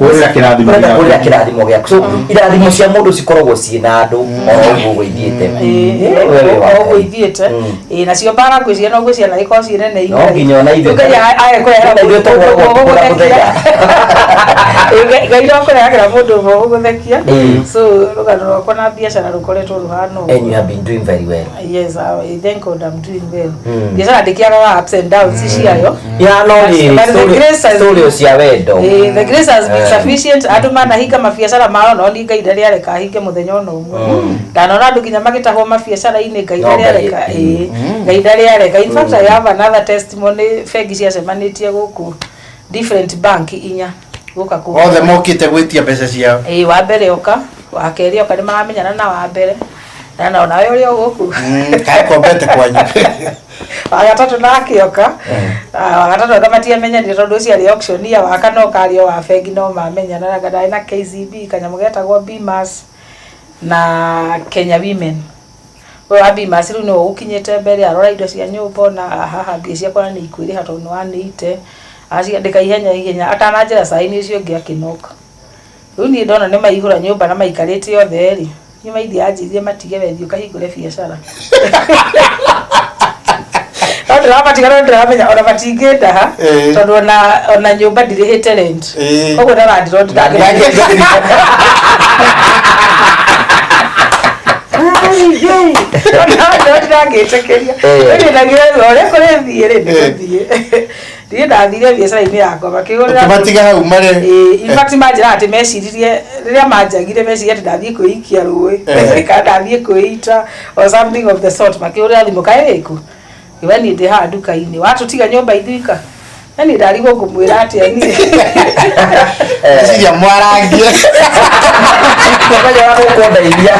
S7: Kũrĩra kĩrathimo
S3: Ũrenda
S7: gĩaku.
S3: Kũrĩra kĩrathimo gĩaku. So irathimo cia mũndũ cikoragwo ciĩ na andũ oro ũguo ithiĩte. We wĩ wa
S1: o ũguo
S3: Ngai.
S1: ithiĩte. Ĩĩ, nacio mbara ngwĩciria noguo ciana ikorwo ciĩ nene.
S3: No nginya ona ithuĩ
S1: Ngai ae kũrehera
S3: Ona ithuĩ
S1: mũndũ
S3: tũkoragwo
S1: ũmwe
S3: tũkũra
S1: ũgũthekia.
S3: mũthenya.
S1: Ĩĩ, Ngai no kũrehagĩra mũndũ ũmwe ũgũthekia. So rũgano rwakwa na biacara rũkoretwo rũhana ũguo.
S3: And you have been doing very well.
S1: Yes, I thank God I'm doing well. Biacara ndĩkĩagaga ups and downs ciayo.
S3: Ya no nĩ
S1: But the grace has
S3: story cia wendo.
S1: The grace has been sufficient. Andũ manahinga mabiacara mao, no ni Ngai ndarĩ areka ahinge mũthenya ona ũmwe. Ndanona andũ nginya magĩtahwo mabiacara-inĩ, Ngai
S3: No,
S1: ndarĩ
S3: Ngai-
S1: areka, ĩĩ, Ngai ndarĩ areka. In fact, I have another testimony. Bengi ciacemanĩtie gũkũ, different bank inya gũka kũ
S8: Othe mokĩte gwĩtia mbeca ciao.
S1: Ĩĩ, wa mbere oka, wa kerĩ oka, nĩ maramenyana na wa mbere na onawe ũrĩa o gũkũ.
S8: Kaĩ kombete kwanyu.
S1: Wa gatatũ nake oka. Ah, wa gatatũ anga matiamenyanire tondũ ũcio arĩ auctioneer. Wa kana oka arĩ o wa bengi no mamenyana, anga ndarĩ na KCB, kanyamũ getagwo BMAS na Kenya Women. Ũyũ wa BMAS rĩu nĩwe ũkinyĩte mbere, arora indo cia nyũmba, ona haha mbia ciakwa na nĩ ikwĩrĩha tondũ nĩ wanĩite, aciandĩka ihenya ihenya atananjĩra saini ũcio ũngĩ akĩnoka. Rĩu niĩ ndona nĩ maihũra nyũmba na maikarĩte othe rĩ, niĩ maithe anjĩrire matige, we thiĩ ũkahingũre biacara. No ndĩramatiga, no ndĩramenya ona matingĩndaha tondũ ona nyũmba ndirĩhĩte rent. Koguo na landlord ndangĩ ona ndangĩtĩkĩria. Rĩu ndagira ũrĩa kũrĩthiĩ rĩ, nĩgũthiĩ niĩ ndathire biacara-inĩ yakwa makĩgũrĩra.
S8: Ũkĩmatiga hau marĩ.
S1: Ĩĩ, in fact manjĩra atĩ meciririe rĩrĩa manjagire, meciririe atĩ ndathiĩ kwĩikia rũĩ kana ndathiĩ kwĩita or something of the sort. Makĩhũrĩra thimũ, kaĩ wĩkũ? Ngiuga niĩ ndĩ haha nduka-inĩ, watũtiga nyũmba ithuika na niĩ ndarigwo ngũmwĩra atĩa niĩ.
S8: Eciria mwarangie.
S3: Mũthenya wa gũkũndeithia.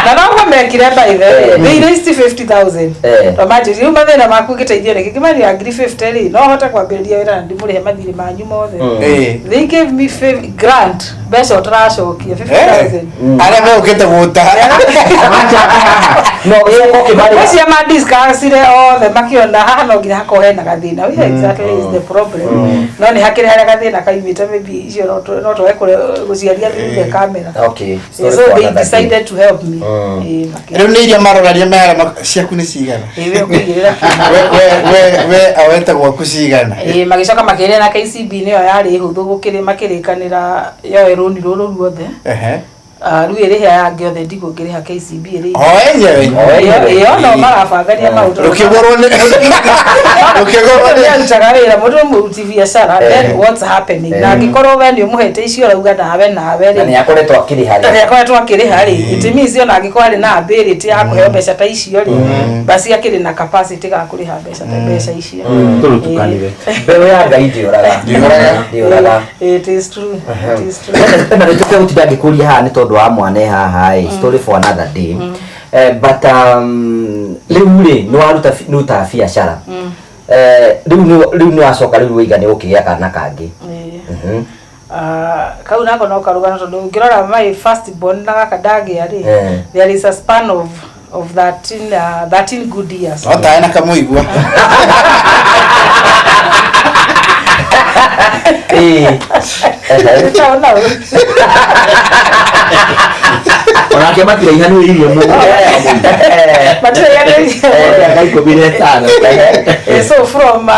S1: Na noguo mekire. By the way, they raised 50,000. To manjĩrire, rĩu mathĩna maku ngĩteithio nĩkĩ? Ngĩmarĩra ngiri 50 rĩ, no hote kwambĩrĩria wĩra na ndĩmũrĩhe mathirĩ manyu mothe. They gave me grant, mbeca ũtaracokia, 50,000.
S8: Arĩa megũkĩte gũtaha.
S3: No gĩcoka ũkĩmarĩha.
S1: Ũcio madiscussire othe, makĩona haha no nginya hakorwo hena gathĩna. Where exactly is the problem? No nĩ hakĩrĩ harĩa gathĩna kaumĩte, maybe icio no twage gũciaria through the camera.
S3: Story
S1: So
S3: for
S1: they
S3: another day.
S1: decided to help me.
S8: Rĩu nĩ iria maroraria mehara ciaku nĩ cigana?
S1: Ĩĩ, we ũkũigĩrĩra.
S8: We awete gwaku cigana?
S1: Ĩĩ, magĩcoka makĩrĩa na KCB, nĩyo yarĩ hũthũ gũkĩrĩ, makĩrĩkanĩra yoe rũni rũrũ ruothe. Ah, rĩu ĩrĩhe aya angĩ othe, ndigwo ngĩrĩha KCB ĩrĩ
S8: O enyewe.
S3: O enyewe.
S1: Ĩyo no marabangania maũndũ.
S8: Rũkĩgũrwo nĩ
S1: Arutaga wĩra mũndũ mũruti biacara. Then what's happening? Na angĩkorwo we nĩ ũmũhete icio ũrauga nawe nawe
S3: Na
S1: rĩ
S3: nĩ akoretwo akĩrĩha
S1: na
S3: rĩ.
S1: nĩ akoretwo akĩrĩha rĩ, it means ona angĩkorwo arĩ na ability ya kũheo mbeca ta icio rĩ, basi akĩrĩ na capacity ga kũrĩha mbeca ta mbeca icio.
S7: Tũrũtukanire.
S3: Mbeũ ya Ngai ndĩũraga.
S8: Ndĩũraga.
S3: Ndĩũraga.
S1: It is true, it is true.
S3: Na nĩ tũke gũtinda ngĩkũria haha nĩ tondũ wa mwana e haha ĩ, story for another day. But rĩu rĩ nĩ waruta nĩ ũrutaga biacara. Rĩu nĩ wacoka rĩu waiga nĩ ũkĩgĩa kana kangĩ.
S1: Ah, kau nako no karũgano tondũ ũngĩrora my first born na gaka ndagĩa rĩ, there is a span of 13 good years.
S8: No tae na kamũigua.
S1: Nĩtaona ũũ.
S7: Onake matiraihanĩrĩirie mũno.
S1: Matiraihanĩrĩirie.
S7: Mĩaka 15.
S1: So from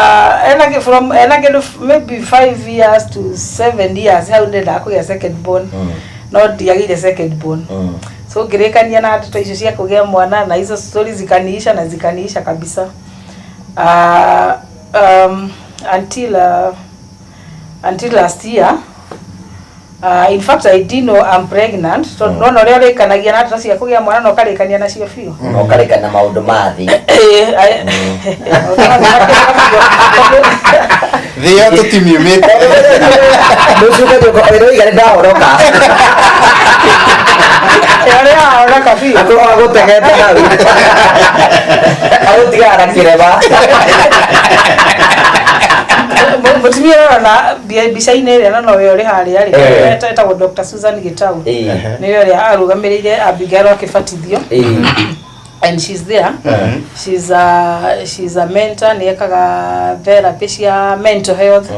S1: ena from ena kĩndũ maybe 5 years to 7 years hau ndendaga kũgĩa second born, no ndiagĩire second born. So ngĩrĩkania na ndeto icio cia kũgĩa mwana na hizo stories zikaniisha na zikaniisha kabisa, until last year. In fact, I didn't know I'm pregnant. Tondũ nona ũrĩa ũrĩkanagia na ndeto cia kũgĩa mwana na ũkarĩkania nacio biũ.
S3: Na ũkarĩka na maũndũ ma thĩ.
S8: Thĩ ĩyo tũtimiumĩte.
S3: Rũciũ ũgathiĩ ũkoiga nĩ ndahoroka.
S1: Ũrĩa wahoroka biũ.
S3: Akorwo agũtegete hau. Agũtigaga na kĩrema.
S1: Mũtumia ũrĩa ũrona mbica-inĩ ĩrĩa na nowe ũrĩ harĩa rĩ,
S3: Eh.
S1: etagwo Dr. Susan Gitau.
S3: Ĩĩ.
S1: Nĩwe ũrĩa arũgamĩrĩire Abigail akĩbatithio.
S3: Ĩĩ.
S1: And she's there. She's a mentor, nĩ ekaga therapy cia mental health.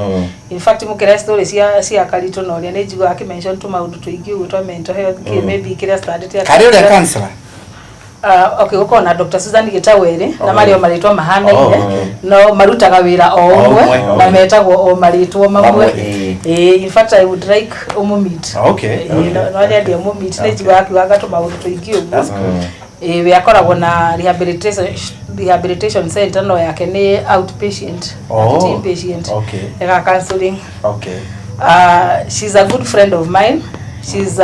S1: In fact, mũkĩra story cia Karitũ na ũrĩa nĩ njiguaga akĩmention tũmaũndũ tũingĩ ũguo twa mental health kĩ maybe kĩrĩa started
S8: Karĩ ũrĩa counselor?
S1: Okay, gũkorwo na Dr. Susan Gitau erĩ na marĩ o marĩtwa mahanaine
S8: Oh.
S1: no marutaga wĩra o ũmwe
S8: ũmwe,
S1: na
S8: okay.
S1: metagwo o marĩtwa mamwe.
S3: Mamwe, ĩĩ.
S1: Ĩĩ, in fact I would like ũmũmeet.
S8: Okay.
S1: Ĩĩ, no nyende ũmũmeet, nĩ njiguaga akiugaga tũmaũndũ tũingĩ ũguo.
S8: That's good.
S1: Ĩĩ, we akoragwo na rehabilitation center no yake nĩ outpatient,
S8: Oh,
S1: ti inpatient.
S8: okay.
S1: Eka counseling. She's a good friend of mine. She's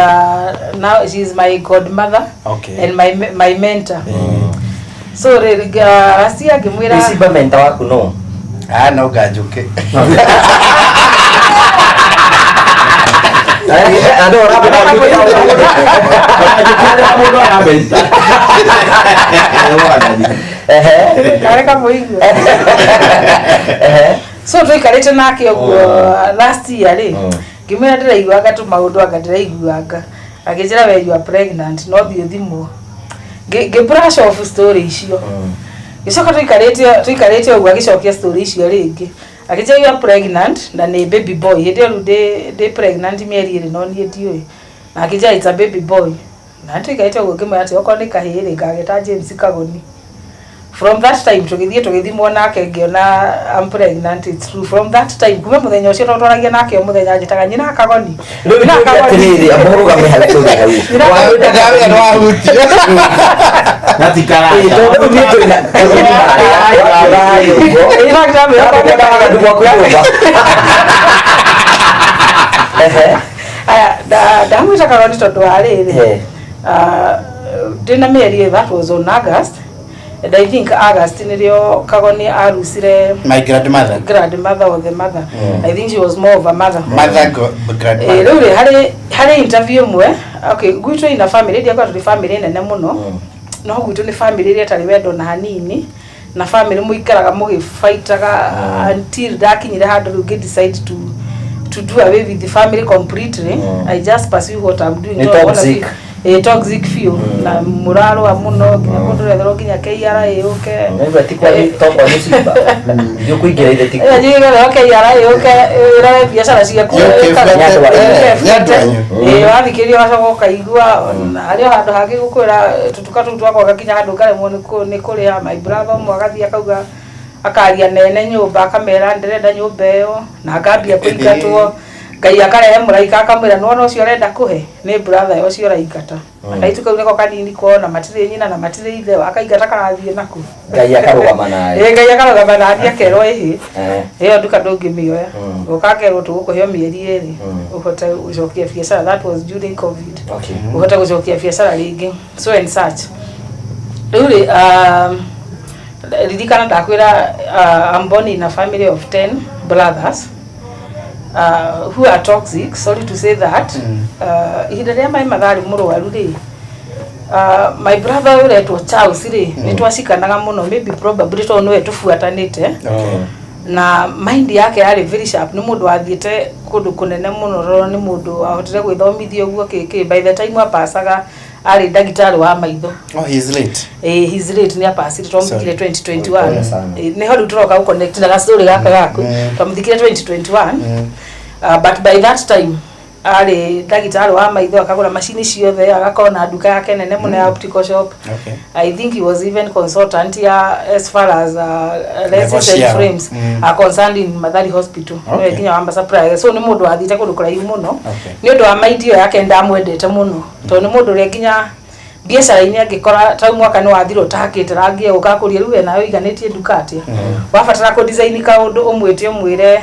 S1: now she's my godmother and my mentor. So rĩrĩ last year ngĩmwĩra
S3: Rĩcimba mentor waku no.
S8: Ah, no nganjũke.
S3: Andũ
S7: Mũndũ aramenta.
S3: Ehe.
S1: kareka mũigue.
S3: Ehe.
S1: So tũikarĩte nake ũguo last year rĩ, ngĩmwĩra ndĩraiguanga tũmaũndũ anga ndĩraiguanga, akĩnjĩra we you are pregnant, no thiĩ ũthimwo. Ngĩ brush off story icio. Gĩcoka tũikarĩte ũguo agĩcokia story icio rĩngĩ, akĩnjĩra you are pregnant na nĩ baby boy. Hĩndĩ ĩyo rĩu ndĩ pregnant mĩeri 2 no niĩ ndiũĩ, na akĩnjĩra it's a baby boy, na tũikarĩte ũguo ngĩmwĩra atĩ okorwo nĩ kahĩĩ rĩ, ngageta James Kagoni. From that time tũgĩthiĩ tũgĩthimwo nake, ngĩona I'm pregnant, it's true. From that time, kuma mũthenya ũcio tondũ twaragia nake o mũthenya, anjĩtaga nyina Kagoni.
S3: Rĩu
S1: Nyina
S3: nĩ
S1: Kagoni.
S3: atĩrĩrĩ, amũrũgame hau tũrĩ hau.
S8: Ndawĩra nĩ wahutia.
S7: Gatikaraya.
S3: Ĩĩ, tondũ rĩu niĩ tũrĩ na Kagoni harĩa, wakĩra harĩa ũguo.
S1: In fact, ndamwĩra
S3: Ndamwĩra ndagaga gwaku nyũmba. Ehe.
S1: Aya, ndamwĩta Kagoni tondũ wa rĩrĩ, ndĩna mĩeri, that was on August, and I think August nĩrĩo Kagoni arucire
S8: My grandmother.
S1: Grandmother or the mother. I think she was more of a mother.
S8: Mother grandmother.
S1: Rĩu rĩ, harĩ interview ĩmwe, okay, gwitũ ina family ndiakorwo tũrĩ family nene mũno, no gwitũ nĩ family ĩrĩa ĩtarĩ wendo na hanini, na family mũikaraga mũgĩbaitaga until ndakinyire handũ rĩu ngĩ decide to do away with the family completely. I just pursue what I'm doing.
S3: Nĩ
S1: Tondũ wona
S3: toxic.
S1: Ĩ, toxic biũ, na mũrarũa mũno nginya kũndũ retherwo nginya KRA yũke.
S3: Nĩguo ti kwa to kwa mũcimba. Nĩ ũkũingĩra ithe ti
S1: Ĩyo njigĩrĩra KRA yũke ĩrore biacara ciaku.
S8: Yũke
S1: ĩkaga-
S3: buete,
S1: yũke
S8: nĩ andũ
S1: buete.
S8: anyu.
S1: Ĩ, wathikĩrĩria ũgacoka ũkaigua harĩ o handũ hangĩ gũkwĩra tũtuka tũu twakwa gakinya handũ ngaremwo nĩ kũrĩha. My brother ũmwe agathiĩ akauga akaria nene nyũmba akamera ndĩrenda nyũmba ĩyo na ngambia kũingatwo. Ngai akarehe mũraika akamwĩra nĩwona ũcio ũrenda kũhe nĩ brother ũcio ũraingata. Akaitu kau nĩko kanini kwao na matirĩ nyina na matirĩ ithe, akaingata karathiĩ naku.
S3: Ngai akarũgama nawe.
S1: Ĩ, Ngai akarũgama nani akerwo ĩhĩ, ĩyo nduka ndũngĩmĩoya. Ũka akerwo tũgũkũhe o mĩeri 2 ũhote gũcokia biacara. That was during COVID. Ũhote gũcokia biacara rĩngĩ, so and such. Rĩu rĩ, ririkana ndakwĩra, I'm born in a family of 10 brothers who are toxic, sorry to say that. Ihinda rĩrĩa maĩ matharĩ mũrwaru rĩ, my brother ũretwo Charles rĩ, nĩ twacikanaga mũno, maybe probably tondũ nĩwe tũbuatanĩte na mind yake yarĩ very sharp. Nĩ mũndũ wathiĩte kũndũ kũnene mũno tondũ nĩ mũndũ wahotire gwĩthomithia ũguo kĩkĩ. By the time apacaga arĩ ndagĩtarĩ wa maitho.
S8: Oh, he's late.
S1: Eh, he's late, nĩ apacire, twamũthikire 2021.
S3: Pole sana.
S1: Eh, nĩho rĩu tũroka gũconnect na gastory gaka gaku. Twamũthikire 2021, but by that time arĩ ndagĩtarĩ wa maitho, akagũra macini ciothe, agakorwo na nduka yake nene mũno ya optical shop. I think he was even consultant ya as far as lenses and
S8: ciao.
S1: frames are concerned in Mathari Hospital. Nĩwe nginya wamba supply. So nĩ mũndũ wathiĩte kũndũ kũraihu mũno. Nĩ ũndũ wa mind ĩyo yake ndamwendete mũno tondũ nĩ mũndũ ũrĩa nginya biacara-inĩ angĩkora ta rĩu mwaka nĩ wathira ũtakĩte rangi, egũka kũria rĩu we nawe ũiganĩtie nduka atĩa, wabatara kũ design kaũndũ ũmwĩte ũmwĩre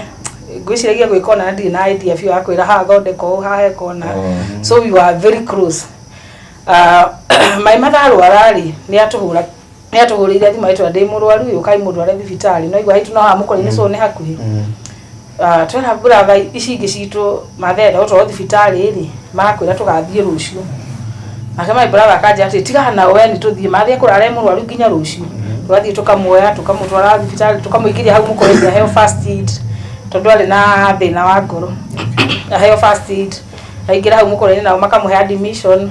S1: Ngwĩciragia gwĩka ona ndirĩ na idea biũ ya kwĩra haha thondeka ũũ, haha eka ũna. So we were very close. My mother arwara rĩ, nĩ atũhũra, nĩ atũhũrĩire thimũ agĩtwĩra ndĩ mũrwaru, ũkai mũndware thibitarĩ. No igua haitũ no haha mũkũrũ-inĩ, so nĩ hakuhĩ. Twĩna brother ici ingĩ citũ mathenda gũtwarwo thibitarĩ rĩ, marakwĩra tũgathiĩ rũciũ. Nake my brother akanjĩra atĩ tigana nao we, nĩ tũthiĩ, mathiĩ kũrara e mũrwaru nginya rũciũ. Tũgathiĩ tũkamuoya, tũkamũtwara thibitarĩ, tũkamũingĩria hau mũkũrũ-inĩ aheo first aid, tondũ arĩ na thĩna wa ngoro. Aheo first aid, aingĩra hau mũkũrũ-inĩ nao makamũhe admission.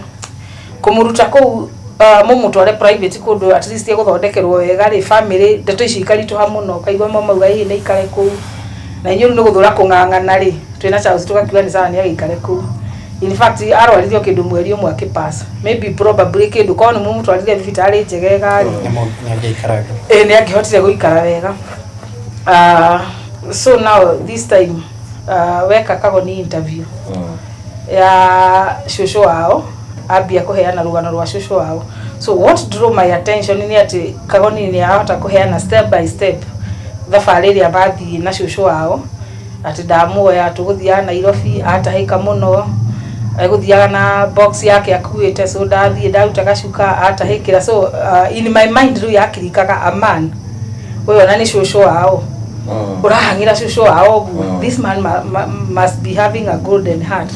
S1: Kũmũruta kũu, mũmũtware private kũndũ at least egũthondekerwo wega rĩ, family ndeto icio ikaritũha mũno. Ũkaigua mama mauga ĩĩ nĩ aikare kũu, na inyuĩ rĩu nĩ gũthũra kũng'ang'ana rĩ, twĩna Charles tũgakiuga nĩ sawa, nĩ agĩikare kũu. In fact arwarire o kĩndũ mweri ũmwe akĩpass, maybe probably kĩndũ korwo nĩ mũmũtwarire thibitarĩ njegega rĩ,
S8: Nĩ angĩikaraga.
S1: Ĩ nĩ angĩhotire gũikara wega. So now this time, weka Kagoni interview ya cũcũ wao, ambia kũheana rũgano rwa cũcũ wao. So what drew my attention nĩ atĩ Kagoni nĩ arahota kũheana step by step thabarĩ ĩrĩa mathiĩ na cũcũ wao, atĩ ndamuoya tũgũthiaga Nairobi, atahĩka mũno, egũthiaga na box yake akuĩte, so ndathiĩ ndaruta gacuka atahĩkĩra. So in my mind rĩu yakirikaga, a man ũyũ ona nĩ cũcũ wao ũrahang'ĩra cũcũ wao ũguo, this man must be having a golden heart.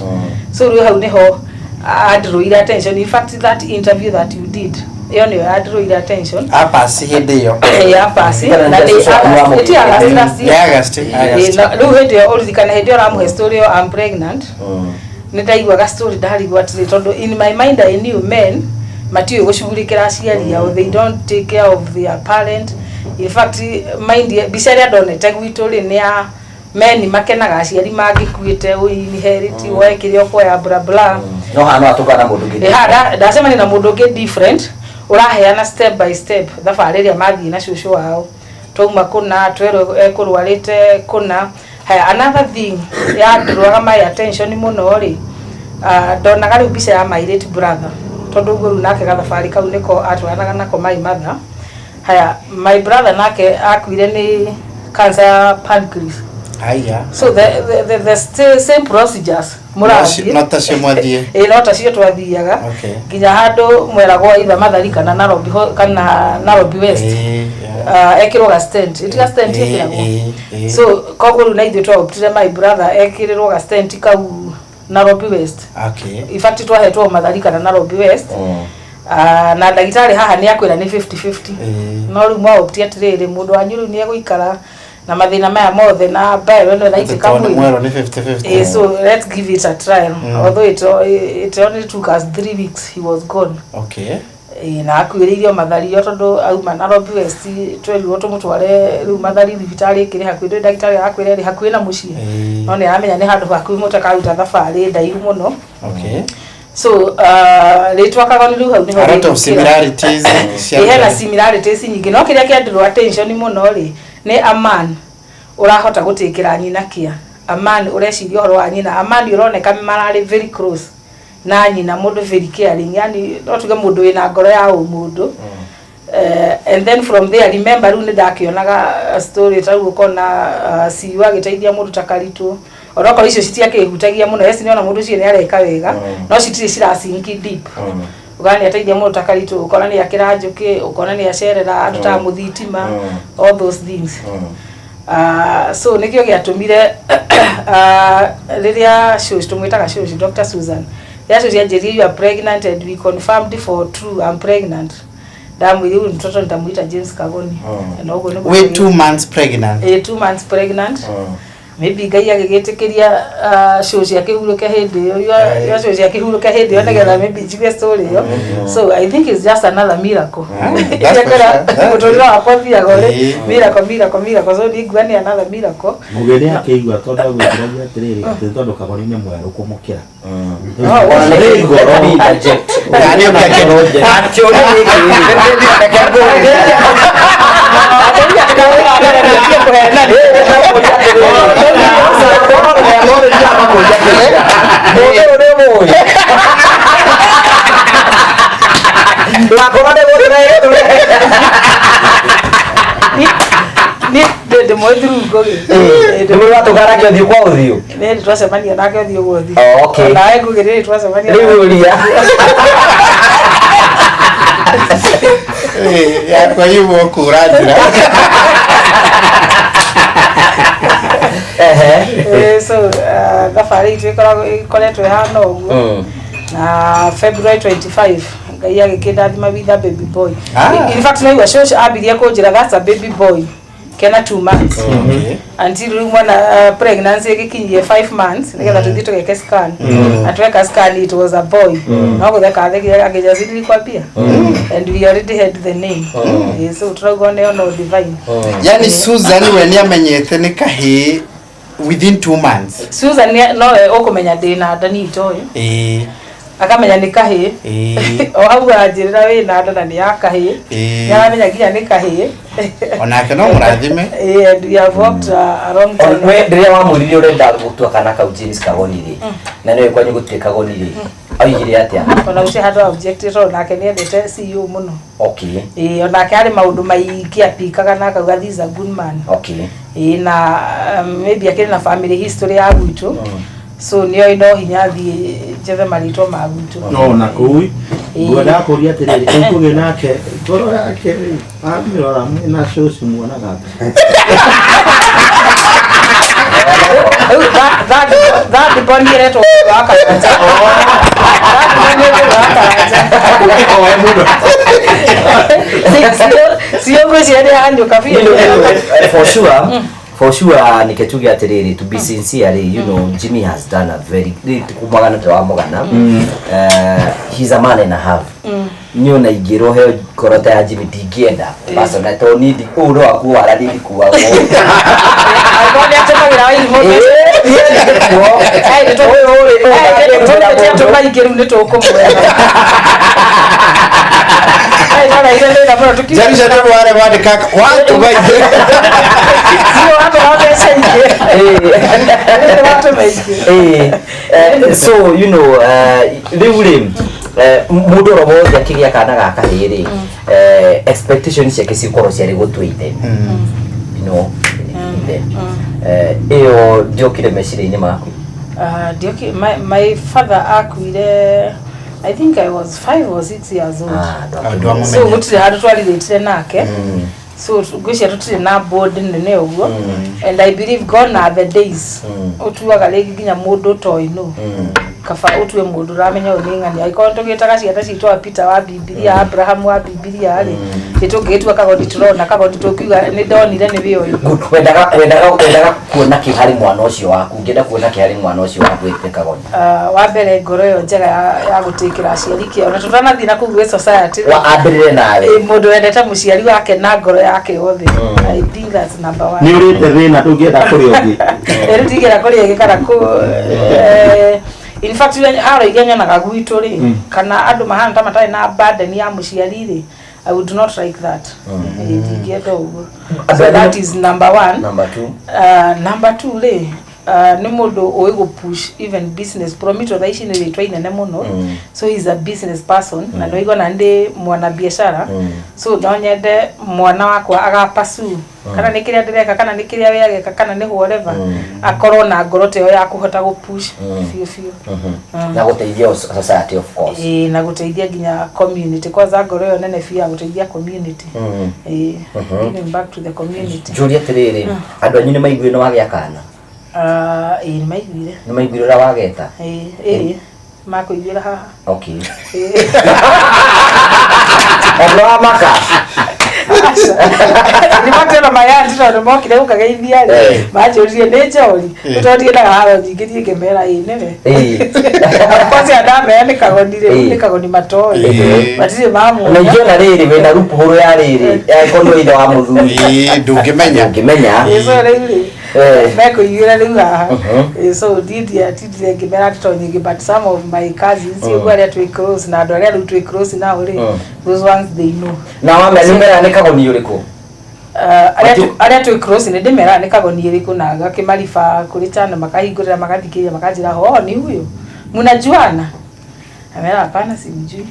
S1: So rĩu hau nĩho andrũire attention. In fact that interview that you did, ĩyo nĩyo yandrũire attention.
S8: Apasi hĩndĩ ĩyo.
S1: Ya pasi.
S3: Kana
S1: na
S3: nĩ
S1: nĩ
S3: cũcũ wanyu
S1: August, ĩti August last
S8: Nĩ
S1: year.
S8: August, August.
S1: Ĩ, rĩu hĩndĩ ĩyo ũririkane hĩndĩ ĩyo ũramũhe story ĩyo I'm pregnant, nĩ ndaiguaga story, ndarigwo atĩrĩ, tondũ in my mind I knew men matiũĩ gũcugurĩkĩra aciari ao, they don't take care of their parent. In fact mind mbica ĩrĩa ndonete gwitũ rĩ, nĩ ya men makenaga aciari mangĩkuĩte, inherit, woe kĩrĩa ũkuoya, bla bla.
S3: No haha no atũkana na mũndũ ũngĩ.
S1: Ĩ, haha ndacemania na mũndũ ũngĩ different ũraheana step by step thabarĩ ĩrĩa mathiĩ na cũcũ wao, twauma kũna, twerwo ekũrwarĩte kũna. Haya, another thing yandũraga my attention mũno rĩ, ndonaga rĩu mbica ya my late brother, tondũ ũguo rĩu nake gathabarĩ kau nĩko atwaranaga nako my mother. Haya, my brother nake akuire nĩ cancer ya pancreas.
S8: Aya.
S1: So the same procedures mũrathiĩ.
S8: No tacio mwathiĩ.
S1: Ĩ, no tacio twathiaga nginya handũ mweragwo either Mathari kana Nairobi kana Nairobi West. Ekĩrwo ga stent, ĩtiga stent ĩkĩragwo. So koguo rĩu na ithuĩ twaoptire my brother ekĩrĩrwo ga stent kau Nairobi West. In fact twahetwo Mathari kana Nairobi West. Na ndagĩtarĩ haha nĩ akwĩra nĩ 50-50. No rĩu mwaopti atĩrĩrĩ, mũndũ wanyu rĩu nĩ egũikara na mathĩna maya mothe na mbaero ĩno ĩraitĩka
S8: Tondũ
S1: mwĩrĩ.
S8: mwerwo nĩ 50-50.
S1: So let's give it a trial. Although it only took us 3 weeks, he was gone. Na akuĩrĩirio Mathari o tondũ auma Nairobi West, twerirwo tũmũtware rĩu Mathari thibitarĩ ĩkĩrĩ hakuhĩ. Ndũĩ ndagĩtarĩ arakwĩra ĩrĩ hakuhĩ na mũciĩ, no nĩ aramenya nĩ handũ hakuhĩ mũtakaruta thabarĩ ndaihu mũno. So rĩtwa Kagoni rĩu hau nĩho
S8: A lot of
S1: rĩgũkĩra.
S8: similarities cia
S1: Ĩ, hena similarities nyingĩ, no kĩrĩa kĩandĩrwo attention mũno rĩ, nĩ a man ũrahota gũtĩkĩra nyina kĩa, a man ũreciria ũhoro wa nyina, a man ũroneka mararĩ very close na nyina, mũndũ very caring, yani no tuge mũndũ wĩna ngoro ya ũmũndũ. And then from there, remember rĩu nĩ ndakĩonaga story ta rĩu ũkona CEO agĩteithia mũndũ ta Karitũ, onokorwo icio citiakĩhutagia mũno. Yes, nĩona mũndũ ũcio nĩ areka wega, no citirĩ cirasinki deep. Ũkona nĩ ateithia mũndũ ta Karitũ, ũkona nĩ akĩra njũkĩ, ũkona nĩ acerera andũ ta mũthitima, all those things. So nĩkĩo gĩatũmire rĩrĩa shosh, tũmwĩtaga shosh, Dr. Susan, rĩrĩa shosh anjĩrire you are pregnant and we confirmed for true I'm pregnant, ndamwĩrire huyu mtoto nitamuita James Kagoni. Na ũguo nĩguo
S8: We 2 months pregnant.
S1: Ĩ, 2 months pregnant. Maybe Ngai agĩgĩtĩkĩria cũci akĩhurũke hĩndĩ ĩyo, yua cũci akĩhurũke hĩndĩ ĩyo nĩgetha maybe njigue story ĩyo. So I think it's just another miracle.
S8: That's for sure.
S1: Mũtũrĩre wakwa ũthiaga ũrĩ miracle, miracle, miracle, so ningua nĩ another miracle.
S7: Mũgeni akĩigua tondũ agwĩkĩragia atĩrĩrĩ, atĩ tondũ Kagoni nĩ mwerũ kũmũkĩra.
S1: Oh,
S7: Nĩ ngoro.
S3: Interject.
S8: Na nĩ ũngĩ
S3: Kĩũria gĩkĩ reke ngũrie. Mũndũ ũyũ nĩ ũmũĩ? Ndũgakorwo nĩ gũtũrehe.
S1: Ni ndĩ Ndĩmũĩ through Ngũgĩ.
S3: Nĩ mũrĩ watũngana ũthiũ kwa ũthiũ?
S1: Nĩ hĩndĩ twacemania nake ũthiũ kwa ũthiũ.
S3: Oh, okay.
S1: Onawe Ngũgĩ nĩ hĩndĩ twacemania.
S3: Rĩu ũria.
S8: Eh, yakwa yumwo kũra njĩra.
S3: Ehe.
S1: So thabarĩ itũ ĩkoragwo ĩkoretwo ĩhana ũguo. Na February 25 Ngai agĩkĩndathima with a baby boy.
S8: Ah.
S1: In fact naigua cũcũ ambirie kũnjĩra that's a baby boy kena 2 months. Until rĩu mwana pregnancy ĩgĩkinyie 5 months nĩgetha tũthiĩ tũgeke scan. Na tweka scan it was a boy. No gũtheka athekire akĩnjĩra si nilikwambia. And we already had the name. So tũrauga nĩyo no divine.
S8: Yani Susan we nĩ amenyete nĩ kahĩĩ within 2 months.
S1: Susan nowe ũkũmenya ndĩ na nda niĩ itoĩ. Akamenya nĩ kahĩĩ. O hau anjĩrĩra wĩ na nda na nĩ ya kahĩĩ. Nĩ aramenya nginya nĩ kahĩĩ.
S8: Onake no mũrathime.
S1: And we have walked a long time.
S3: We rĩrĩa wamwĩrire ũrenda gũtua kana kau James Kagoni rĩ, na nĩwe kwanyu gũtirĩ Kagoni rĩ, oigire atĩa?
S1: Ona gũtirĩ handũ object tondũ nake nĩ endete CEO mũno. Ĩĩ, onake arĩ maũndũ maingĩ apikaga na akauga this is a good man. Ĩĩ, na maybe akĩrĩ na family history ya gwitũ, so nĩoĩ no hinya thiĩ njethe marĩtwa ma gwitũ.
S7: No na kũu ngwendaga kũria atĩrĩrĩ, ũkũgĩ nake ngoro yake rĩ, amĩrora na cũci muonaga atĩa?
S1: Rĩu third born ĩretwo wa Karanja. Third born ĩretwo wa Karanja. Cio ngwĩciria nĩ hanyũka biũ.
S3: For sure niketuge atiriri, to be sincere, Jimmy has done a very kumagana tawamugana, he's a man and a half. Niĩ ona ingĩrwo heo ngoro ta ya Jimmy ndingĩenda personally, tondũ niĩ ũũ no akuo wara niĩ ndikuagwo.
S1: Angĩkorwo nĩ atũmagĩra wairimũ. Tũmĩtie tũmaingĩ rĩu nĩ tũkũmwetha.
S8: Jerusha nĩ ware wandĩka watũma ingĩ.
S1: Sio watũma mbeca ingĩ. Watũma ingĩ.
S3: So rĩu rĩ, mũndũ oro wothe akĩgĩa kana ga kahĩĩ rĩ, expectation ciake cikorwo ciarĩ gũtua ithe, ithe. Ĩyo ndiokire meciria-inĩ maku?
S1: Ndioki, my father akuire I think I was 5 or 6 years old.
S3: Ah.
S1: So gũtirĩ handũ twarirĩtire nake. So ngwĩciria tũtirĩ na board nene ũguo. And I believe gone are the days ũtuaga rĩngĩ nginya mũndũ ũtoĩ no. Kaba ũtue mũndũ ũramenya ũyũ nĩ ng'ania. Angĩkorwo tũgĩtaga ciana citũ wa Peter wa Bibilia, Abraham wa Bibilia rĩ, nĩ tũngĩgĩtua Kagoni tũrona Kagoni tũkiuga nĩ ndonire nĩ wĩ ũyũ.
S3: Good. Wendaga kuona kĩ harĩ mwana ũcio waku? Ũngĩenda kuona kĩ harĩ mwana ũcio waku ĩte Kagoni?
S1: Wa mbere ngoro ĩyo njega ya gũtĩkĩra aciari kĩo na tũtanathiĩ na kũu gwĩ society.
S3: Wa ambĩrĩre nawe.
S1: Ĩ, mũndũ wendete mũciari wake na ngoro yake yothe. I think that's number one.
S7: Nĩ ũrĩte thĩna ndũngĩenda kũrĩ ũngĩ.
S1: Rĩu ndigĩra kũrĩ ĩngĩ kana kũ in fact haro iria nyonaga gwitũ rĩ, kana andũ mahana ta matarĩ na burden ya mũciari rĩ, I would not like that. Ndingĩenda ũguo. So that is number one.
S3: Number two.
S1: Number two rĩ, nĩ mũndũ ũĩ gũ push even business. Promito thaa ici nĩ rĩtwa inene mũno. So he is a business person na nĩ waigua na ndĩ mwana biacara. So no nyende mwana wakwa agapasu kana nĩ kĩrĩa ndĩreka kana nĩ kĩrĩa we ageka kana nĩ whatever, akorwo na ngoro ta ĩyo ya kũhota gũ push biũ biũ.
S3: Na gũteithia society, of course.
S1: Ĩĩ, na gũteithia nginya community, kwanza ngoro ĩyo nene biũ ya gũteithia community. Ĩĩ, giving back to the community.
S3: Njũrie atĩrĩrĩ, andũ anyu nĩ maiguire nĩ wagĩa kana?
S1: Ĩĩ, nĩ maiguire.
S3: Nĩ maiguire ũrĩa wageta?
S1: Ĩĩ, makũiguĩra haha.
S3: Okay.
S1: Ĩĩ.
S3: Andũ a maka.
S1: Nĩ matena mayanti tondũ mokire gũkageithia rĩ, manjũririe nĩ njori tondũ ndiendaga haro nyingĩ, niĩ ngĩmera ĩĩ nĩwe. Kwanza ndamera nĩ Kagoni rĩ, nĩ Kagoni matoĩ, matirĩ
S3: Na
S1: mamuona.
S3: ingĩona rĩrĩ wĩna rupuhũrũ ya rĩrĩ angĩkorwo nĩ ithe wa mũthuri.
S8: Ĩĩ, ndũngĩmenya.
S3: Ndũngĩmenya.
S1: Ĩĩ, so rĩu rĩ, mekũiguĩra rĩu haha. Ĩĩ, so ndiendire ngĩmera ndeto nyingĩ, but some of my cousins ũguo arĩa twĩ close na andũ arĩa rĩu twĩ close nao rĩ, those ones they know.
S3: Na wamera nĩ mera nĩ Kagoni ũrĩkũ?
S1: Arĩa twĩ close nĩ ndĩmeraga nĩ Kagoni ĩrĩkũ na gakĩmariba kũrĩ channel makahingũrĩra magathikĩrĩria makanjĩra, "Oh, ni huyo, mnajuana?" Amera, "Hapana, simjui,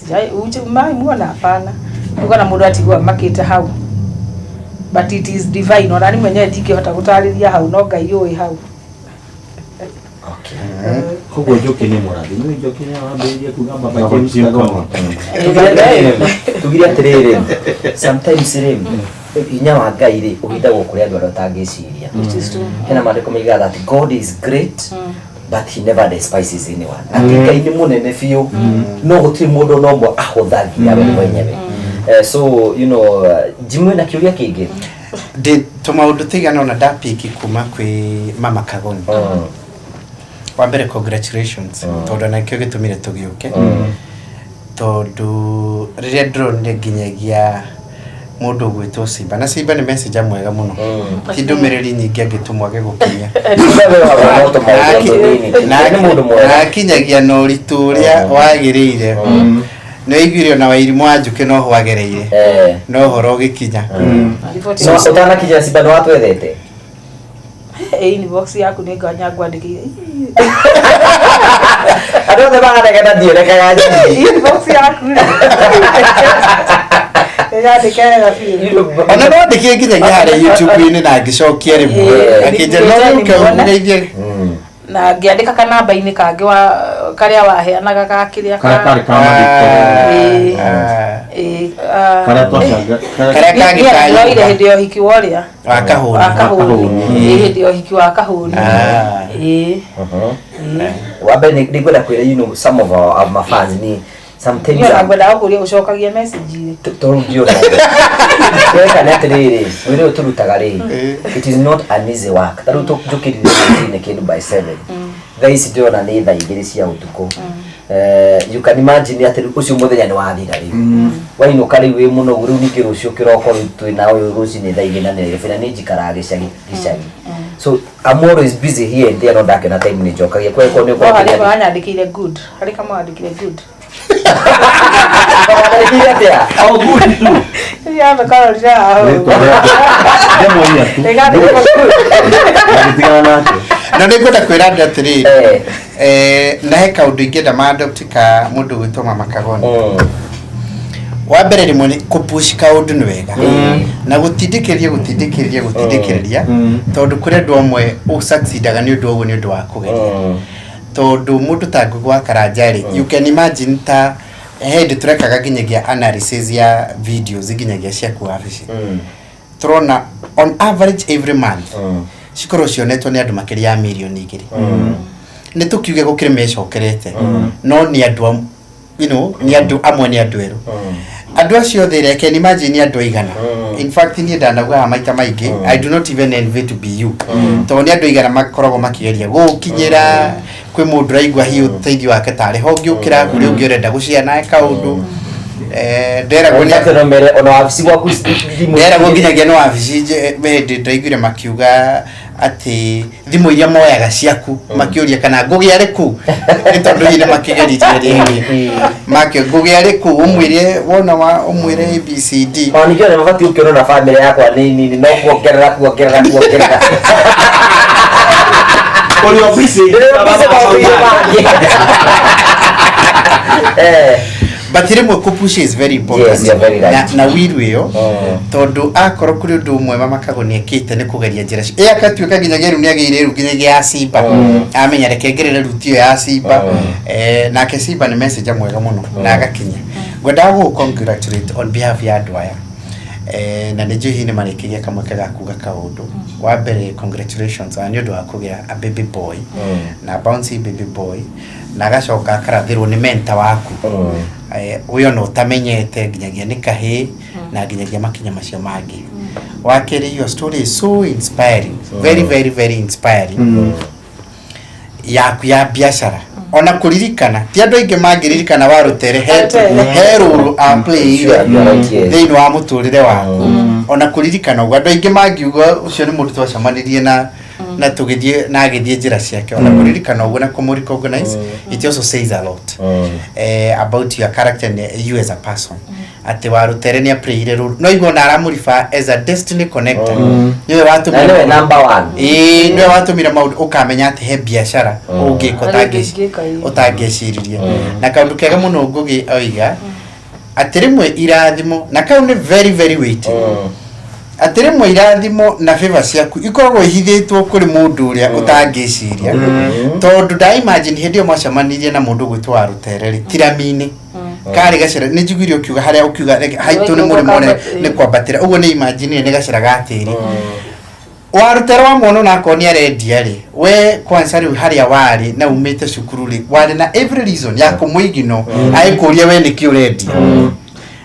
S1: sijai uje umewahi muona? Hapana." Uko na mũndũ atigua makĩte hau. But it is divine, ona ni mwenyewe ndingĩhota gũtarĩria hau, no Ngai ũĩ hau.
S7: Koguo Njũkĩ nĩ mũrathi. Nĩ Njũkĩ nĩ wambĩrĩirie kuga Baba James Kagoma.
S3: Tugire atĩrĩrĩ, sometimes rĩ, hinya wa Ngai rĩ ũhithagwo kũrĩ andũ arĩa ũtangĩciria.
S1: It is true.
S3: Hena maandĩko maigaga that God is great but he never despises anyone, atĩ Ngai nĩ mũnene biũ no gũtirĩ mũndũ ona ũmwe ahũthagia we mwenyewe. So Jimmy, na kĩũria kĩngĩ.
S8: Ndĩ tũmaũndũ tũigana ona ndapiki kuma kwĩ Mama Kagoni. Wa mbere, congratulations, tondũ ona nĩkĩo gĩtũmire tũgĩũke, tondũ rĩrĩa ndĩronire nginyagia mũndũ ũgwĩtwo Simba, na Simba nĩ messenger mwega mũno, ti ndũmĩrĩri nyingĩ angĩtũmwo age gũkinya.
S3: We wa no tũmaũndũ tũnini tu. Nĩ mũndũ mwega.
S8: Na akinyagia na ũritũ ũrĩa wagĩrĩire. Nĩ waiguire ona Wairimũ wa Njũkĩ no ho agereire, no ũhoro ũgĩkinya.
S1: Riboti.
S3: No ũtanakinya Simba nĩ watwethete.
S1: Inbox yaku nĩ nganya ngwandĩkĩire.
S3: Andũ othe maranegena ndionekaga njini.
S1: Inbox yaku rĩ, ĩgandĩke wega biũ.
S8: Ona no andĩkire nginyagia harĩa YouTube-inĩ na ngĩcokia rĩmwe, akĩnjĩra no ũke ũgeithie.
S1: Na ngĩandĩka kanamba-inĩ kangĩ wa karĩa waheanaga ga kĩrĩa.
S7: Karĩa karĩ ka mathiko.
S1: Ĩĩ.
S8: Ah,
S1: Ĩĩ, ah,
S7: Karĩa twacanga.
S8: Karĩa kangĩ ka
S1: ndĩroire
S8: nyũmba.
S1: hĩndĩ ya ũhiki wa ũrĩa
S8: wa Kahũni.
S1: Wa Kahũni.
S7: Kahũni.
S1: Ĩĩ, hĩndĩ ya ũhiki wa Kahũni.
S8: Ah.
S1: Ĩĩ.
S3: Wa mbere nĩ ngwenda kwĩra some of our fans ni sometimes
S1: Niĩ ona ngwendaga gũkũria ũcokagie message rĩ.
S3: Tondũ ndiona weka nĩ atĩrĩrĩ, wĩra ũyũ tũrutaga rĩ, it is not an easy work. Ta rĩu njũkĩrire rũcinĩ kĩndũ by 7, thaa ici ndĩrona nĩ thaa 2 cia ũtukũ. You can imagine atĩ rĩu ũcio mũthenya nĩ wathira, rĩu wainũka rĩu wĩ mũnogu, rĩu ningĩ rũciũ kĩroko rĩu twĩna ũyũ rũcinĩ thaa 2 na Nairobi, na nĩ njikaraga gĩcagi gĩcagi, so I'm always busy here and there, no ndakĩona time nĩ njokagia kwa kwa nĩ
S1: No harĩ wanyandĩkĩire good, harĩ kama wandĩkire good.
S3: Wandĩkĩire atĩa?
S7: Oh, good tu.
S1: Ya mekarorire haha.
S7: Rĩtwa rĩake. Ndĩmuonia tu.
S1: Ĩgandĩkwo good.
S7: Agĩtigana nake.
S8: Na nĩ ngwenda kwĩra andũ atĩrĩrĩ, na he kaũndũ ingĩenda ma-adopt ka mũndũ gwĩtwo Mama Kagoni. Wa mbere, rĩmwe nĩ kũpush kaũndũ nĩ wega na gũtindĩkĩrĩria gũtindĩkĩrĩria gũtindĩkĩrĩria, tondũ kũrĩ andũ amwe ũsucceedaga nĩ ũndũ wa ũguo, nĩ ũndũ wa kũgeria, tondũ mũndũ ta Ngũgĩ wa Karanja rĩ, you can imagine, ta he hĩndĩ tũrekaga nginyagia analysis ya videos nginyagia ciaku wabici, tũrona on average every month cikorwo cionetwo nĩ andũ makĩria ya mirioni 2. Nĩ tũkiuge gũkĩrĩ mecokerete, no nĩ andũ nĩ andũ amwe, nĩ andũ erũ, andũ acio othe rĩ, I can imagine nĩ andũ aigana. In fact, niĩ ndanauga haha maita maingĩ, I do not even envy to be you, tondũ nĩ andũ aigana makoragwo makĩgeria gũkinyĩra kwĩ mũndũ ũraigua hihi ũteithio wake tarĩ ho ũngĩũkĩra, kũrĩ ũngĩ ũrenda gũcia nawe kaũndũ. Nderagwo nĩ
S3: No mere ona wabici gwaku thimũ.
S8: Nderagwo nginyagia nĩ wabici hĩndĩ ndaiguire makiuga atĩ thimũ iria moyaga ciaku makĩũria kana Ngũgĩ arĩ kũ, nĩ tondũ hihi nĩ makĩgeririe rĩngĩ make Ngũgĩ arĩ kũ, ũmwĩre wona wa ũmwĩre ABCD.
S3: Ona ningĩ ona mabatiĩ gũkĩona na bamĩrĩ yakwa nĩ nini, no kuongerera kuongerera kuongerera.
S7: Ũrĩ o busy.
S3: Ndĩrĩ busy maũndũ-inĩ mangĩ.
S8: But rĩmwe kũpush is very important.
S3: Yes, you're very right.
S8: Na wiru ĩyo, tondũ akorwo kũrĩ ũndũ ũmwe Mama Kagoni ekĩte nĩ kũgeria njĩra cio, ĩ akatuĩka nginyagia rĩu nĩ agĩire rĩu nginyagia ya Simba, amenya reke ngerere ruti ĩyo ya Simba. Nake Simba nĩ messenger mwega mũno na agakinya. Ngwendaga gũgũ congratulate on behalf ya andũ aya, na nĩ njũĩ hihi nĩ marĩkĩria kamweke ga kuga kaũndũ. Wa mbere, congratulations nĩ ũndũ wa kũgĩa a baby boy na bouncy baby boy, na agacoka akarathĩrwo nĩ mentor waku, ũyũ ona ũtamenyete nginyagia nĩ kahĩĩ na nginyagia makinya macio mangĩ. Wa kerĩ, your story is so inspiring, very very very inspiring, yaku ya biacara, ona kũririkana ti andũ aingĩ mangĩririkana wa rũtere he rũrũ aplayire
S3: Sure, you are right, yes.
S8: thĩinĩ wa mũtũrĩre waku. Ona kũririkana ũguo, andũ aingĩ mangiuga ũcio nĩ mũndũ twacemanirie na tũgĩthiĩ na agĩthiĩ njĩra ciake, ona kũririkana ũguo na kũmũ recognize, it also says a lot about your character and you as a person, atĩ wa rũtere nĩ aplayire rũrũ no igua ona aramũriba as a destiny connector, nĩwe
S3: Na
S8: watũmire
S3: nĩwe number one.
S8: Ĩĩ, nĩwe watũmire maũndũ ũkamenya atĩ he biacara ũngĩka
S1: Harĩa ũngĩka, ĩĩ.
S8: ũtangĩciririe. Na kaũndũ kega mũno Ngũgĩ oiga atĩ rĩmwe irathimo na kau nĩ very very weighty. Atĩ rĩmwe irathimo na favor ciaku ikoragwo ihithĩtwo kũrĩ mũndũ ũrĩa ũtangĩciria, tondũ nda imagine hĩndĩ ĩyo mwacemanirie na mũndũ ũgwĩtwo wa rũtere rĩ, tirami-inĩ karĩ gacĩra, nĩ njiguire ũkiuga harĩa ũkiuga haitũ nĩ mũrĩmo ũrĩa nĩ kwambatĩra ũguo, nĩ imagine nĩ gacĩra ga tĩri wa rũtere wa mwana, onakorwo nĩ arendia rĩ, we kwanza rĩu harĩa warĩ na umĩte cukuru rĩ, warĩ na every reason ya kũmũigino agĩkũria we nĩkĩ ũrendia,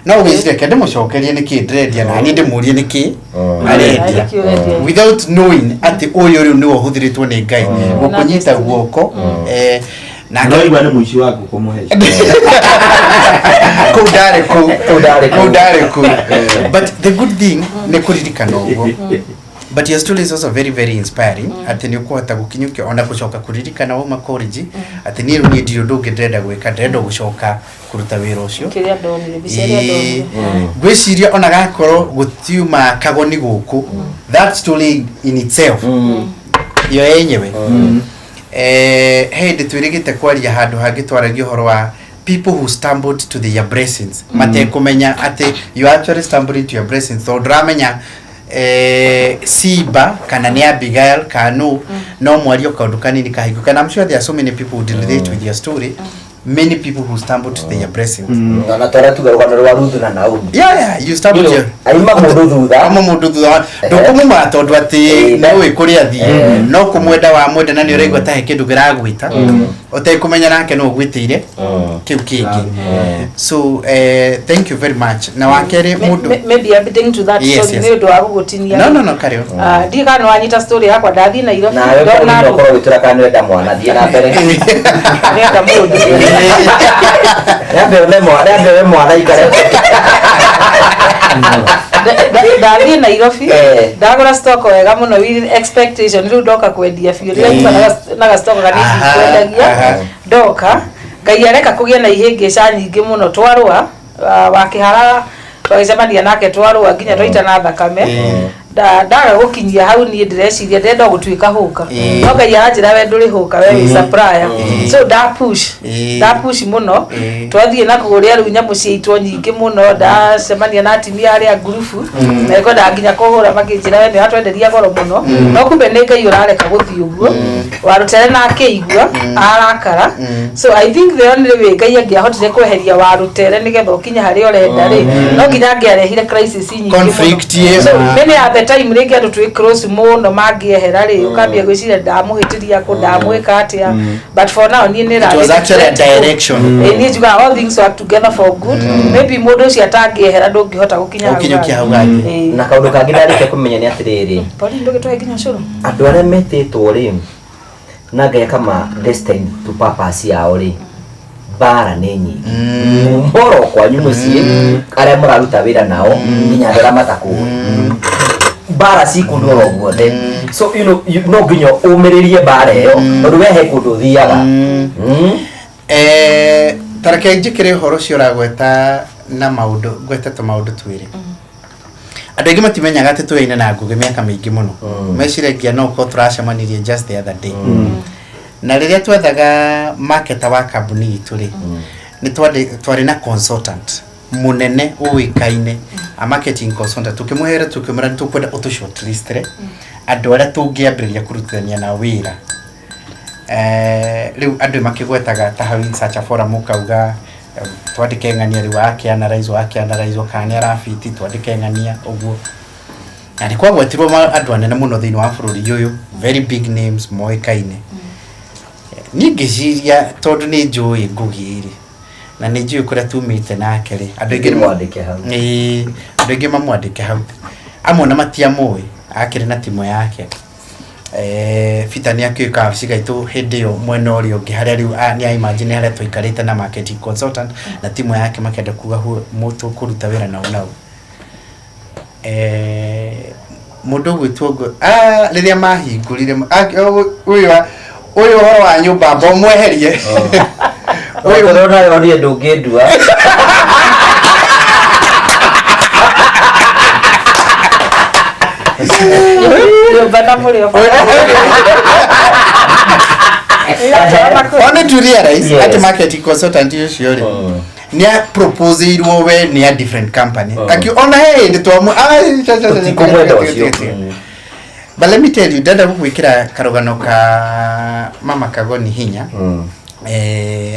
S8: no ũgĩciria ke ndĩmũcokerie nĩkĩ ndĩrendia na niĩ ndĩmũrie nĩkĩ arendia,
S1: Nĩkĩ ũrendia.
S8: Without knowing atĩ ũyũ rĩu nĩwe ũhũthĩrĩtwo nĩ Ngai gũkũnyita guoko, nake
S7: No igua nĩ mũici wa ngũkũ mũhe.
S8: Kũu ndarĩ kũu.
S3: Kũu ndarĩ kũu.
S8: Kũu ndarĩ kũu, but the good thing nĩ kũririkana ũguo. But your story is also very very inspiring, atĩ nĩ ũkũhota gũkinyũkia ona gũcoka kũririkana wauma college atĩ niĩ rĩu niĩ ndirĩ ũndũ ũngĩ ndĩrenda gwĩka, ndĩrenda gũcoka kũruta wĩra ũcio.
S1: Kĩrĩa ndonire, mbica ĩrĩa ndonire.
S8: Ngwĩciria ona gakorwo gũtiuma kagoni gũkũ, that story in itself yo yenyewe, he hĩndĩ twĩrĩgĩte kwaria handũ hangĩ twaragia ũhoro wa people who stumbled to their blessings matekũmenya atĩ you actually stumbled into your blessings, tondũ ndũramenya Simba kana nĩ Abigail kana no no mwario kaũndũ kanini kahingũka. And I'm sure there are so many people who relate with your story, many people who stumbled to their blessings.
S3: Na twarĩa tuga rũgano rwa Ruthu na Naomi.
S8: Yeah, you stumbled your
S3: Aima mũndũ thutha.
S8: Ama mũndũ thutha ndũkũmuma tondũ atĩ nĩũĩ kũrĩa athiĩ, no kũmwenda wamwenda na nĩ ũraigua ta he kĩndũ kĩragwĩta ũtekũmenya nake no ũgwĩtĩire kĩu kĩngĩ. So thank you very much. Na wakerĩ mũndũ
S1: Maybe adding to that
S8: Yes,
S1: story,
S8: yes.
S1: nĩ ũndũ wa gũgũtinia.
S8: No, carry on.
S1: Ah, ndiĩ kana nĩwanyita story yakwa ndathiĩ Nairobi
S3: Nawe
S1: ndona
S3: Paulina
S1: andũ
S3: ũkorwo ũgĩtũra kana nĩwenda mwana, thiĩ na mbere.
S1: Nĩenda mũndũ.
S3: Rĩambe one mwana, rĩambe we mwana ikare.
S1: Ndathiĩ Nairobi, ndagũra stock wega mũno with expectation rĩu ndoka kwendia biũ rĩrĩa nyuma na gastock kanini kwendagia. Ndoka Ngai areka kũgĩe na ihĩngĩca nyingĩ mũno, twarũa, wakĩhara twagĩcemania nake, twarũa nginya twaitana thakame. Ndaga gũkinyia hau, niĩ ndĩreciria ndĩrenda o gũtuĩka hũka, no Ngai aranjĩra we ndũrĩ hũka, we wĩ supplier. So nda push, nda push mũno, twathiĩ na kũrĩa rĩu nyamũ ciaitwo nyingĩ mũno, ndacemania na atimia arĩa ngurubu na ĩkwendaga nginya kũhũra, makĩnjĩra we nĩ ũratwenderia goro mũno, no kumbe nĩ Ngai ũrareka gũthiĩ ũguo. Warũtere na akĩigua arakara. So I think the only way Ngai angĩahotire kweheria warũtere nĩgetha ũkinye harĩa ũrenda rĩ, no nginya angĩarehire crisis nyingĩ mũno.
S8: Conflict ĩyo.
S1: So many at the time rĩngĩ andũ twĩ close mũno mangĩehera rĩ, ũkambia gwĩciria ndamũhĩtĩria kũ, ndamwĩka atĩa, but for now niĩ nĩ
S8: It was actually a direction.
S1: Niĩ njugaga all things work together for good. Maybe mũndũ ũcio atangĩehera ndũngĩhota gũkinya hau.
S8: Ũkinyũkia hau hangĩ.
S3: Na kaũndũ kangĩ ndarĩkia kũmenya nĩ atĩrĩrĩ,
S1: Pauline, ndũgĩtwae nginya cũrũ.
S3: Andũ arĩa metĩtwo rĩ na Ngai akama destined to purpose yao rĩ, mbara nĩ nyingĩ moro kwanyu mũciĩ, arĩa mũraruta wĩra nao, nginya andũ arĩa matakũĩ, mbara ci kũndũ oro guothe. So no nginya ũmĩrĩrie mbara ĩyo tondũ we he kũndũ ũthiaga.
S8: Ta reke njĩkĩre ũhoro ũcio ũragweta na maũndũ, ngwete tũmaũndũ twĩrĩ. Andũ aingĩ matimenyaga atĩ tũyaine na Ngũgĩ mĩaka mĩingĩ mũno, meciragia no ũkorwo tũracemanirie just the other day. Na rĩrĩa twethaga marketer wa kambuni itũ rĩ, nĩ twarĩ na consultant mũnene ũĩkaine, a marketing consultant, tũkĩmũhera tũkĩmwĩra nĩ tũkwenda ũtũ shortlist-re andũ arĩa tũngĩambĩrĩria kũrutithania nao wĩra. Rĩu andũ makĩgwetaga ta hau in such a forum, ũkauga twandĩke ng'ania rĩu akĩanalyze akĩanalyze kana nĩ arabiti, twandĩke ng'ania ũguo, na nĩ kwagwetirwo andũ anene mũno thĩinĩ wa bũrũri ũyũ, very big names moĩkaine. Niĩ ngĩciria tondũ nĩ njũĩ Ngũgĩ rĩ, na nĩ njũĩ kũrĩa tumĩte nake rĩ, andũ aingĩ
S3: Mwandĩke hau.
S8: Ĩĩ, andũ aingĩ mamwandĩke hau, amwe na matiamũĩ, akĩrĩ na timu yake. Peter nĩ akĩũĩ kawabici gaitũ hĩndĩ ĩyo mwena ũrĩa ũngĩ harĩa rĩu nĩ a imagine harĩa twaikarĩte na marketing consultant na timu yake, makĩenda kuga tũkũruta wĩra nao nao. Mũndũ ũgwĩtwo rĩrĩa mahingũrire ũyũ ũhoro wa nyũmba mba ũmweherie.
S3: Ũyũ ũrona niĩ ndũngĩndua.
S1: Nyũmba na mũrĩo.
S8: Only to realize
S3: Yes.
S8: atĩ marketing consultant ũcio rĩ, Nĩ proposeirwo we nĩ a different company. Aki ona he hĩndĩ twamu
S3: Tũtikũmwenda ũcio.
S8: But let me tell you, ndenda gũgwĩkĩra karũgano ka mama Kagoni hinya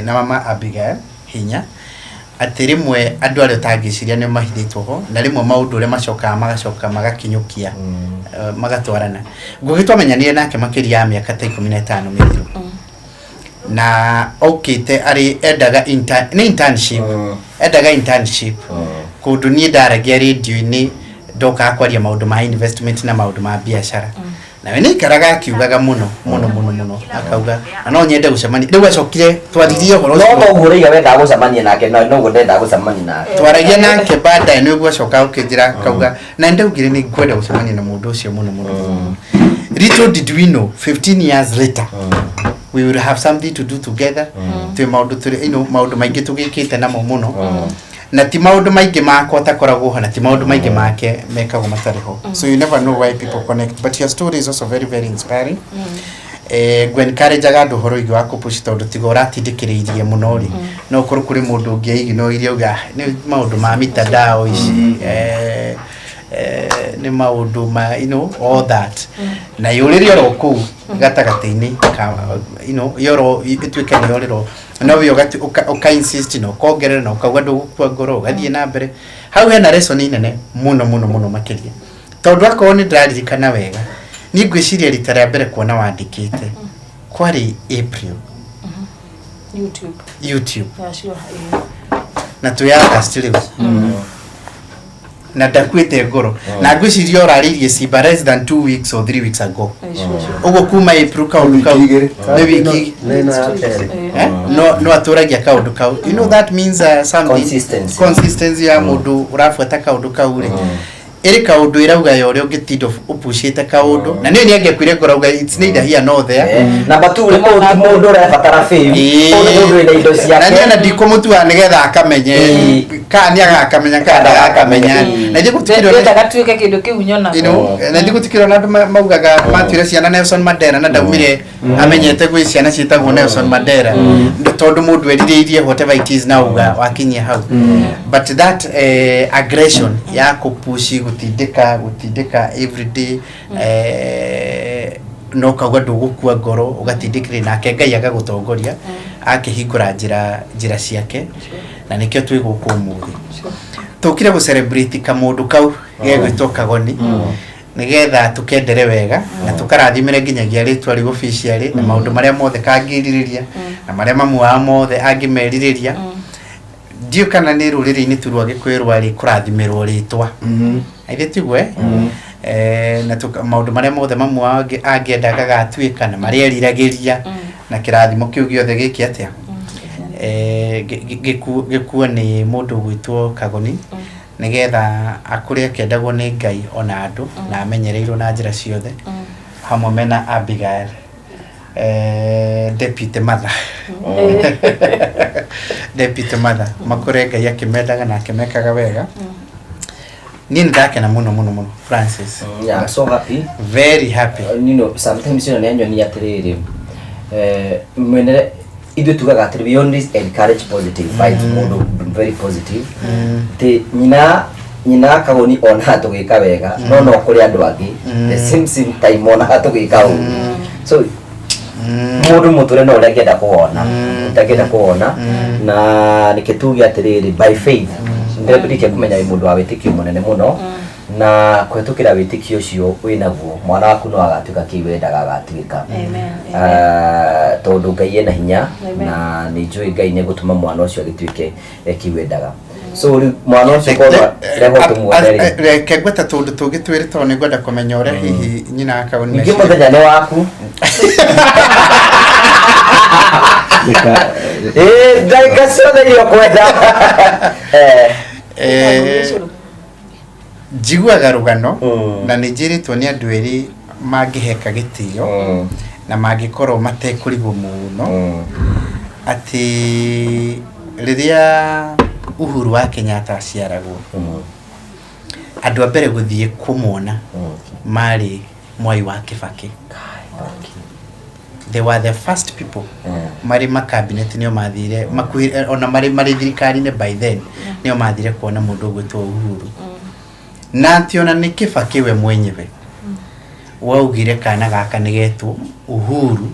S8: na mama Abigail hinya, atĩ rĩmwe andũ arĩa ũtangĩciria nĩ mahithĩtwo ho, na rĩmwe maũndũ ũrĩa macokaga magacoka magakinyũkia, magatwarana. Ngũgĩ twamenyanire nake makĩria ya mĩaka ta 15 mĩthiru, na okĩte arĩ endaga intern, nĩ internship, endaga internship kũndũ niĩ ndaragia rĩndiũ-inĩ, ndokaga kwaria maũndũ ma investment na maũndũ ma biacara. Nawe nĩ aikaraga akiugaga mũno mũno mũno mũno, akauga na no nyende gũcemania. Rĩu acokire twaririe ũhoro
S3: No
S8: ũcio.
S3: Toguo rĩiga wendaga gũcemania nake, no noguo ndendaga gũcemania nake.
S8: Twaragia nake baadaye, nĩguo acoka ũkĩnjĩra akauga na ndaugire nĩ ngwenda gũcemania na mũndũ ũcio mũno mũno mũno. Little did we know, 15 years later we will have something to do together. Twĩ maũndũ tũrĩ maũndũ maingĩ tũgĩkĩte namo mũno, na ti maũndũ maingĩ makwa takoragwo ho, na ti maũndũ maingĩ make mekagwo matarĩ ho. So you never know why people connect, but your story is also very very inspiring. Ngũ encourage-aga andũ ũhoro wĩgiĩ wa kũpush, tondũ tiga ũratindĩkĩrĩirie mũno rĩ, no ũkorwo kũrĩ mũndũ ũngĩ aignore auga, "Ah, nĩ maũndũ ma mitandao ici, nĩ maũndũ ma all that," na yũrĩre oro kũu gatagatĩ-inĩ ka yoro ĩtuĩke nĩ yorĩro, no we ũka insist na ũkongerera na ũkauga ndũgũkua ngoro, ũgathiĩ na mbere. Hau hena lesson nene mũno mũno mũno makĩria, tondũ akorwo nĩ ndĩraririkana wega, niĩ ngwĩciria rita rĩa mbere kuona wandĩkĩte kwarĩ April.
S1: YouTube.
S8: YouTube.
S1: Yeah, sure. Yeah.
S8: Na twĩ August rĩu, na ndakuĩte ngoro, na ngwĩciria ũrarĩirie Simba less than 2 weeks or 3 weeks ago.
S1: Yeah, sure.
S8: Ũguo kuma April kaũndũ kau
S6: Wiki igĩrĩ.
S8: Nĩ wiki.
S6: Nĩ ĩno ya kerĩ.
S8: Eh? No atũragia kaũndũ kau, that means something.
S3: Consistency.
S8: Consistency ya mũndũ ũrabuata kaũndũ kau rĩ, ĩrĩ kaũndũ ĩrauga ya ũrĩa ũngĩtinda ũpucĩte kaũndũ, na nĩyo nĩ angĩakuire ngoro auga it's neither here nor there.
S3: Namba tu rĩ, mũndũ mũndũ ũrabatara fame. Ũyũ nĩ mũndũ wĩna indo
S8: Na niĩ
S3: ciake.
S8: ona ndikũmũtua nĩgetha akamenye kana nĩ agakamenya kana ndagakamenya, na ithuĩ gũtikĩrĩ
S1: Ndĩrenda gatuĩke kĩndũ kĩu nyonaga.
S8: Na ithuĩ gũtikĩrĩ ona andũ maugaga matuire ciana Nelson Mandela na ndaumire amenyete gwĩ ciana ciĩtagwo Nelson Mandela. Tondũ mũndũ erirĩirie whatever it is na uga wakinyia hau, but that aggression ya kũpushi, gũtindĩka gũtindĩka every day, no ukauga ndũgũkua ngoro, ũgatindĩkĩrĩria, nake Ngai agagũtongoria akĩhingũra njĩra ciake, na nĩkĩo twĩ gũkũ ũmũthĩ, tũkire gũ celebrate kamũndũ kau gegwĩtwo Kagoni, nĩgetha tũkendere wega na tũkarathimĩre nginyagia rĩtwa rĩu officially, na maũndũ marĩa mothe kangĩrirĩria na marĩa mamu wao mothe angĩmerirĩria. Ndiũ kana nĩ rũrĩrĩ-inĩ tu rwa Gĩkũyũ rwarĩ kũrathimĩrwo rĩtwa, aithĩ tiguo, eh? Na maũndũ marĩa mothe mamu wao angĩenda gagatuĩka na marĩa eriragĩria, na kĩrathimo kĩu gĩothe gĩkĩ atĩa, gĩkuo nĩ mũndũ ũgwĩtwo Kagoni, nĩgetha akũre akĩendagwo nĩ Ngai ona andũ, na amenyereirwo na njĩra ciothe, hamwe mena Abigail, deputy mother, deputy mother, makũre Ngai akĩmendaga na akĩmekaga wega. Niĩ nĩ ndakena mũno mũno mũno, Francis.
S3: Yeah, I'm so happy.
S8: Very happy.
S3: Sometimes nĩ anyonia atĩrĩrĩ, mwenere ithuĩ tugaga atĩrĩ, we only encourage positive vibes, mũndũ very positive. Ti nyina Kagoni onaga tũgĩka wega, no kũrĩ andũ angĩ the same time monaga tũgĩka ũru. So mũndũ mũtũre no ũrĩa angĩenda kũwona, ũtangĩenda kũwona, na nĩkĩ tuge atĩrĩrĩ, by faith ndĩrĩkia kũmenya wĩ mũndũ wa wĩtĩkio mũnene mũno, na kũhetũkĩra wĩtĩkio ũcio wĩnaguo, mwana waku no agatuĩka kĩu wendaga agatuĩka.
S1: Amen.
S3: Ah, tondũ Ngai ena hinya.
S1: Amen.
S3: Na nĩ njũĩ Ngai nĩ egũtũma mwana ũcio agĩtuĩke kĩu wendaga. So rĩu mwana ũcio korwo rehwo tũmuone rĩ.
S8: Reke ngweta tũndũ tũngĩ twĩrĩ, tondũ nĩ ngwenda kũmenya ũrĩa hihi nyina wa Kagoni
S3: Ningĩ mũthenya nĩ waku. Ĩĩ, ndagĩka ciothe iria ũkwenda.
S8: Njiguaga rũgano na nĩ njĩrĩtwo nĩ andũ erĩ mangĩheka gĩtĩo na mangĩkorwo matekũrigwo mũno, atĩ rĩrĩa Uhuru wa Kenyatta aciaragwo, andũ a mbere gũthiĩ kũmuona marĩ Mwai wa Kibaki. They were the first most people marĩ makabinet nĩo mathire makuhĩ ona marĩ marĩ thirikari-inĩ by then nĩo mathire kuona mũndũ ũgwĩtwo Uhuru na atĩ ona nĩ Kibaki we mwenyewe waugire kana gaka nĩ getwo Uhuru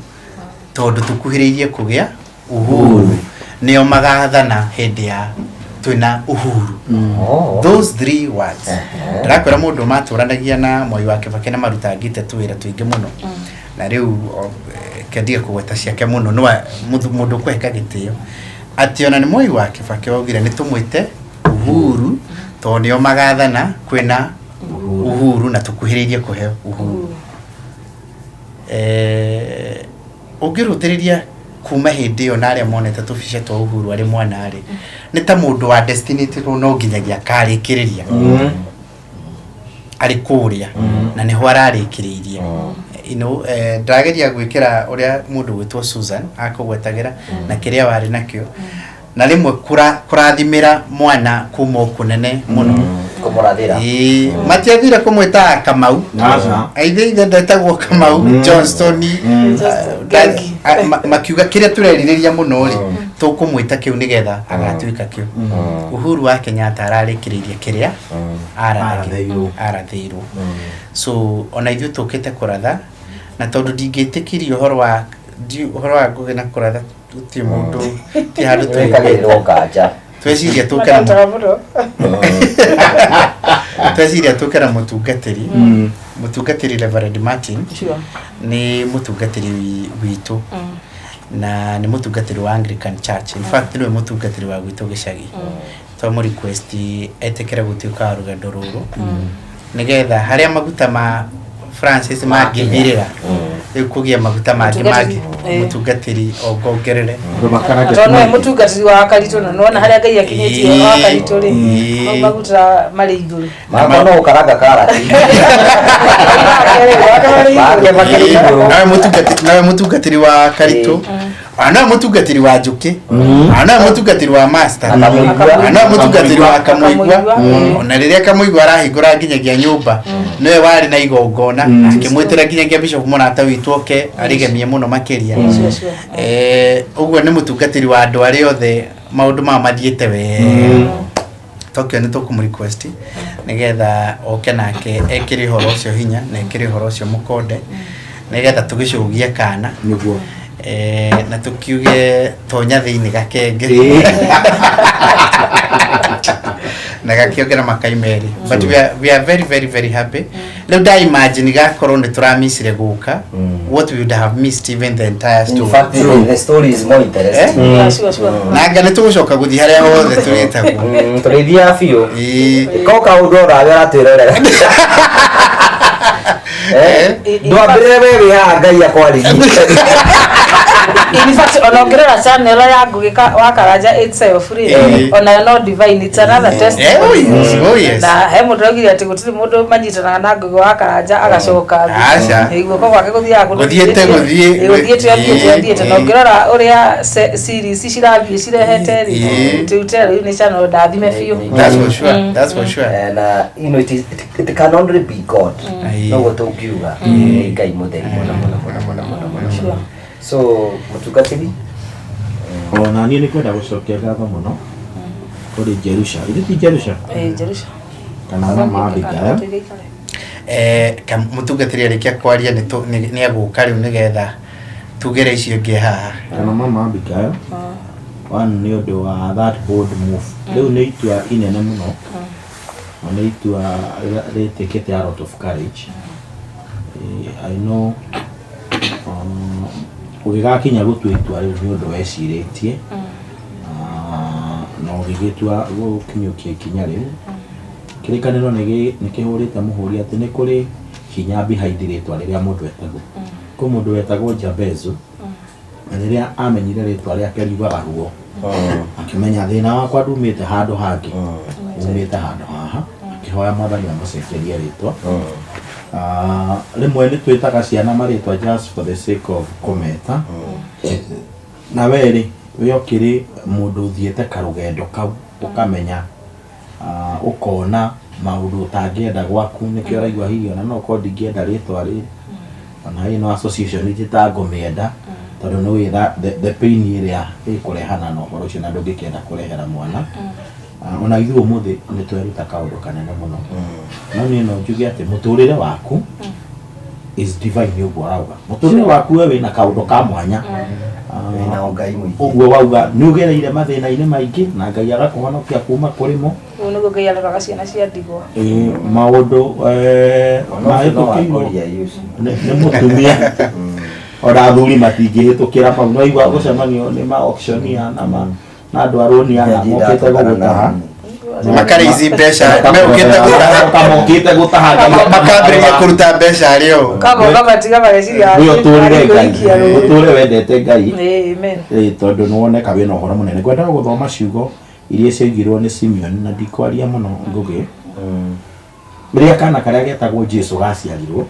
S8: tondũ tũkuhĩrĩirie kũgĩa Uhuru nĩo magathana hĩndĩ ya twĩna Uhuru. Those three words ndĩrakwĩra mũndũ matũranagia na Mwai wa Kibaki na marutangĩte tũwĩra tũingĩ mũno na rĩu kendige kũgweta ciake mũno no mũndũ ũkũheka gĩtĩo atĩ ona nĩ Mwai wa Kibaki waugire nĩ tũmwĩte Uhuru tondũ nĩo magathana kwĩna Uhuru na tũkuhĩrĩirie kũheo Uhuru. Ũngĩrũthĩrĩria kuma hĩndĩ ĩyo na arĩa monete tũbica twa Uhuru arĩ mwana rĩ, nĩ ta mũndũ wa destinĩtwo no nginyagia akarĩkĩrĩria arĩ kũrĩa na nĩho ararĩkĩrĩirie. Ndĩrageria gwĩkĩra ũrĩa mũndũ gwĩtwo Susan akũgwetagĩra na kĩrĩa warĩ nakĩo na rĩmwe kũrathimĩra mwana kuma o kũnene mũno.
S3: Kũmũrathĩra.
S8: Ĩĩ, matiathire kũmwĩta Kamau.
S7: Aca.
S8: Aithe ithe ndetagwo Kamau Johnston.
S1: Ngengi.
S8: Makiuga kĩrĩa tũrerirĩria mũno rĩ, tũkũmwĩta kĩu nĩgetha agatuĩka kĩu. Uhuru wa Kenyatta ararĩkĩrĩirie kĩrĩa
S7: Arathĩirwo.
S8: arathĩirwo. So ona ithuĩ tũkĩte kũratha na tondũ ndingĩtĩkirie ũhoro wa ũhoro wa Ngũgĩ na kũratha gũtirĩ mũndũ ti handũ
S3: Wĩkagĩrĩrwo nganja.
S8: Tweciria tũke na
S1: Mandotaga mũno.
S8: Tweciria tũke na mũtungatĩri mũtungatĩri Reverend Martin. Nĩ mũtungatĩri witũ na nĩ mũtungatĩri wa Anglican Church. In fact, nĩwe mũtungatĩri wa gwitũ gĩcagi. Twamũ request etĩkĩre gũtuĩka wa rũgendo rũrũ nĩgetha harĩa maguta ma Francis mangĩthirĩra rĩu kũgĩa maguta mangĩ mangĩ.
S1: Mũtungatĩri,
S8: Mũtungatĩri ongongerere.
S7: Andũ makaranja.
S1: Tondũ nĩwe mũtungatĩri wa Karitũ na nĩwona harĩa Ngai akinyĩtie wa Karitũ rĩ, mau maguta marĩ igũrũ.
S3: Makwa no gũkaranga karati. Make makĩrĩ igũrũ.
S8: Nawe mũtungatĩri wa Karitũ, ona nowe mũtungatĩri wa Njũkĩ, ona nowe mũtungatĩri wa Master,
S3: Akamuigua.
S8: ona nowe mũtungatĩri wa Kamũigua.
S1: Kamũigua.
S8: Ona rĩrĩa Kamũigua arahingũra nginyagia nyũmba nĩwe warĩ na igongona akĩmwĩtĩra nginyagia bishop mũrata witũ oke arĩgemie mũno makĩria.
S1: Sure, sure.
S8: Ũguo nĩ mũtungatĩri wa andũ arĩa othe maũndũ mao mathiĩte wega. Tokyo nĩ tũkũmũ request nĩgetha oke nake ekĩre ũhoro ũcio hinya na ekĩre ũhoro ũcio mũkonde nĩgetha tũgĩcũgie kana.
S7: Nĩguo.
S8: Na tũkiuge tonya thĩinĩ gakenge na gakĩongera makai merĩ, but we are very very very happy. Rĩu nda imagine gakorwo nĩ tũramissire gũka, what we would have missed, even the entire
S3: In
S8: story.
S3: fact, the story is more interesting.
S1: Yeah, sure, sure.
S8: Na anga nĩ tũgũcoka gũthiĩ harĩa hothe tũrĩtagwo.
S3: Tũrĩthiaga biũ.
S8: Ĩĩ.
S3: Ko kaũndũ onawe ũratwĩrorera. Ndwambĩrĩre we wĩ haha Ngai akwarĩrie.
S1: In fact, ona ũngĩrora channel ya Ngũgĩ wa Karanja itself rĩ, onayo no divine, it's another testimony.
S8: Oh yes, oh yes.
S1: Na he mũndũ augire atĩ gũtirĩ mũndũ manyitanaga na Ngũgĩ wa Karanja agacoka thĩ.
S8: Aca.
S1: Ĩ, guoko gwake gũthiaga kũndũ.
S8: Gũthiĩte gũthiĩ.
S1: Gũthiĩte athiĩte athiĩte na ũngĩrora ũrĩa series cirathiĩ cirehete rĩ, tĩu rĩu nĩ channel ndathime biũ.
S8: That's for sure, that's for sure.
S3: And it can only be God. Noguo tũngiuga nĩ Ngai mũtheru mũno mũno mũno mũno mũno mũno. So mũtungatĩri.
S7: Ona niĩ nĩ kwenda gũcokia ngatho mũno kũrĩ Jerusha. Ithe ti Jerusha?
S1: Ĩ, Jerusha.
S7: Kana mama Abigail.
S8: Mũtungatĩri arĩkia kwaria nĩ egũka rĩu nĩgetha tugere icio ingĩ haha.
S7: Kana mama Abigail. One, nĩ ũndũ wa that bold move. Rĩu nĩ itua inene mũno na nĩ itua rĩtĩkĩte a lot of courage. I know ũgĩgakinya gũtua itua rĩu nĩ ũndũ wecirĩtie na ũgĩgĩtua gũkinyũkia ikinya rĩu. Kĩrĩkanĩro nĩ kĩhũrĩte mũhũri atĩ nĩ kũrĩ hinya behind rĩtwa rĩrĩa mũndũ etagwo. Kwĩ mũndũ wetagwo Jabezu na rĩrĩa amenyire rĩtwa rĩake riugaga ruo, akĩmenya thĩna wakwa ndumĩte handũ hangĩ, umĩte handũ haha, akĩhoya Mwathani amũcenjerie rĩtwa. Rĩmwe nĩ twĩtaga ciana marĩtwa just for the sake of kũmeta na we rĩ we ũkĩrĩ mũndũ ũthiĩte karũgendo kau ũkamenya, ũkona maũndũ ũtangĩenda gwaku nĩkĩo ũraigua hihi ona no korwo ndingĩenda rĩtwa rĩrĩ ona ĩno association njĩtangũmĩenda. Tondũ nĩ ũĩ the pain ĩrĩa ĩkũrehana na ũhoro ũcio na ndũngĩkĩenda kũrehera mwana. Ona ithuĩ ũmũthĩ nĩ tweruta kaũndũ kanene mũno. No niĩ no njuge atĩ mũtũrĩre waku is divine ũguo ũrauga. Mũtũrĩre waku we wĩna kaũndũ ka mwanya.
S6: Wĩna ũngai mũingĩ.
S7: Ũguo wauga nĩ ũgereire mathĩna-inĩ maingĩ na Ngai agakũhonokia kuma kũrĩ mo.
S1: Ũguo nĩguo Ngai aroraga ciana cia ndigwa.
S7: Ĩĩ, maũndũ
S6: Ona ũcio no
S7: mahĩtũkĩirwo
S6: wakoria ũcio.
S7: nĩ mũtumia ona athuri matingĩhĩtũkĩra mau no igua gũcemanio nĩ ma auctioneer na ma na andũ arũni ana mokĩte gũgũtaha.
S8: Makarĩ ici mbeca mekũkĩte gũtaha.
S7: Mokĩte gũtaha Ngai
S8: Makambĩrĩria kũruta mbeca arĩ o.
S1: Kamoka matiga mageciria
S7: we ũtũrĩre Ngai
S1: kũhikia rũĩ.
S7: ũtũre wendete Ngai.
S1: Amen.
S7: Tondũ nĩ woneka wĩna ũhoro mũnene. Ngwendaga gũthoma ciugo iria ciaigirwo nĩ Simeon na ndikwaria mũno Ngũgĩ. Rĩrĩa kana karĩa getagwo Jesu gaciarirwo,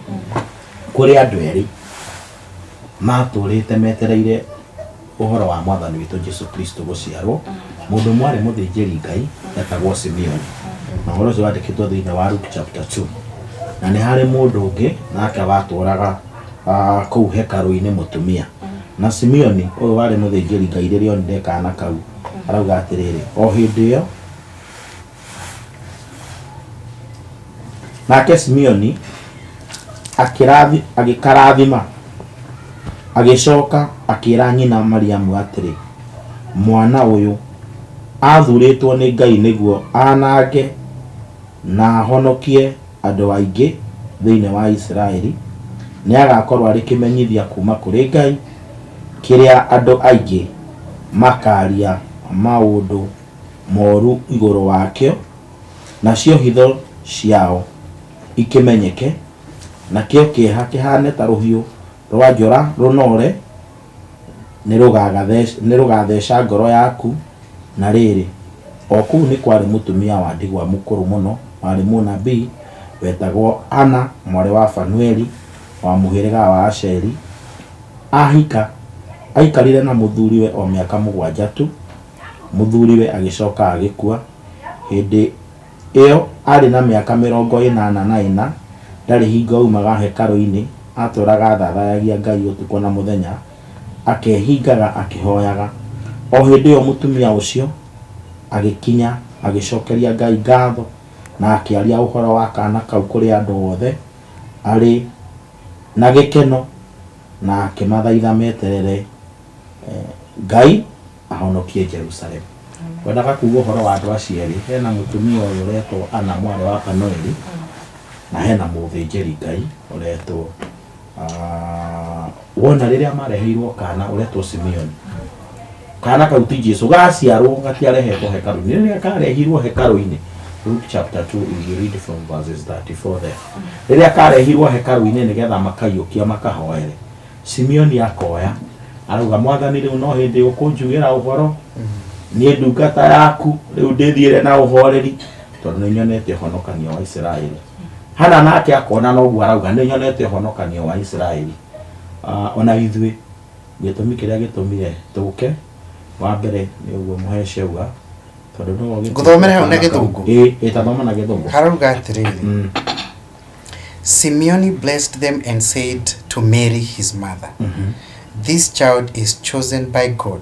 S7: kũrĩ andũ erĩ matũrĩte metereire ũhoro wa mwathani witũ Jesu Kristo gũciarwo. Mũndũ ũmwe arĩ mũthĩnjĩri Ngai etagwo Simeon, na ũhoro ũcio wandĩkĩtwo thĩinĩ wa Luke chapter 2. Na nĩ harĩ mũndũ ũngĩ nake watũraga kũu hekarũ-inĩ, mũtumia. Na Simeoni ũyũ warĩ mũthĩnjĩri Ngai, rĩrĩa onire kana kau, arauga atĩrĩrĩ, o hĩndĩ ĩyo nake Simeoni akĩrathi agĩkarathima, agĩcoka akĩra nyina Mariamu atĩrĩ, mwana ũyũ athurĩtwo nĩ Ngai nĩguo anange na ahonokie andũ aingĩ thĩinĩ wa Isiraeli. Nĩ agakorwo arĩ kĩmenyithia kuma kũrĩ Ngai kĩrĩa andũ aingĩ makaria maũndũ moru igũrũ wakĩo, nacio hitho ciao ikĩmenyeke, nakĩo kĩeha kĩhane ta rũhiũ rwa njora rũnore nĩ rũgatheca ngoro yaku. Na rĩrĩ, o kũu nĩ kwarĩ mũtumia wa ndigwa mũkũrũ mũno warĩ mũnabii wetagwo Ana mwarĩ wa Fanueli wa mũhĩrĩga wa Asheri. Ahika aikarire na mũthuriwe o mĩaka 7 tu, mũthuriwe agĩcoka agĩkua. Hĩndĩ ĩyo arĩ na mĩaka 84. Ndarĩ hingo aumaga hekarũ-inĩ, atũũraga athathayagia Ngai ũtukũ na mũthenya, akehingaga akĩhoyaga. O hĩndĩ ĩyo mũtumia ũcio agĩkinya, agĩcokeria Ngai ngatho na akĩaria ũhoro wa kana kau kũrĩ andũ othe arĩ na gĩkeno, na akĩmathaitha meterere Ngai ahonokie Jerusalemu. Ngwendaga kuga ũhoro wa andũ acio erĩ. Hena mũtumia ũyũ ũretwo Ana mwarĩ wa Fanueli, na hena mũthĩnjĩri Ngai ũretwo wona rĩrĩa mareheirwo kana ũretwo Simeoni. Kana kau ti Jesu gaciarwo gatiarehetwo hekarũ-inĩ. Rĩrĩa karehirwo hekarũ-inĩ, Luke chapter 2, if you read from verses 34 there, rĩrĩa karehirwo hekarũ-inĩ nĩgetha makaiyũkia makahoere, Simeoni akoya arauga, mwathani, rĩu no hĩndĩ ũkũnjugĩra ũhoro niĩ ndungata yaku, rĩu ndĩthiĩre na ũhoreri tondũ nĩ nyonete ũhonokanio wa Isiraeli. Hana nake akona noguo, arauga nĩ nyonete ũhonokanio wa Isiraeli. Ona ithuĩ gĩtũmi kĩrĩa gĩtũmire tũke wa mbere nĩ ũguo mũhece auga, tondũ nĩwe ũgĩtuĩte
S8: Ngũthomere hau na
S7: kana kau.
S8: Gĩthũngũ?
S7: Ĩ tathoma na Gĩthũngũ.
S8: Harauga atĩrĩrĩ, Simeon blessed them and said to Mary his mother, "This child is chosen by God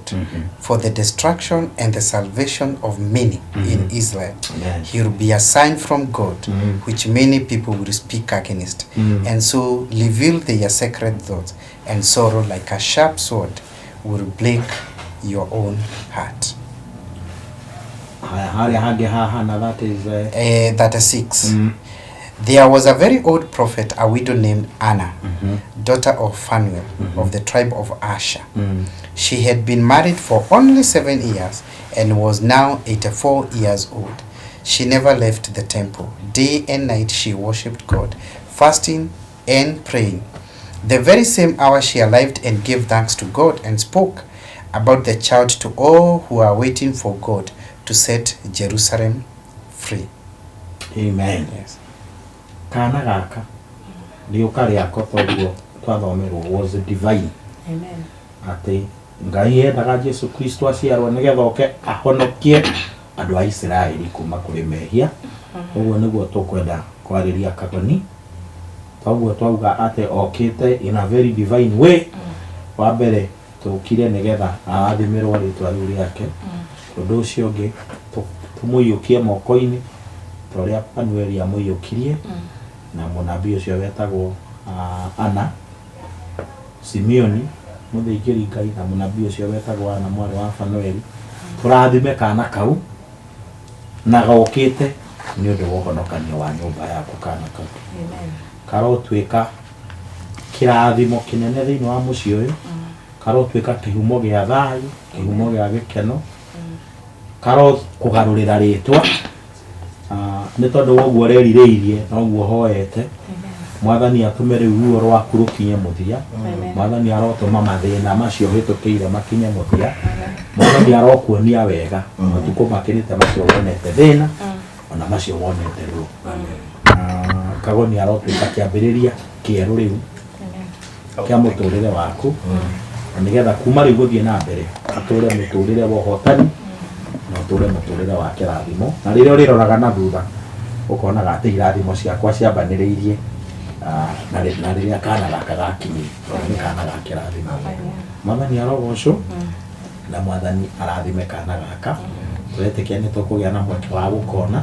S8: for the destruction and the salvation of many in Israel.
S7: Amen.
S8: He will be a sign from God, which many people will speak against, and so reveal their secret thoughts, and sorrow like a sharp sword will break your own heart."
S7: Haya, harĩa hangĩ haha na that is
S8: 36. There was a very old prophet, a widow named Anna, daughter of Phanuel of the tribe of Asher. She had been married for only 7 years and was now 84 years old. She never left the temple. Day and night she worshipped God, fasting and praying. The very same hour she arrived and gave thanks to God and spoke about the child to all who are waiting for God to set Jerusalem free.
S7: Amen.
S8: Yes.
S7: Kana gaka rĩũka rĩako toguo twathomerwo was divine.
S1: Amen.
S7: Atĩ Ngai endaga Jesu Kristo aciarwo nĩgetha oke ahonokie andũ a Isiraeli kuma kũrĩ mehia. Ũguo nĩguo tũkwenda kwarĩria Kagoni, toguo twauga atĩ okĩte in a very divine way. Wa mbere Tũkire nĩgetha arathimĩrwo rĩtwa rĩu rĩake. Ũndũ ũcio ũngĩ tũmũiyũkie moko-inĩ ta ũrĩa Panueli amũiyũkirie na mũnabii ũcio wetagwo Ana, Simeoni mũthĩnjĩri Ngai na mũnabii ũcio wetagwo Ana mwarĩ wa Fanueli. Tũrathime kana kau na gokĩte nĩ ũndũ wa ũhonokanio wa nyũmba yaku kana kau. Karotuĩka kĩrathimo kĩnene thĩinĩ wa mũciĩ ũyũ, karotuĩka kĩhumo gĩa thayũ, kĩhumo gĩa gĩkeno, karokũgarũrĩra rĩtwa nĩ tondũ wa ũguo ũrerirĩirie na ũguo ũhoete. Mwathani atũme rĩu ruo rwaku rũkinye mũthia. Mwathani arotũma mathĩna macio ũhĩtũkĩire makinye mũthia. Mwathani arokuonia wega matukũ makĩrĩte macio wonete thĩna ona macio wonete ruo. Kagoni arotuĩka kĩambĩrĩria kĩerũ rĩu kĩa mũtũrĩre waku, na nĩgetha kuma rĩu gũthiĩ na mbere atũre mũtũrĩre wa ũhotani na ũtũre mũtũrĩre wa kĩrathimo, na rĩrĩa ũrĩroraga na thutha ũkonaga atĩ irathimo ciakwa ciambanĩrĩirie na rĩrĩa kana gaka gakinyire, tondũ nĩ kana ga kĩrathimo. Mwathani arogocwo na Mwathani arathime kana gaka. Tũretĩkia nĩ tũkũgĩa na mweke wa gũkona na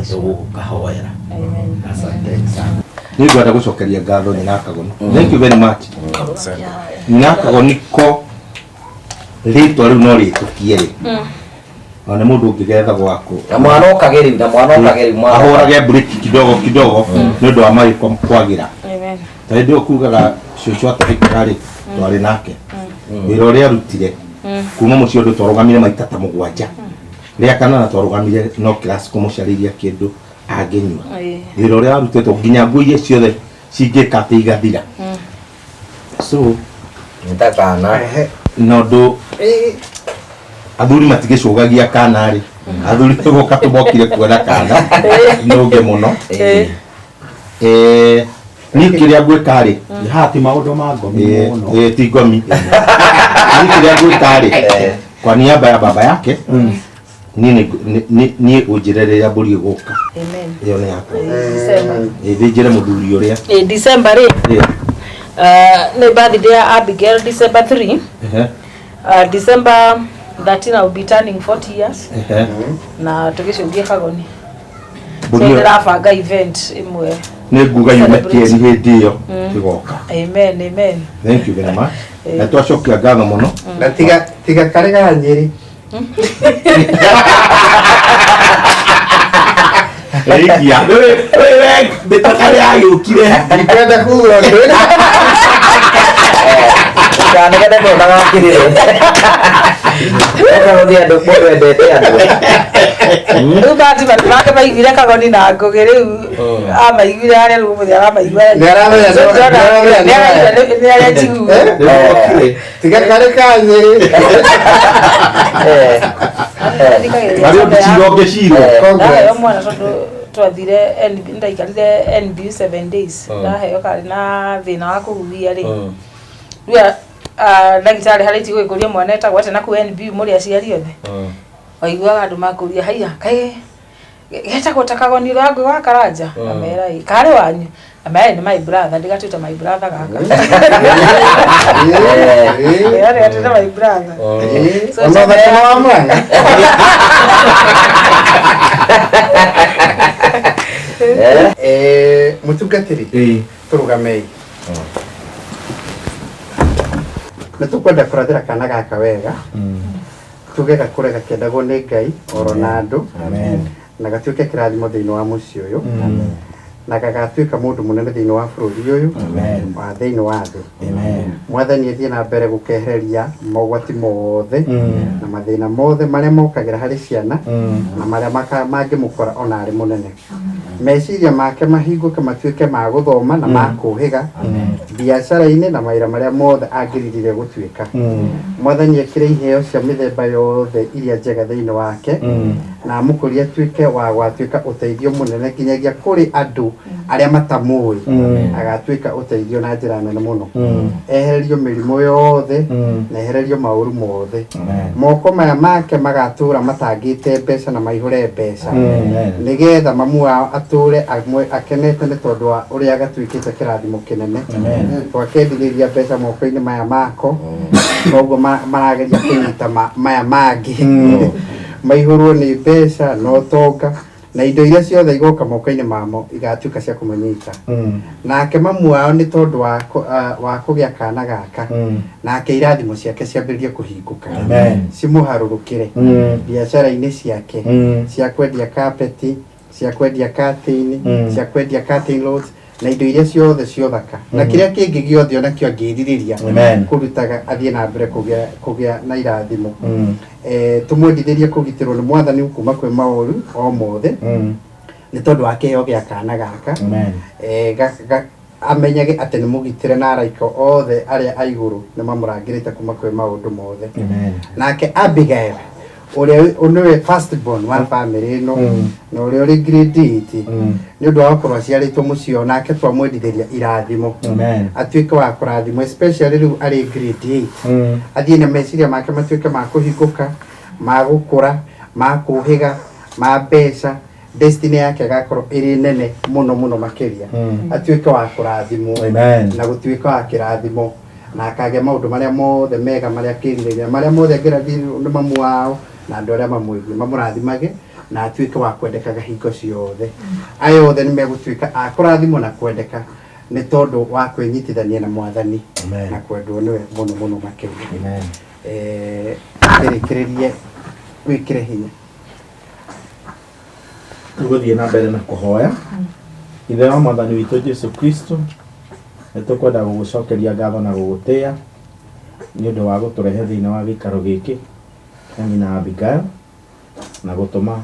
S7: nĩ tũgũkahoera. Asante sana.
S9: Nĩ ngwenda gũcokeria ngatho nyina Kagoni. Thank you very much. Nyina Kagoni ko rĩtwa rĩu no rĩtũkie rĩ. Ona mũndũ ũngĩgetha gwaku.
S3: Na mwana okage rĩu, na mwana okage rĩu, mwana
S9: Ahũrage breki kidogo kidogo nĩ ũndũ wa marĩko kwagĩra. Ta hĩndĩ ĩyo kugaga cũcũ atahikaga rĩ, twarĩ nake. Wĩra ũrĩa arutire kuma mũciĩ ũndũ twarũgamire maita ta mũgwanja. Rĩa kanana twarũgamire no class kũmũcarĩria kĩndũ angĩnyua. Wĩra ũrĩa warutĩtwo nginya nguo iria ciothe cingĩka atĩ igathira. So
S3: Nĩ ta kana.
S9: Na ũndũ athuri matigĩcũgagia kana rĩ, athuri tũgoka tũmokire kuona kana nũnge mũno. Niĩ kĩrĩa ngwĩka rĩ,
S7: Haha ti maũndũ ma ngomi mũno.
S9: Ti ngomi. Niĩ kĩrĩa ngwĩka rĩ, kwa niaba ya baba yake, niĩ niĩ ũnjĩre rĩrĩa mbũri ĩgũka.
S1: Amen.
S9: Ĩyo nĩ yakwa.
S1: December.
S9: Thĩnjĩre mũthuri ũrĩa.
S1: December rĩ, nĩ birthday ya Abigail, December 3. December 13 I will be turning 40 years. Na tũgĩcũgie Kagoni. So
S9: Mbũri ĩyo
S1: ndĩrabanga event ĩmwe.
S9: Nĩ nguga yume
S1: Celebrate.
S9: kĩeni hĩndĩ ĩyo ĩgoka.
S1: Amen, amen.
S9: Thank you very much. Na twacokia ngatho mũno.
S2: Na tiga tiga karĩ ga Nyĩrĩ.
S9: Rĩkia. Mĩtaka yagĩũkire.
S2: Ndikwenda kuga ũndũ.
S3: Ndanegene mũno na gakirire. Okorwo nĩ andũ mũndũ endete andũ.
S1: Rĩu bahati make maiguire Kagoni na Ngũgĩ rĩu amaiguire harĩa rĩu ũmũthĩ aramaigua.
S2: Nĩaramenya nĩaramenya
S1: Nĩ arĩa njiguo.
S2: Tiga karĩ ka Nyĩrĩ.
S9: Harĩ ũndũ cira ũngĩcirwo.
S1: Ndaheo mwana tondũ twathire NB ndaikarire NBU 7 days. Ndaheo karĩ na thĩna wa kũhuhia rĩ, rĩu ndagĩtarĩ harĩa itigũgĩkũria mwana etagwo atĩa na kũu NBU mũrĩ aciari othe waiguaga andũ makũria haiya kaĩ getagwo ta Kagoni ũrĩa wa Ngũgĩ wa Karanja. Amera ĩ karĩ wanyu, amera nĩ my brother, ndĩgatuĩte my brother gaka. Ĩĩ, ndĩgatuĩte my brother. So,
S2: Ona ũthaka wa mwana. Mũtungatĩri, tũrũgamei. Nĩ tũkwenda kũrathĩra kana gaka wega, tuge gakũre gakĩendagwo nĩ Ngai oro na andũ, na gatuĩke kĩrathimo thĩinĩ wa mũciĩ ũyũ, na gagatuĩka mũndũ mũnene thĩinĩ wa bũrũri ũyũ wa thĩinĩ wa thĩ. Mwathani athiĩ na mbere gũkehereria mogwati mothe na mathĩna mothe marĩa mokagĩra harĩ ciana na marĩa mangĩmũkora ona arĩ mũnene. Meciria make mahingũke matuĩke ma gũthoma na ma kũhĩga biacara-inĩ na mawĩra marĩa mothe angĩririre gũtuĩka. Mwathani ekĩre iheo cia mĩthemba yothe iria njega thĩinĩ wake, na amũkũrie atuĩke wa gwatuĩka ũteithio mũnene nginyagia kũrĩ andũ Arĩa matamũĩ agatuĩka ũteithio na njĩra nene mũno. Ehererio mĩrimũ yothe na ehererio maũru mothe. Moko maya make magatũra matangĩte mbeca na maihũre mbeca, nĩgetha mamu wao atũre akenete nĩ tondũ wa ũrĩa gatuĩkĩte kĩrathimo kĩnene. Twakendithĩria mbeca moko-inĩ maya mako, koguo marageria kũnyita maya mangĩ maihũrwo nĩ mbeca na ũtonga, na indo iria ciothe igoka moko-inĩ mamo igatuĩka cia kũmanyita. Nake mamu wao nĩ tondũ wa kũgĩa kana gaka, nake irathimo ciake ciambĩrĩrie kũhingũka, cimũharũrũkĩre biacara-inĩ ciake cia kwendia kapeti, cia kwendia curtain, cia kwendia curtain rods na indo iria ciothe ciothaka na kĩrĩa kĩngĩ gĩothe onakĩo angĩrirĩria kũrutaga athiĩ na mbere kũgĩa na irathimo. Tũmwendithĩrie kũgitĩrwo nĩ Mwathani kuma kwĩ maũru o mothe nĩ tondũ wa kĩheo gĩa kana gaka. Amenyage atĩ nĩ mũgitĩre na araika othe arĩa a igũrũ nĩ mamũrangĩrĩte kuma kwĩ maũndũ mothe. Nake Abigail, ũrĩa nĩwe first born wa family ĩno na ũrĩa ũrĩ grade 8, nĩ ũndũ wa gũkorwo aciarĩtwo mũciĩ, nake twamwendithĩria irathimo, atuĩke wa kũrathimwo, especially rĩu arĩ grade 8, athiĩ na meciria make matuĩke ma kũhingũka, ma gũkũra, ma kũhĩga, ma mbeca. Destiny yake ĩgakorwo ĩrĩ nene mũno mũno makĩria. Atuĩke wa kũrathimwo na gũtuĩka wa kĩrathimo, na akagĩa maũndũ marĩa mothe mega marĩa akĩrirĩria, marĩa mothe angĩrathimwo nĩ mamu wao na andũ arĩa mamwĩgiĩ mamũrathimage, na atuĩke wa kwendekaga hingo ciothe. Aya othe nĩ megũtuĩka a kũrathimwo na kwendeka nĩ tondũ wa kwĩnyitithania na Mwathani na kwendwo nĩwe mũno mũno makĩria. Kĩrĩkĩrĩrie wĩkĩre hinya.
S7: Tũgũthiĩ na mbere na kũhoya. Ithe wa Mwathani witũ Jesu Kristo, nĩ tũkwenda gũgũcokeria ngatho na gũgũtĩĩa nĩ ũndũ wa gũtũrehe thĩinĩ wa gĩikaro gĩkĩ kĩa nyina Abigail, na gũtũma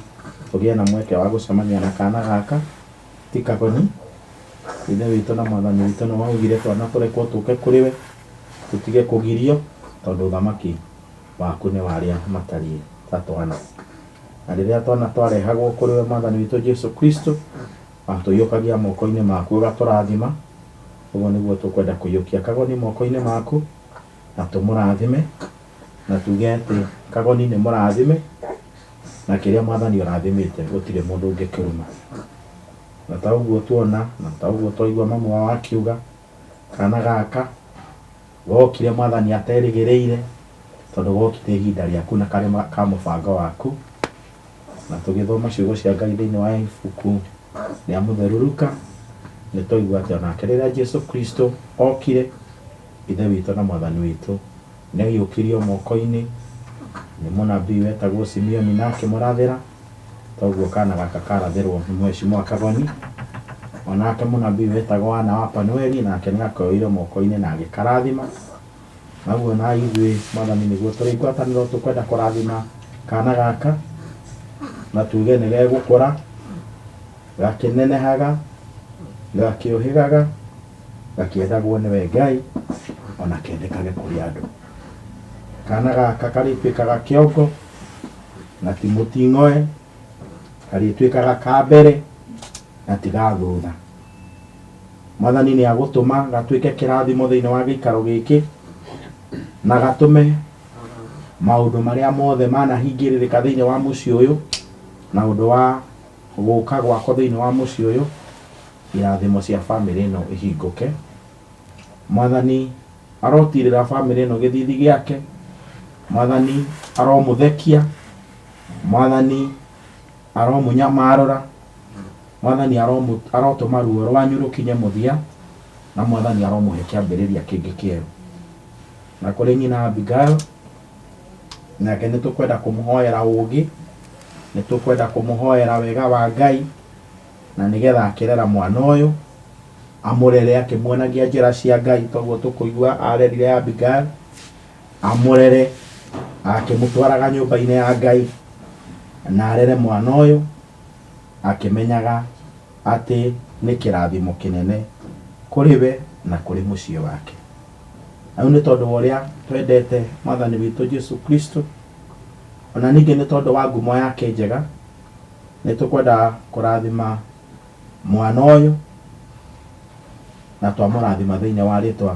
S7: tũgĩe na mweke wa gũcemania na kana gaka ti kagoni. Ithe witũ na Mwathani witũ, nĩ waugire twana tũrekwo tũke kũrĩ we, tũtige kũgirio, tondũ ũthamaki waku nĩ wa arĩa matariĩ ta twana. Na rĩrĩa twana twarehagwo kũrĩ we, Mwathani witũ Jesu Kristo, watũiyũkagia moko-inĩ maku ũgatũrathima. Ũguo nĩguo tũkwenda kũiyũkia kagoni moko-inĩ maku na tũmũrathime, na tuge atĩ kagoni nĩ mũrathime, na kĩrĩa Mwathani ũrathimĩte gũtirĩ mũndũ ũngĩkĩruma. Na ta ũguo tuona na ta ũguo twaigua mamu wao akiuga, kana gaka gokire Mwathani aterĩgĩrĩire, tondũ gokire ihinda rĩaku na karĩ ka mũbango waku. Na tũgĩthoma ciugo cia Ngai thĩinĩ wa ibuku rĩa Mũtheru Luka, nĩ twaigua atĩ onake rĩrĩa Jesu Kristo okire, Ithe witũ na Mwathani witũ nĩ aiyũkirio moko-inĩ nĩ mũnabii wetagwo Simeoni na akĩmũrathĩra. Toguo kana gaka karathĩrwo nĩ Mheshimiwa Kagoni. Onake mũnabii wetagwo Ana wa Panueli nake nĩ akoire moko-inĩ na agĩkarathima. Naguo na ithuĩ, Mwathani, nĩguo tũrĩ ngwatanĩro tũkwenda kũrathima kana gaka na tuge nĩ gegũkũra gakĩnenehaga, gakĩũhĩgaga, gakĩendagwo nĩwe Ngai, ona kendekage kũrĩ andũ. Kana gaka karĩtuĩkaga kĩongo na ti mũting'oe, karĩtuĩkaga ka mbere na ti ga thutha. Mwathani nĩ agũtũma gatuĩke kĩrathimo thĩinĩ wa gĩikaro gĩkĩ, na gatũme maũndũ marĩa mothe manahingĩrĩrĩka thĩinĩ wa mũciĩ ũyũ, na ũndũ wa gũka gwako thĩinĩ wa mũciĩ ũyũ, irathimo cia bamĩrĩ ĩno ihingũke. Mwathani arotirĩra bamĩrĩ ĩno gĩthithi gĩake. Mwathani aromũthekia. Mwathani aromũnyamarũra. Mwathani arotũma ruo rwanyu rũkinye mũthia, na Mwathani aromũhe kĩambĩrĩria kĩngĩ kĩerũ. Na kũrĩ nyina Abigail, nake nĩ tũkwenda kũmũhoera ũũgĩ, nĩ tũkwenda kũmũhoera wega wa Ngai, na nĩgetha akĩrera mwana ũyũ amũrere akĩmuonagia njĩra cia Ngai, toguo tũkũigua arerire Abigail, amũrere akĩmũtwaraga nyũmba-inĩ ya Ngai, na arere mwana ũyũ akĩmenyaga atĩ nĩ kĩrathimo kĩnene kũrĩ we na kũrĩ mũciĩ wake. Na rĩu nĩ tondũ wa ũrĩa twendete Mwathani witũ Jesu Kristo, ona ningĩ nĩ tondũ wa ngumo yake njega, nĩ tũkwenda kũrathima mwana ũyũ. Na twamũrathima thĩinĩ wa rĩtwa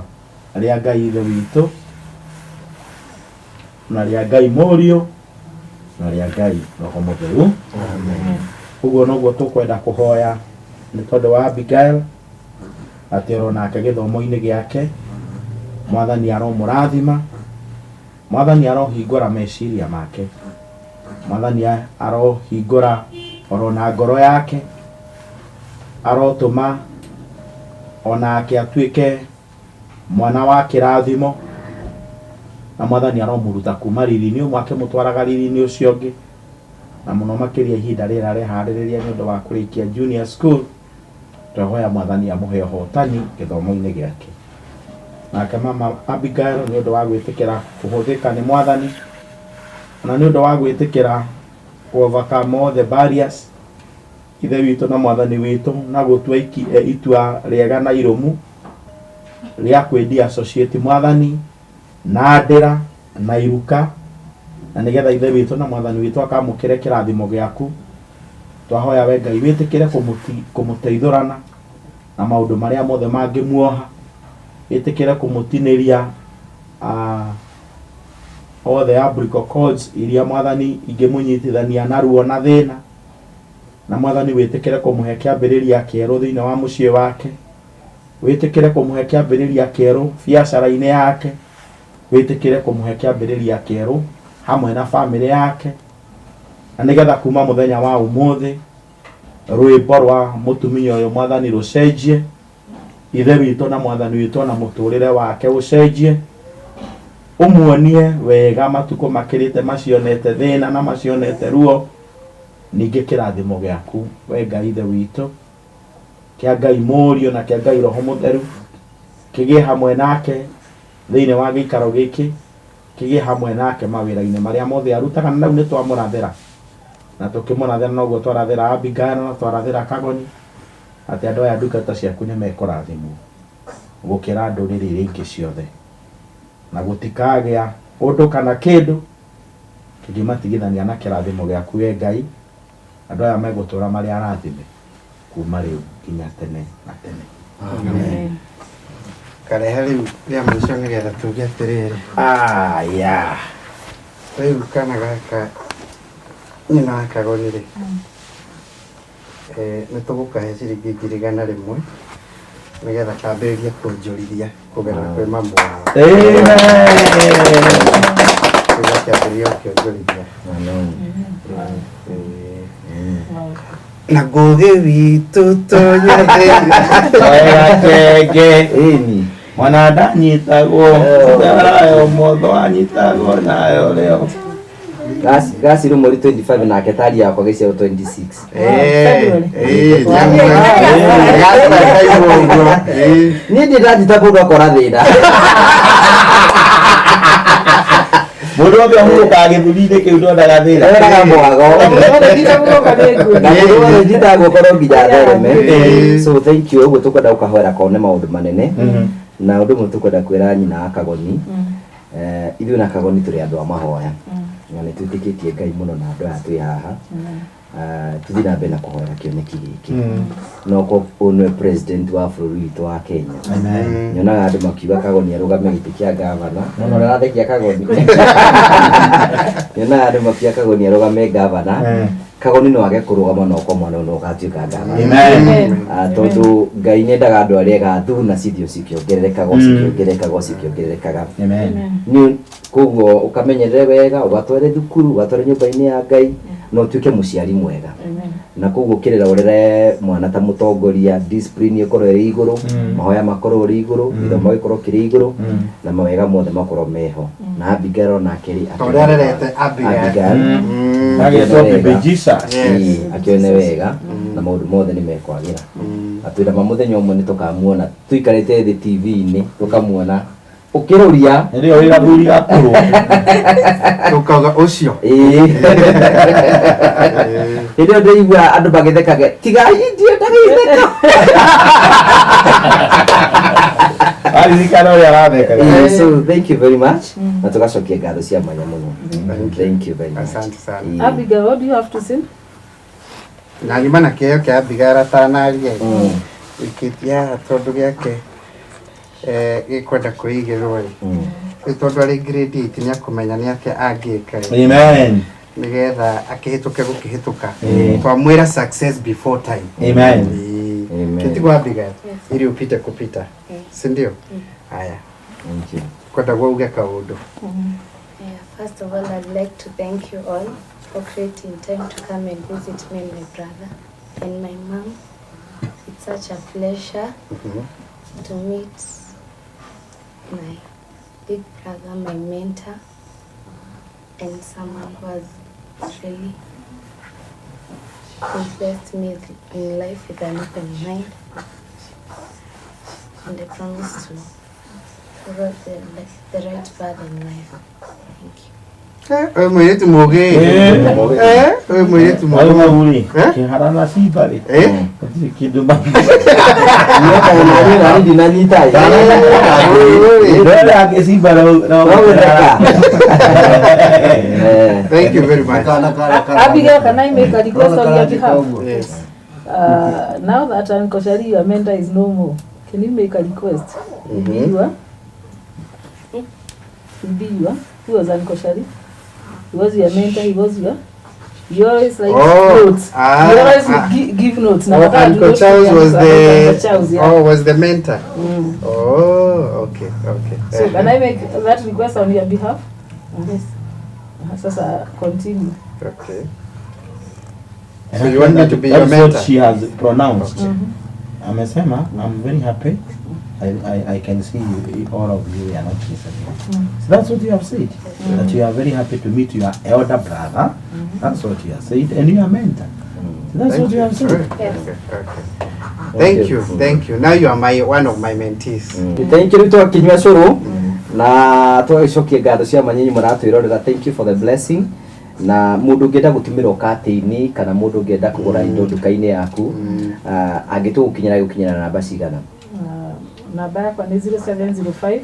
S7: rĩa Ngai Ithe witũ na rĩa Ngai Mũriũ na rĩa Ngai Roho Mũtheru. Ũguo noguo tũkwenda kũhoya nĩ tondũ wa Abigail atĩ oro nake gĩthomo-inĩ gĩake Mwathani aromũrathima, Mwathani arohingũra meciria make, Mwathani arohingũra oro na ngoro yake, arotũma onake atuĩke mwana wa kĩrathimo, na Mwathani aromũruta kuma riri-inĩ ũmwe akĩmũtwaraga riri-inĩ ũcio ũngĩ, na mũno makĩria ihinda rĩrĩ areharĩrĩria nĩ ũndũ wa kũrĩkia junior school, twahoya Mwathani amũhe ũhotani gĩthomo-inĩ gĩake. Nake mama Abigail nĩ ũndũ wa gwĩtĩkĩra kũhũthĩka nĩ Mwathani, na nĩ ũndũ wa gwĩtĩkĩra kũ overcome all the barriers, Ithe witũ na Mwathani witũ, na gũtua itua rĩega na irũmu rĩa kwĩ diassociate Mwathani na ndĩra na iruka, na nĩgetha Ithe witũ na Mwathani witũ akamũkĩre kĩrathimo gĩaku. Twahoya we Ngai wĩtĩkĩre kũmũteithũrana na maũndũ marĩa mothe mangĩmuoha, wĩtĩkĩre kũmũtinĩria all the umbilical cords iria Mwathani ingĩmũnyitithania na ruo na thĩna. Na Mwathani wĩtĩkĩre kũmũhe kĩambĩrĩria kĩerũ thĩinĩ wa mũciĩ wake, wĩtĩkĩre kũmũhe kĩambĩrĩria kĩerũ biacara-inĩ yake, wĩtĩkĩre kũmũhe kĩambĩrĩria kĩerũ hamwe na famĩlĩ yake, na nĩgetha kuma mũthenya wa ũmũthĩ rwĩmbo rwa mũtumia ũyũ Mwathani rũcenjie, Ithe witũ na Mwathani witũ na mũtũrĩre wake ũcenjie, ũmuonie wega matukũ makĩrĩte macionete thĩna na macionete ruo. Ningĩ kĩrathimo gĩaku, wee Ngai Ithe witũ, kĩa Ngai Mũriũ na kĩa Ngai Roho Mũtheru, kĩgĩe hamwe nake thĩinĩ wa gĩikaro gĩkĩ, kĩgĩe hamwe nake mawĩra-inĩ marĩa mothe arutaga. Na rĩu nĩ twamũrathĩra, na tũkĩmũrathĩra noguo twarathĩra Abigail na twarathĩra Kagoni, atĩ andũ aya ndungata ciaku nĩ mekũrathimwo gũkĩra ndũrĩrĩ iria ingĩ ciothe, na gũtikagĩa ũndũ kana kĩndũ kĩngĩmatigithania na kĩrathimo gĩaku wee Ngai, andũ aya megũtũũra marĩ arathime kuuma rĩu nginya tene na tene.
S8: Amen. Karehe rĩu rĩa mũico nĩgetha tuge atĩrĩrĩ.
S7: Aya.
S8: Rĩu kana gaka nyina wa Kagoni rĩ, nĩ tũgũkahe ciringi 100,000 nĩgetha kambĩrĩrie kuonjorithia kũgerera kwĩ mamu wao. Rĩu gakĩambĩrĩria gũkĩonjorithia. Na ngũgĩ witũ tonya thĩinĩ.
S7: Wega kenge. Mwana ndanyitagwo nayo motho anyitagwo nayo rĩo.
S3: Gacirwo mweri 25 nake tari yakwa gĩciarwo 26. Niĩ ndirĩ ndanjita kũndũ akora thĩna.
S7: Mũndũ wothe ũhurũkaga gĩthũri-inĩ kĩu ndonaga thĩna.
S3: Ndonaga mwago. Na mũndũ wothe njitaga guoko no nginya athereme. So thank you, ũguo tũkwenda gũkahoera kone maũndũ manene. Na ũndũ ũmwe tũkwenda kwĩra nyina wa Kagoni, ithuĩ na Kagoni tũrĩ andũ a mahoya. Na nĩ twĩtĩkĩtie Ngai mũno na andũ aya twĩ haha. Tũthiĩ na mbere na kũhoera kĩoneki gĩkĩ. No ko ũyũ nĩwe president wa bũrũri witũ wa Kenya. Nyonaga andũ makiuga Kagoni arũgame gĩtĩ kĩa gavana. No no ũrathekia Kagoni. Nyonaga andũ makiuga Kagoni arũgame gavana. Kagoni no age kũrũgama no ko mwana ũyũ no ũgatuĩka gavana. Tondũ Ngai nĩ endaga andũ arĩa ega thuna cithiĩ cikĩongererekaga cikĩongererekaga cikĩongererekaga. Nĩ koguo ũkamenyerere wega, ũgatware thukuru, ũgatware nyũmba-inĩ ya Ngai, na ũtuĩke mũciari mwega. Na koguo ũkĩrera ũrere mwana ta mũtongoria, discipline ĩkorwo ĩrĩ igũrũ, mahoya makorwo ĩrĩ igũrũ, gĩthomo gĩkorwo kĩrĩ igũrũ, na mawega mothe makorwo meho. Na Abigail onake rĩ,
S8: Ta ũrĩa arerete Abigail.
S3: Abigail.
S7: Agĩtwo Baby Jesus.
S3: Ĩĩ, akĩone wega na maũndũ mothe nĩ mekwagĩra. Na twĩna ma mũthenya ũmwe nĩ tũkamuona tũikarĩte thĩ TV-inĩ tũkamuona ũkĩrũria
S7: Nĩrĩo wĩ gathuri gakũrũ.
S8: Tũkauga ũcio.
S3: Ĩĩ. Hĩndĩ ĩyo ndĩraigua andũ magĩthekage tigai ndienda gĩtheko.
S7: Aririkana ũrĩa arathekaga.
S3: Ĩĩ, so thank you very much na tũgacokia ngatho cia mwanya mũno. Thank you very much.
S8: Asante sana.
S3: Ĩĩ.
S1: Abigail, what do you have to say?
S8: Na nyuma na kĩheo kĩa Abigail atanaria wikĩtie haha tondũ gĩake
S2: Gĩkwenda kwĩigĩrwo ĩ, rĩu tondũ arĩ grade 8 nĩ akũmenya nĩ atĩa angĩka ĩ,
S7: Amen.
S2: nĩgetha akĩhĩtũke gũkĩhĩtũka.
S7: Eh.
S2: Twamwĩra success before time.
S7: Amen.
S3: Amen.
S2: Kĩtigwo Abigail, ili upite kupita, si ndio? Haya,
S3: Thank you.
S2: kwenda gwa uge kaũndũ.
S5: Yeah, first of all, I'd like to thank you all for creating time to come and visit me and my brother and my mom. It's such a pleasure to meet my big brother, my mentor, and someone who has really influenced me in life with an open mind. And I promise to follow the right path in life. Thank you.
S2: Ũyũ mũirĩtu mũgĩ.
S7: Eh.
S2: Ũyũ mũirĩtu
S7: Wale
S2: mũgĩ.
S7: mauri
S2: Eh?
S7: kĩhara na ciba rĩ,
S2: Eh?
S7: gũtirĩ kĩndũ ma
S3: Nyoka ndinanyita.
S7: Ndore yake ciba no
S3: No gũtheka.
S2: Thank you very much.
S1: Abigail, can I make a request on your behalf?
S2: Yes.
S1: Now that Uncle Shari, your mentor, is no more, can you make a request? Ibiwa? Ibiwa? Who was Uncle Shari? He was your mentor, he was your... You always like
S2: Oh,
S1: notes.
S2: ah,
S1: You always
S2: ah.
S1: give notes. Now,
S2: Oh,
S1: I do
S2: Uncle
S1: notes
S2: Charles
S1: for
S2: was
S1: Uncle
S2: the
S1: Charles, yeah.
S2: oh, was the mentor. Oh, okay, okay.
S1: So can I make that request on your behalf? Yes. Sasa continue.
S2: Okay. So you want me to be your
S7: That's what
S2: mentor?
S7: she has pronounced. Amesema, I'm very happy. I can see you, all of you are not listening. So that's what you have said. That you are very happy to meet your elder brother. That's what you have said. And you are mentor. So that's
S2: Thank
S7: what you have said.
S2: Okay, okay. Thank you, thank you. Now you are my one of my mentees.
S3: Thank you. Rĩu tũgakĩnyua cũrũ na tũgagĩcokia ngatho cia manyinyi mũratwĩrorera. Thank you for the blessing. Na mũndũ ũngĩenda gũtumĩrwo katĩini kana mũndũ ũngĩenda kũgũra indo nduka-inĩ yaku, angĩtũgũkinyĩra gũkinyĩra na namba cigana?
S1: Namba yakwa nĩ 0705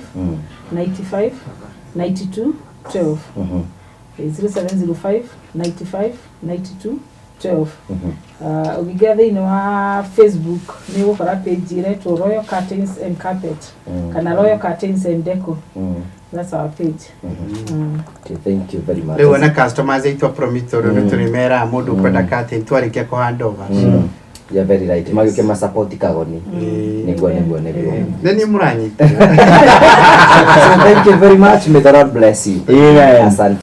S1: 95 92 12. 0705 95 92 12. Ũngĩingĩra thĩinĩ wa Facebook nĩ ũgũkora page ĩretwo Royal Curtains and Carpet kana Royal Curtains and Deco. That's our page.
S3: Okay, thank you very much.
S2: Rĩu ona customers aitũ a Promito rĩu nĩ tũrĩmeraga mũndũ ũkwenda curtain twarĩkia kũ hand over.
S3: You're very right. Magĩũke masupport Kagoni. Nĩguo, nĩguo, nĩguo.
S2: Nĩ niĩ mũranyita.
S3: So thank you very much. May the Lord bless you.
S7: Amen.
S3: Asante.